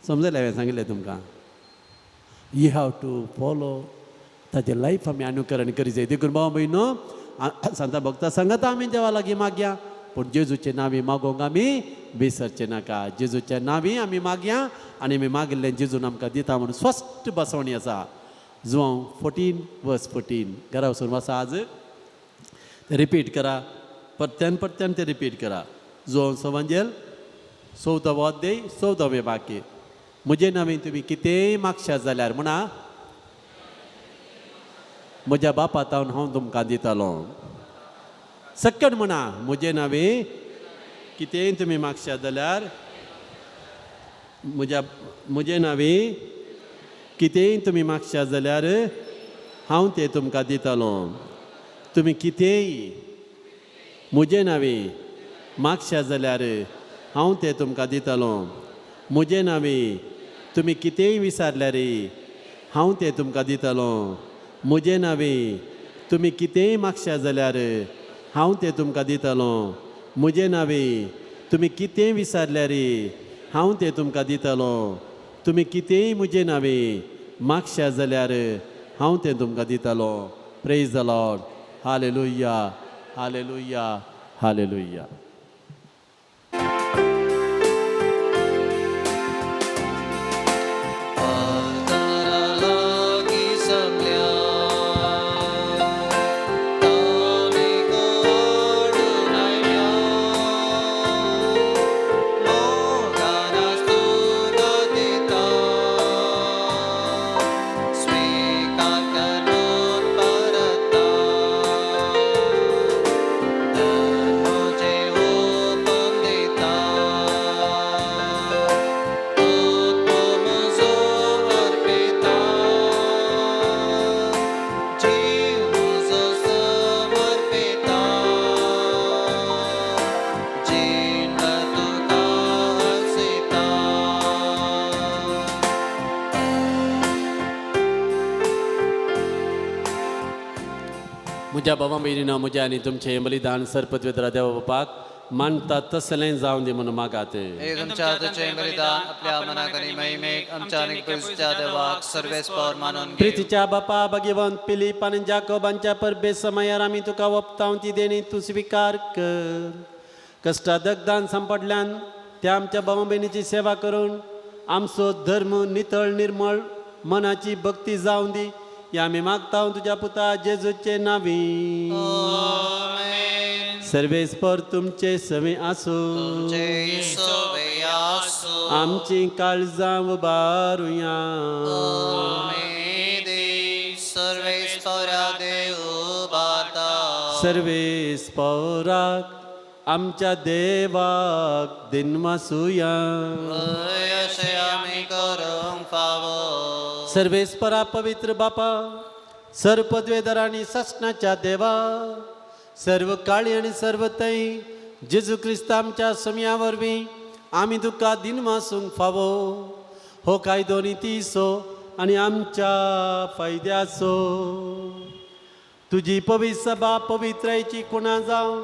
समजलें हांवें सांगिल्लें तुमकां? You have to follow ताजें लायफ आमी अनुकरण करी जाय. देखून भाव भयणो सांता भक्ता सांगाता आमी देवा लागीं मागया, पूण जेजूचे नांवी मागोंक आमी विसरचें नाका. जेजूच्या नांवी आमी मागया आनी आमी मागिल्लें जेजून आमकां दिता म्हणून स्पश्ट बसवणी आसा. जुवांव 14:14 घरा वचून वाचा, आज ते रिपीट करा, परत्यान परत्यान ते रिपीट करा. जुवांव सवांजेल 14वो अध्याय 14वें वाक्य, म्हजे नांवी तुमी कितेंय मागशात जाल्यार म्हणा म्हज्या बापा तावन हांव तुमकां दितालो. सक्कड म्हणा, म्हजे नांवी कितेंय तुमी मागशात जाल्यार म्हजे नांवी कितेंय तुमी मागशात जाल्यार हांव तें तुमकां दितालो. तुमी कितेंय म्हजे नांवी मागशात जाल्यार हांव तें तुमकां दितालो. म्हजे नांवी तुमी कितेंय विचारल्यार हांव तें तुमकां दितालो. म्हजे नांवी तुमी कितेंय मागशात जाल्यार हांव तें तुमकां दितालो. म्हजे नांवी तुमी कितेंय विचारल्यार हांव तें तुमकां दितालो. तुमी कितेंय म्हजे नांवी मागशात जाल्यार हांव तें तुमकां दितालो. Praise the Lord. Hallelujah, hallelujah, hallelujah. म्हज्या बाबा भयणीनो म्हज्या आनी तुमचें बलिदान सरपदवेदरा देवा बापाक मानता तसलें जावन दी म्हणून मागात. हे तुमच्या हाताचें बलिदान आपल्या मनाक आनी महिमेक आमच्या आनी पवित्र देवाक सर्वेस्पर मानून घेवं. प्रितीच्या बापा भगवंत पिलीप आनी जाकोबांच्या परबे समयार आमी तुका ओपताव ती देणी तूं स्विकार कर. कश्टा दगदान सांपडल्यान त्या आमच्या भावा भयणीची सेवा करून आमचो धर्म नितळ निर्मळ मनाची भक्ती जावन दी हे आमी मागता तुज्या पुता जेजूचे नावी. सर्वेस्पर तुमचे सवे आसूं. आमची काळजां उबारुया. सर्वेस्पराक आमच्या देवाक दिनवासुया. सर्वेस्परा पवित्र बापा सर्व पदवेदार आनी सासणाच्या देवा सर्व काळी आनी सर्व तै जेजू क्रिस्त आमच्या समया वरवीं आमी तुका दिनवासूंक फावो हो कायदो नितीचो आनी आमच्या फायद्याचो. तुजी पवित्र सभा पवित्रायची कुणा जावन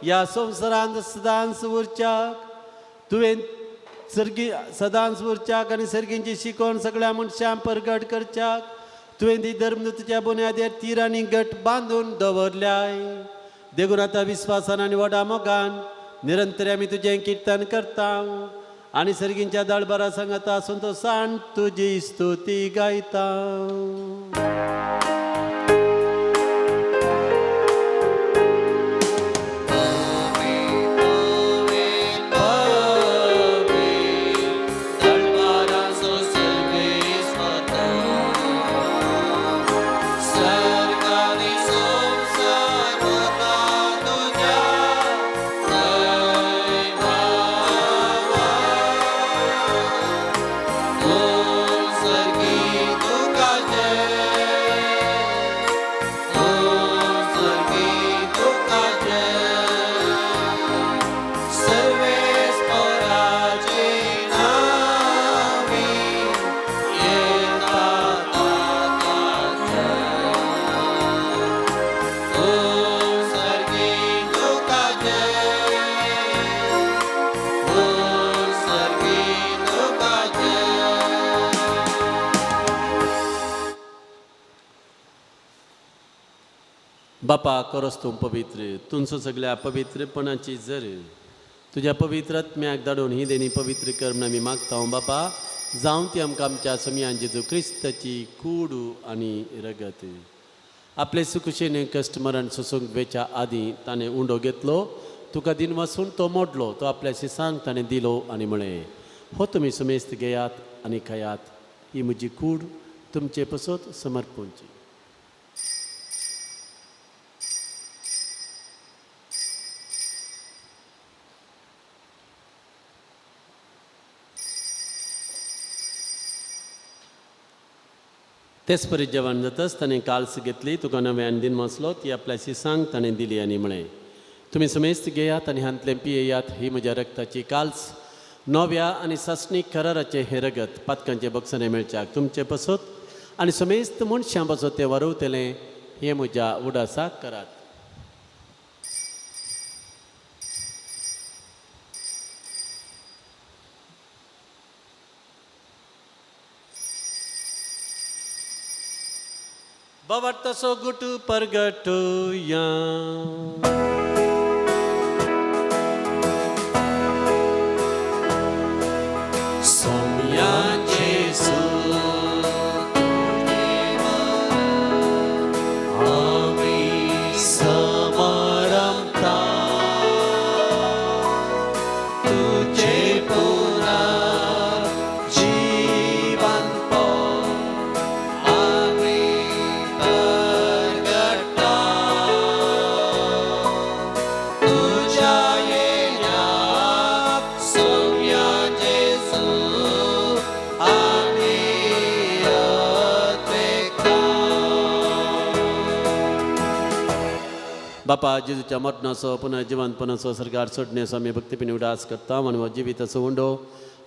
ह्या संवसारांत सदांच उरच्याक तुवें सर्गी सदांच उरच्याक आनी सर्गींची शिकवण सगळ्या मनशांक परगट करच्याक तुवें ती धर्मदूतच्या बुन्यादेर तीर आनी गट बांदून दवरल्याय. देखून आतां विस्वासान आनी व्हडा मोगान निरंतर आमी तुजें किर्तन करता आनी सर्गींच्या दळबरा सांगता संतोसान तुजी स्तुती गायता. बापा करस तूं पवित्र तुमचो सगळ्या पवित्रपणाची जर तुज्या पवित्र आत्म्याक धाडून ही देणी पवित्र कर म्हूण आमी मागता बापा. जावं ती आमकां आमच्या समयान जेजू क्रिस्ताची कूड आनी रगत. आपले सुकुशेन कश्ट मरण सोसूंक वेच्या आदीं ताणें उंडो घेतलो तुका दिन वसून तो मोडलो तो आपल्या शिसांक ताणें दिलो आनी म्हळें हो तुमी सुमेस्त घेयात आनी खायात ही म्हजी कूड तुमचे पसत समर्पूंची. तेच परी जेवण जातच ताणें काल्स घेतली तुका नव्यान दिन वाचलो ती आपल्या शिसांक ताणें दिली आनी म्हळें तुमी समेस्त घेयात आनी हांतलें पियेयात ही म्हज्या रक्ताची काल्स नव्या आनी सासणीक कराराचें हें रगत पातकांचें बक्षणें मेळच्याक तुमचें पसत आनी समेस्त मनशां पसत तें वरवतलें हें म्हज्या उडासाक करात. बाबा गुट परगटुया. सोम्या जेजू आमी समारंभता तुझे पुनः जीवनपण आमी परगटा तुझ्या येण्याक सोम्या जेजू आमी अपेक्षा. बापा जेजूच्या मरणाचो पुन्हा जिवंतपणाचो सरकार सोडण्याचो आमी भक्तीपणी उडास करता आनी जिविताचो उंडो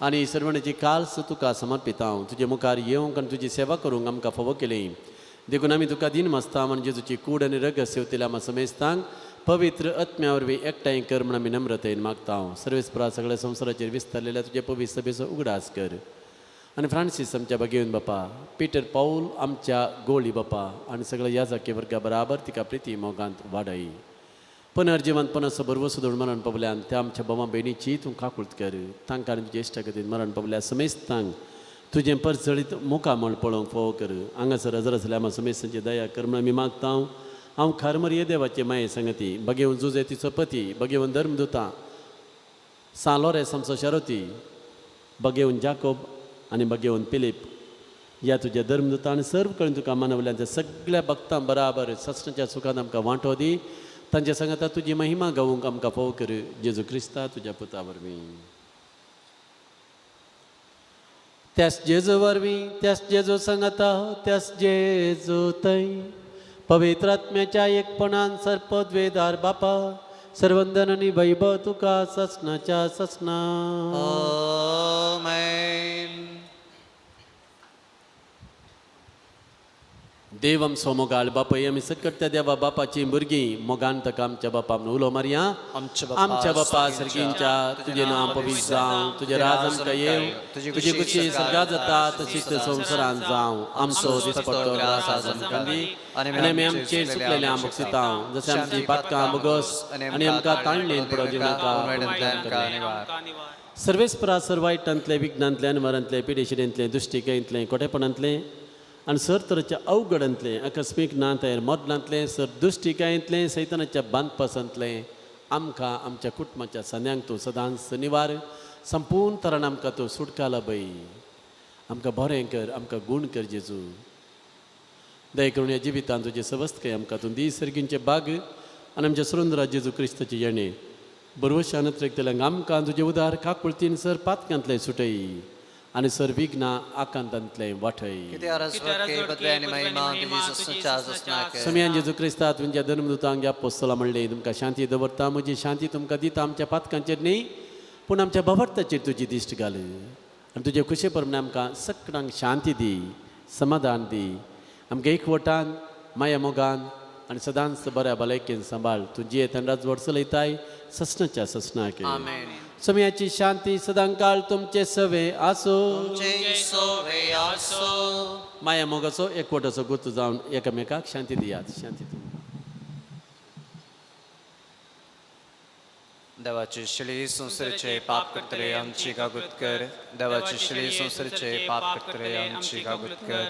आनी सर्वणेची काल्स तुका समर्पिता. तुजे मुखार येवंक आनी तुजी सेवा करूंक आमकां फावो केली. देखून आमी तुका दिन मासता म्हण जेजूची कूड आनी रगत सेवतेल्या आमा समेस्तांक पवित्र आत्म्या वरवीं एकठांय कर म्हण आमी नम्रतेन मागता. सर्वेस्परा सगळ्या संवसाराचेर विस्तारलेल्या तुज्या पवित्र सभेचो उगडास कर आनी फ्रांसीस आमच्या बगेवन बापा, पिटर पावल आमच्या गोळी बापा आनी सगळ्या याजाकी वर्गा बराबर तिका प्रिती मोगांत वाडय. पुनर्जिवंतपणाचो भरवसो दवरून मरण पावल्यान त्या आमच्या बाबा भयणीची तूं काकूळत कर. तांकां आनी तुज्या इश्टागतीन मरण पावल्या समेस्तांक तुजें परजळीत मुखामळ पळोवंक फावो कर. हांगासर हजर आसल्या आमा समेस्तांची दया कर म्हण आमी मागता. हांव खारमरिये देवाचे माये संगती बगेवन जुजे तिचो पती, बगेवन धर्मदुता सां लोरेस आमचो शारोती, बगेवन जाकोब आनी बगेवन पिलीप ह्या तुज्या धर्मदुता आनी सर्व कडेन तुका मानवल्या त्या सगळ्या भक्तां बराबर ससणाच्या सुखान आमकां वांटो दी. तांच्या सांगाता तुजी महिमा गावूंक आमकां फावो कर. जेजू क्रिस्ता तुज्या पुता वरवीं. त्यास जेजू वरवीं, त्यास जेजू सांगाता, त्यास जेजू थंय पवित्र आत्म्याच्या एकपणान सर्पद्वेदार बापा सर्वंदन आनी वैभव तुका ससनाच्या ससना. आमेन. देव आमचो मोगाळ बापय, आमी सकट त्या देवा बापाची भुरगीं मोगान ताका आमच्या बापा म्हणून उलो मारया. आमच्या बापा सर्गींच्या, तुजें नांव पवित्र जावं, तुजें राज आमकां येवं, तुजी खुशी सर्गात जाता तशीच संवसारांत जावं. आमचो दिसपट्टो ग्रास आज आमकां दी आनी आमी आमचेर चुकलेल्या भोगसिता जशें आमची पातकां भोगस आनी आमकां ताणलेन पडो दिवनाका. सर्वेस्परा सर वायटांतलें, विघ्नांतलें, अनवरांतलें, पिडेशिडेंतलें, दुश्टिकेंतलें, कोटेपणांतलें आनी सर तरेच्या अवघडांतलें, आकस्मीक ना तयार मदलांतलें, सर दुश्टिकायेंतलें, सैतानाच्या बांदपासांतलें आमकां आमच्या कुटुंबाच्या सन्यांक तूं सदांच निवार. संपूर्ण तरान आमकां तूं सुटका लाबय. आमकां बरें कर, आमकां गूण कर जेजू. दया करून ह्या जिवितांत तुजें सवस्तकाय आमकां तूं दी. सर्गींचे बाग आनी आमच्या सुरेंद्रा जेजू क्रिस्ताचे येणें बरवशान त्रेकतल्यांक आमकां तुजें उदार काकुळतीन सर पातकांतलें सुटय आनी सर विघ्ना आकांतांतलें वाटय. समियान जेजू क्रिस्ता तुमच्या धर्मदूतांक ह्या पोस्तला म्हणलें, तुमकां शांती दवरता, म्हजी शांती तुमकां दिता. आमच्या पातकांचेर न्ही पूण आमच्या भावार्थाचेर तुजी दिश्ट घाल आनी तुजे खुशे प्रमाणे आमकां सगळ्यांक शांती दी, समाधान दी. आमकां एकवटान, माया मोगान आनी सदांच बऱ्या भलायकेन सांबाळ. तूं जियेत राजवट चलयताय ससनाच्या ससनाक. समयाची शांती सदांकाळ तुमचे सवे आसो. माया मोगाचो एकवटाचो गुर्त जावन एकामेकाक शांती दियात. शांती तुमकां. देवाची शिळी संवसाराचे पाप करतले आमची कागूत कर. देवाची शिळी संवसाराचे पाप करतले आमची कागूत कर.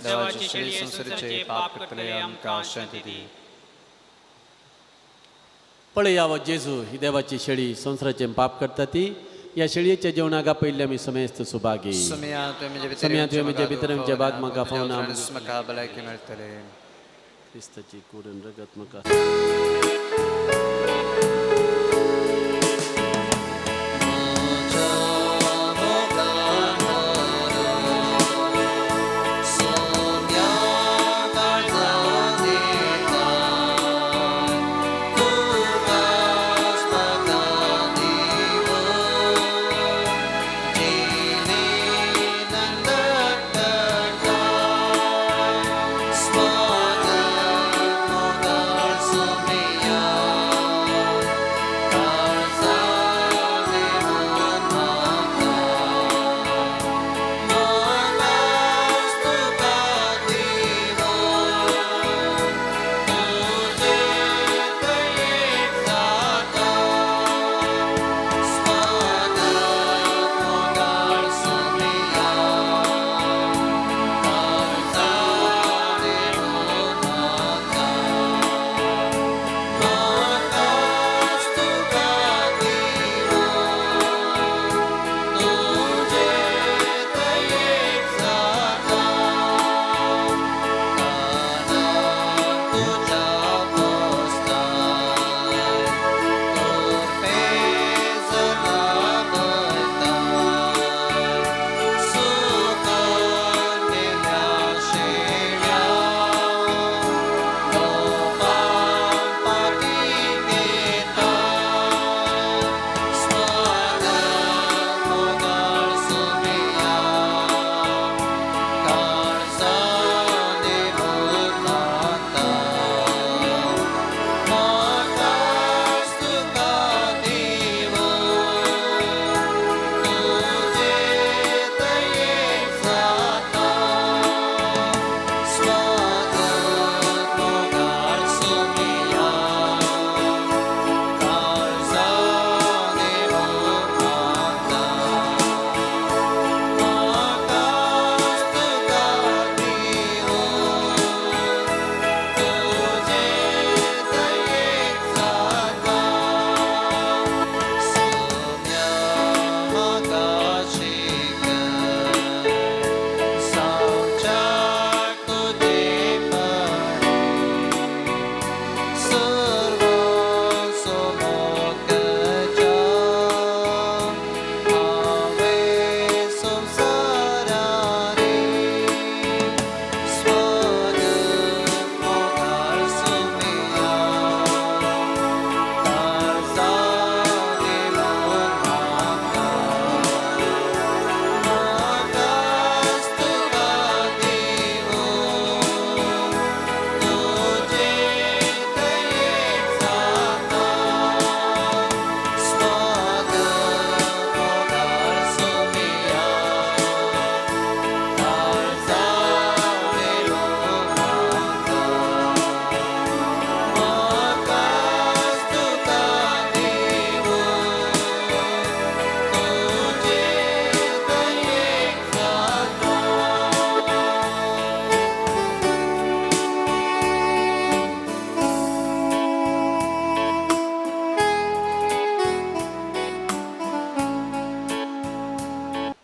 देवाची शिळी संवसाराचे पाप करतले आमकां शांती दी. पळयावो जेजू ही देवाची शेळी संवसाराचे पाप करता ती. ह्या शेळयेच्या जेवणाक आपयल्ले आमी समेस्त सुभागी. समिया तुवें म्हजे भितर म्हज्या बाग म्हाका फावना. म्हाका भलायकी मेळटले. क्रिस्ताची कूड आनी रगत म्हाका.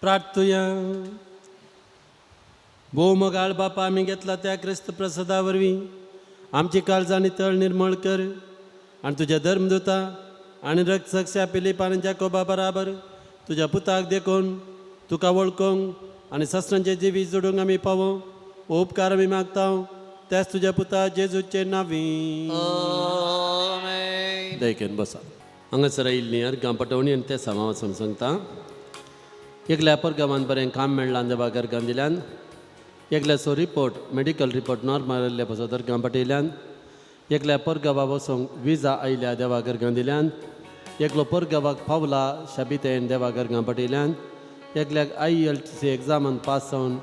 प्रार्थुया. भोवमोगाळ बापा, आमी घेतला त्या क्रिस्त प्रसादा वरवीं आमची काळजां नितळ निर्मळ कर आनी तुज्या धर्मदूता आनी रक्तसक्ष्या पिलिप आनी जाकोबा बराबर तुज्या पुताक देखून तुका वळखूंक आनी सस्त्रांचे जिवीत जोडूंक आमी पावो हो उपकार आमी मागता त्याच तुज्या पुता जेजूचे नावी. आमेन. देखून बसा. हांगासर आयिल्लीं अर्गां पटोवणी आनी तें सामा वचून सांगता. एकल्या परगांवान बरें काम मेळ्ळां देवाक अर्गां दिल्यान. एकल्याचो रिपोर्ट मेडिकल रिपोर्ट नॉर्मल आयिल्ले पासत अर्गां पटयल्यान. एकल्या परगांवा वचूंक विजा आयल्या देवाक अर्गां दिल्यान. एकलो परगांवाक पावला शाबितेन देवाक अर्गां पटयल्यान. एकल्याक IELTS एग्जामान पास जावन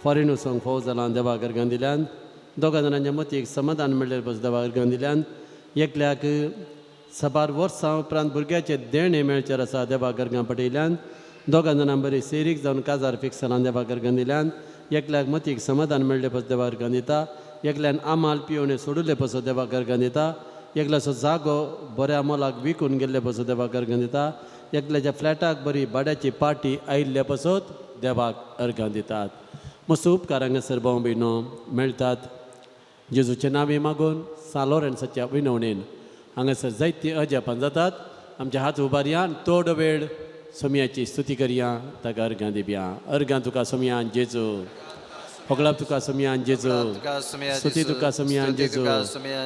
फॉरेन वचूंक फावो जालां देवाक अर्गां दिल्यान. दोगां जाणांच्या मतीक समाधान मेळ्ळें पस देवाक अर्गां दिल्यान. एकल्याक साबार वर्सां उपरांत भुरग्याचें देणें मेळचें आसा देवाक अर्गां पटयल्यान. दोगां जाणां बरी सेरीक जावन काजार फिक्स जालां देवाक अर्गां दिल्यान. एकल्याक मतीक समाधान मेळ्ळें पस देवाक अर्गां दिता. एकल्यान आमाल पिवणें सोडुल्ले पसो देवाक अर्गां दिता. एकल्याचो जागो बऱ्या मोलाक विकून गेल्ले पसो देवाक अर्गां दिता. एकल्याच्या फ्लॅटाक बरी भाड्याची पार्टी आयिल्ले पसत देवाक अर्गां दितात. मस्त उपकार हांगासर भाव भयणो मेळटात. जेजूचें नांव मागून सान लॉरेन्साच्या विनवणेन हांगासर जायतीं अजापां जातात. आमचे हात उबारया आनी थोडो वेळ सोमयाची स्तुती करया, ताका अर्गां दिवया. अर्गां तुका सोमयान जेजू, होगळाप तुका सोमयान जेजू, स्तुती तुका सोमयान जेजू,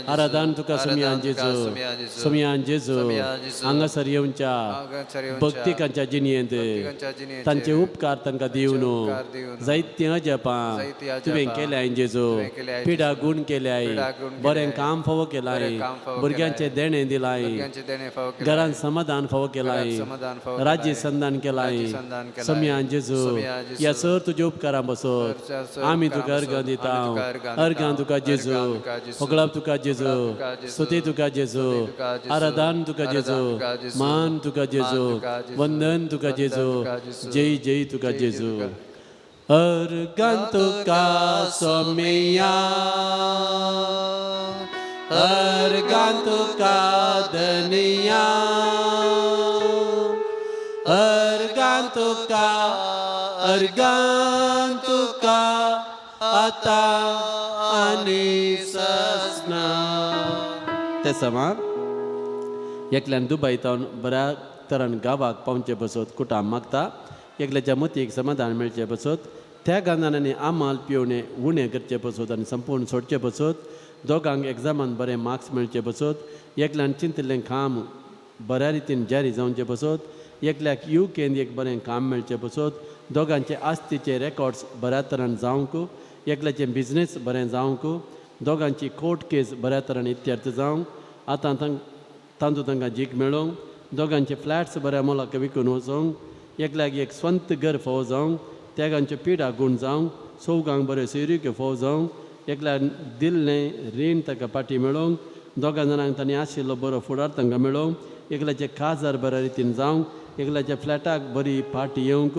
आराधन तुका सोमयान जेजू, सोमयान जेजू. हांगासर येवच्या भक्तिकांच्या जिणयेंत तांचे उपकार तांकां दिवन जायतीं अजापां तुवें केल्याय जेजू. पिडा गुण केल्याय, बरें काम फावो केलाय, भुरग्यांचें देणें दिलाय, घरान समाधान फावो केलाय, राज्य संदान केलाय सोमयान जेजू. ह्या सर तुज्या उपकारां बसत आमी तुका अर्गां दिता. अर्गां तुका जेजू, होगळाप तुका जेजू, स्तुती तुका जेजू, आराधन तुका जेजू, मान तुका जेजू, वंदन तुका जेजू, जय जय तुका जेजू. अर्गां तुका सोमया, अर्गां तुका धनिया, अर्गां तुका, अर्गां तुका आतां आनी ससना. ते समा एकल्यान दुबय तावन बऱ्या तरान गांवाक पावचे बसत कुटाम मागता. एकल्याच्या मतीक समाधान मेळचें बसत त्या गांधांनी आमाल पिवणें उणें करचें बसत आनी संपूर्ण सोडचें बसत. दोगांक एग्जामान बरें मार्क्स मेळचे बसत. एकल्यान चिंतिल्लें काम बऱ्या रितीन जारी जावचें बसत. एकल्याक युकेन एक बरें काम मेळचें बसत. दोगांचे आस्तीचे रेकॉर्ड्स बऱ्या तरान जावंक, एकल्याचें बिजनेस बरें जावंक, दोगांची कोर्ट केस बऱ्या तरान इत्यर्थ जावंक, आतां तांतूं तांकां जीक मेळोवंक, दोगांचे फ्लॅट्स बऱ्या मोलाक विकून वचोंक, एकल्याक एक स्वंत घर फावो जावंक, तेगांच्यो पिडा गूण जावंक, चौगांक बऱ्यो सोयरिक्यो फावो जावंक, एकल्यान दिल्लें रीण ताका फाटीं मेळोवंक, दोगां जाणांक तांणी आशिल्लो बरो फुडार तांकां मेळोवंक, एकल्याचें काजार बऱ्या रितीन जावंक, एकल्याच्या फ्लॅटाक बरी पार्टी येवंक,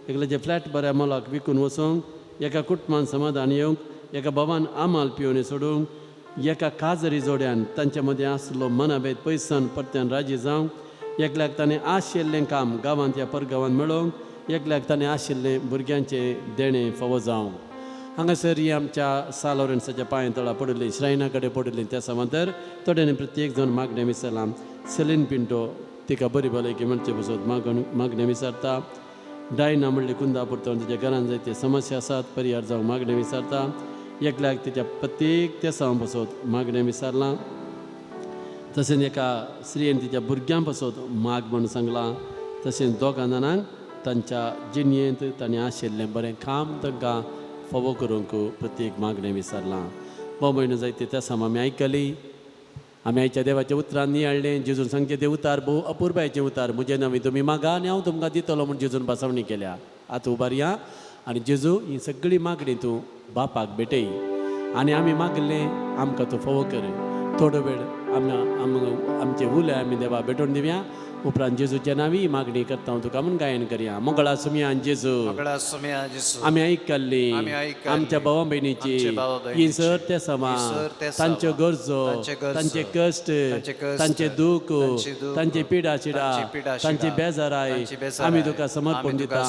एकल्याचें फ्लॅट बऱ्या मोलाक विकून वचोंक, एका कुटुंबान समाधान येवंक, एका भावान आमाल पिवणें सोडूंक, एका काजरी जोड्यान तांचे मदें आसलो मनाभेद पयसान परत्यान राजी जावंक, एकल्याक ताणें आशिल्लें काम गांवांत या परगांवांत मेळोवंक, एकल्याक ताणें आशिल्लें भुरग्यांचें देणें फावो जावंक. हांगासर ही आमच्या सान लॉरेन्साच्या पांय तळा पडिल्ली श्रायना कडेन पडिल्ली त्या समांतर थोड्यांनी प्रत्येक जाण मागणें विसरलां. सेलीन पिंटो तिका बरी भलायकी म्हणचे बसत मागणें विसरता. डायना म्हणली कुंदापूर तिच्या घरान जायते समस्या आसात परिहार जावंक मागणें विसरता. एकल्याक तिच्या प्रत्येक तेसांव बसत मागणें विसरलां. तशेंच एका स्त्रियेन तिच्या भुरग्यां पासत माग म्हूण सांगलां. तशेंच दोगां जाणांक तांच्या जिणयेंत तांणी आशिल्लें बरें काम तांकां फावो करूंक प्रत्येक मागणें विसरलां. भाव भयणो जायते त्या सम आमी आयकली. आमी आयच्या देवाच्या उतरान नियाळ्ळें. जेजून सांगचें तें उतार भोव अपुरबायेचें उतार. म्हजें नांव तुमी मागा आनी हांव तुमकां दितलो म्हूण जेजून भासावणी केल्या. आतां उबारया आनी जेजू ही सगळी मागणी तूं बापाक भेटय आनी आमी मागलें आमकां तूं फावो कर. थोडो वेळ आमचे उले आमी देवा भेटोवन दिवया. उपरांत जेजूच्या नांवी मागणी करता तुका म्हूण गायन करया. मंगळा सुमया जेजू, आमी आयकल्ली आमच्या भावा भयणीची ही सर ते समा तांच्यो गरजो, तांचे कश्ट, तांचे दूख, तांचे पिडा शिडा, तांची बेजाराय आमी तुका समर्पण दिता.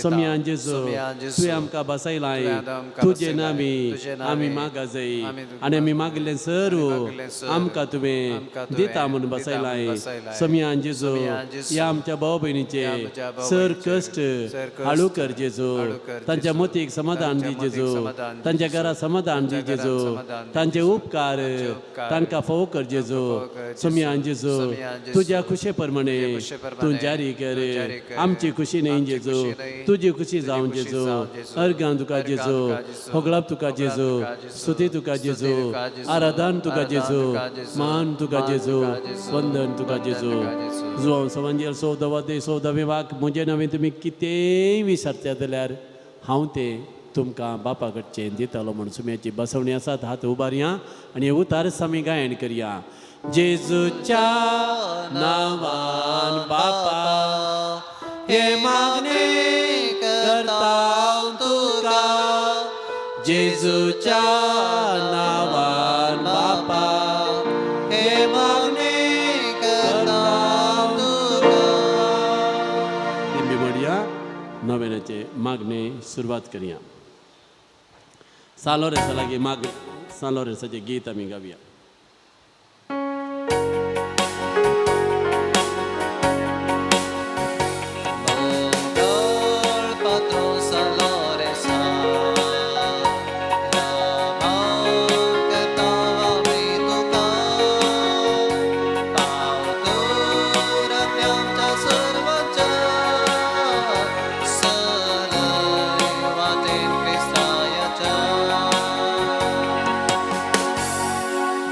सोमया जेजू, तुवें आमकां बसयलाय तुजे नांवी आमी मागा जाय आनी आमी मागलें सर्व आमकां तुवें दिता म्हूण बसयलाय. सोमया जेजू, ह्या आमच्या भाव भयणीचे सर कश्ट हाळू कर जेजू, तांच्या मतीक समाधान दी जेजू, तांच्या घरा समाधान दी जेजू, तांचे उपकार तांकां फोव कर जेजू. सोमया जेजू, तुज्या खुशे प्रमाणे तूं जारी कर, आमची खुशी न्हय जेजू, तुजी खुशी जावन जेजू. अर्गां तुका जेजू, होगळाप तुका जेजू, स्तुती तुका जेजू, आराधन तुका जेजू, मान तुका जेजू, वंदन तुका जेजू. जुवांव सवांजेल 14 दे 14 वाक म्हजें नांवें तुमी कितेंय विसरता जाल्यार हांव तें तुमकां बापा कडचें दितलो म्हूण सुम्याची बसवणी आसात. हात उबारया आनी उतारस आमी गायन करया. जेजूच्या नांवान बापा हे मागणे करता तुका, जेजूच्या नांवान बापा हे मागणे करता तुका. दिंबी म्हणया, नव्याचे मागणे सुरवात करया. सालोरेसा लागीं माग सालोरेसाचें गीत आमी गावया.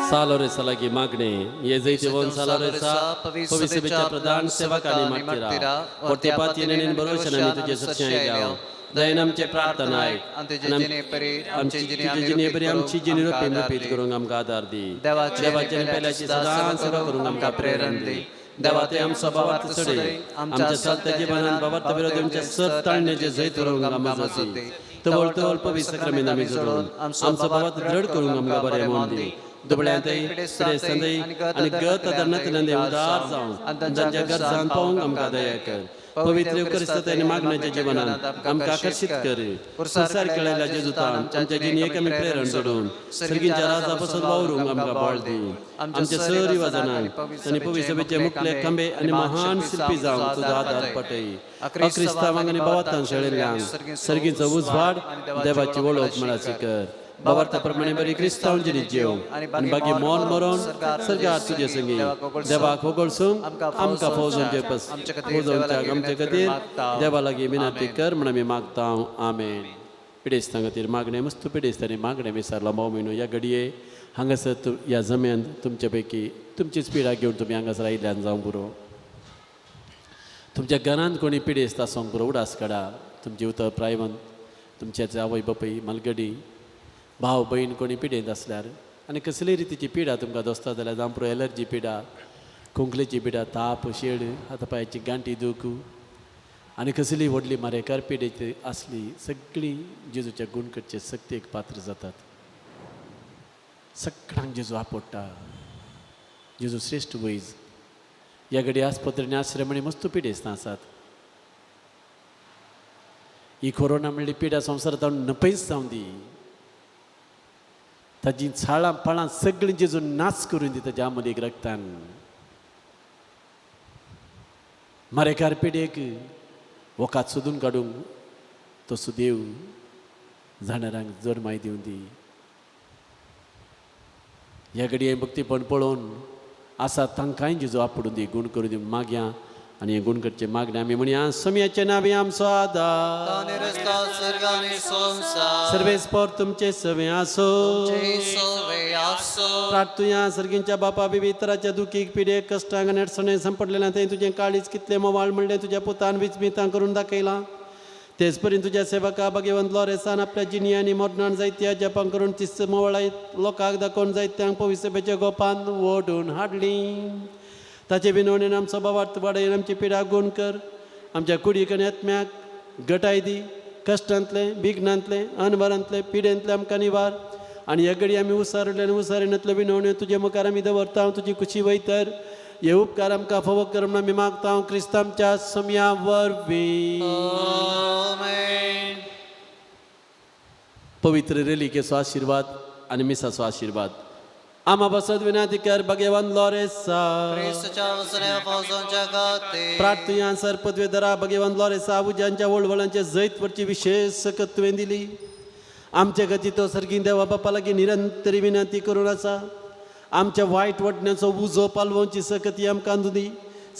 सालोरेसा लागीं मागणे हे जैतिवंत सालोरेसा पवित्रसभेच्या प्रधान सेवकांनी मागतीरा वरते पातयेन भरोशान आमी तुजे सरशी आयल्या. दयेन आमचे प्रार्थना आयक, आमचे जिणे आमची जिणे रोपीन रोपीत करूंक आमकां आदार दी. देवाचे पेल्याची सदां सेवा करूंक आमकां प्रेरण दी. देवा ते आमचो भावार्थ चडय, आमच्या चलत्या जिवनान भावार्थ विरोध आमच्या सत ताळण्याचें जैत करूंक आमकां मजत दी. तवळ तवळ पवित्र सक्रामेंत आमी जोडून आमचो भावार्थ दृढ करूंक आमकां बरें म्हूण दी. दुबळ्यांतय पिडेस्तांतय आनी गत आदारनातल्यान उदार जावन तांच्या गरजान पावूंक आमकां दया कर. पवित्र क्रिस्तांत आनी मागण्याच्या जिवनान आमकां आकर्शीत कर. पुरसार केळयल्या जेजुतान आमच्या जिणेक आमी प्रेरण जोडून सर्गींच्या राजा पसून वावरूंक आमकां बळ दी. आमच्या सर युवाजनान आनी पवित्र सभेचे मुखले खांबे आनी महान शिल्पी जावन तुजो आदार पटय. अक्रिस्तावांक आनी भावातान शेळिल्ल्यांक सर्गींचो उजवाड देवाची वळख मेळाची कर. बाबार्था प्रमाणे बरी क्रिस्तांव जिणी जेव आनी बाकी मोन मरोन सरकार तुजे संगी देवाक होगळसूंक आमकां फौजोवचे पस फौजोवच्याक आमचे खातीर देवा लागीं विनंती कर म्हण आमी मागता. आमेन. पिडेस्तां खातीर मागणें. मस्त पिडेस्तांनी मागणें विसरला भाव म्हयनो ह्या घडये हांगासर ह्या जम्यान तुमचे पैकी तुमचीच पिडा घेवन तुमी हांगासर आयिल्ल्यान जावंक पुरो. तुमच्या घरांत कोणी पिडेस्त आसूंक पुरो, उडास काडा. तुमची उतर प्रायवंत तुमच्या आवय बापूय मालगडी भाव भयण कोणी पिडेंत आसल्यार आनी कसलीय रितीची पिडा तुमकां दोसता जाल्यार जावं पुरो एलर्जी पिडा, खोंकलेची पिडा, ताप, शेड, हातापांयची गांठी दूख आनी कसली व्हडली मारेकार पिडेची आसली सगळी जेजूच्या गुणकडचे सक्तेक पात्र जातात. सगळ्यांक जेजू आपडटा. जेजू श्रेश्ठ वैज. ह्या घडी आस्पत्रेनी आश्रमांनी मस्त पिडेस्तां आसात. ही कोरोना म्हणली पिडा संवसारांत नपयच जावं दी. ताजी झाडां फळां सगळीं जेजू नाच करून दिता ज्या मदीक रक्तान. मारेकार पिडेक वखाद सोदून काडूंक तो सुदेव जाणारांक जरमाय दिवन दी. ह्या घडये भक्तीपण पळोवन आसा तांकांय जेजू आपोडून दी, गूण करून दी. मागया आनी हें गूण करचें मागणें आमी म्हणया. सम्याचें नांव आमचो आदार, सर्वेस्पर तुमचे सवे आसो. प्रार्थुया सर्गींच्या बापा विविधराच्या दुखीक पिडेक कश्टांक आनी अडचणेक सांपडलेल्या थंय तुजें काळीज कितलें मोवाळ म्हणलें तुज्या पुतान विस्मितां करून दाखयलां. तेच परी तुज्या सेवका भाग्यवंत लॉरेसान आपल्या जिनियांनी मरणान जायत्या जपां करून तिस मोवळाय लोकांक दाखोवन जायत्यांक पवित्रपेच्या गोपान ओडून हाडली. ताचे विनवणेन आमचो भावार्थ वाडयन आमची पिडा गुण कर. आमच्या कुडीक आनी आत्म्याक गटाय दी. कश्टांतलें, विघ्नांतलें, अनवरांतलें, पिडेंतलें आमकां निवार. आनी ह्या घडी आमी उसारले आनी उसारिनातले विनवण्यो तुजे मुखार आमी दवरता. तुजी खुशी वयतर हे उपकार आमकां फावो कर म्हूण आमी मागता क्रिस्त आमच्या समया वरवीं. पवित्र रेलिकेचो आशिर्वाद आनी मिसाचो आशिर्वाद आमा बसत विनंती कर भगवान लॉरेसा. प्रार्थना सर पदवेधरा भगवान लॉरेसा उज्यांच्या वळवळांचे जैत वरची विशेष सकत तुवें दिली. आमच्या गती तो सर्गीं देवा बापा लागीं निरंतर विनंती करून आसा. आमच्या वायट वाटण्याचो उजो पालवची सकती आमकां दी.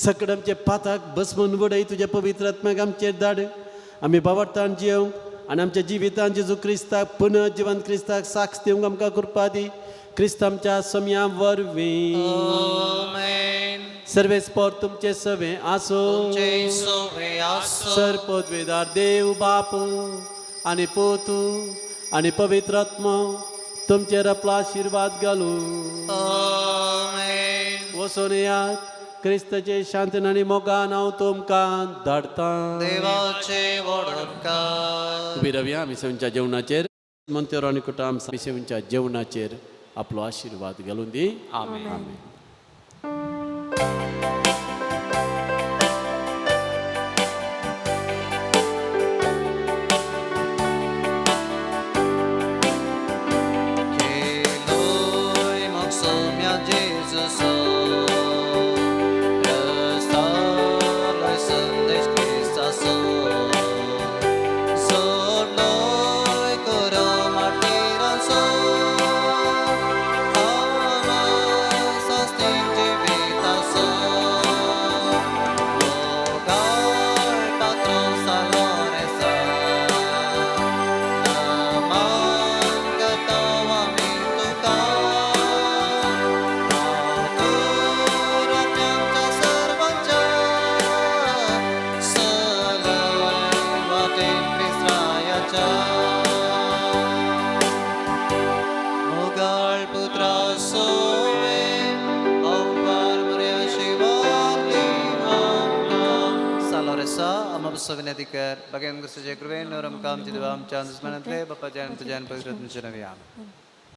सकड आमचे पाताक बसमन वडय तुज्या पवित्र आत्म्याक आमचेर धाड. आमी बावडतान जियोंक आनी आमच्या जिवितान जेजू क्रिस्ताक पुनः जिवंत क्रिस्ताक साक्ष दिवंक आमकां कृपा दी. क्रिस्त आमच्या समया वरवीं. सर्वेस्पर तुमचे सवे आसो. सर पदवेदार देव बाप आनी पोतू आनी पवित्र आत्मो तुमचेर आपलो आशिर्वाद घालू. वचून येयात. क्रिस्ताचे शांतीन आनी मोगान हांव तुमकां धाडटा. उबी रावया. आमी सेवच्या जेवणाचेर मंतेर आनी कुटाम सेवच्या जेवणाचेर आपलो आशिर्वाद घालून दी. आमेन. आमेन. विनंती कर भगवान कृष्ण कृपेन और हम काम जिदवा हम चांद स्मरणतले बापा जैन तुजैन पवित्र तुझे नवी आमीन.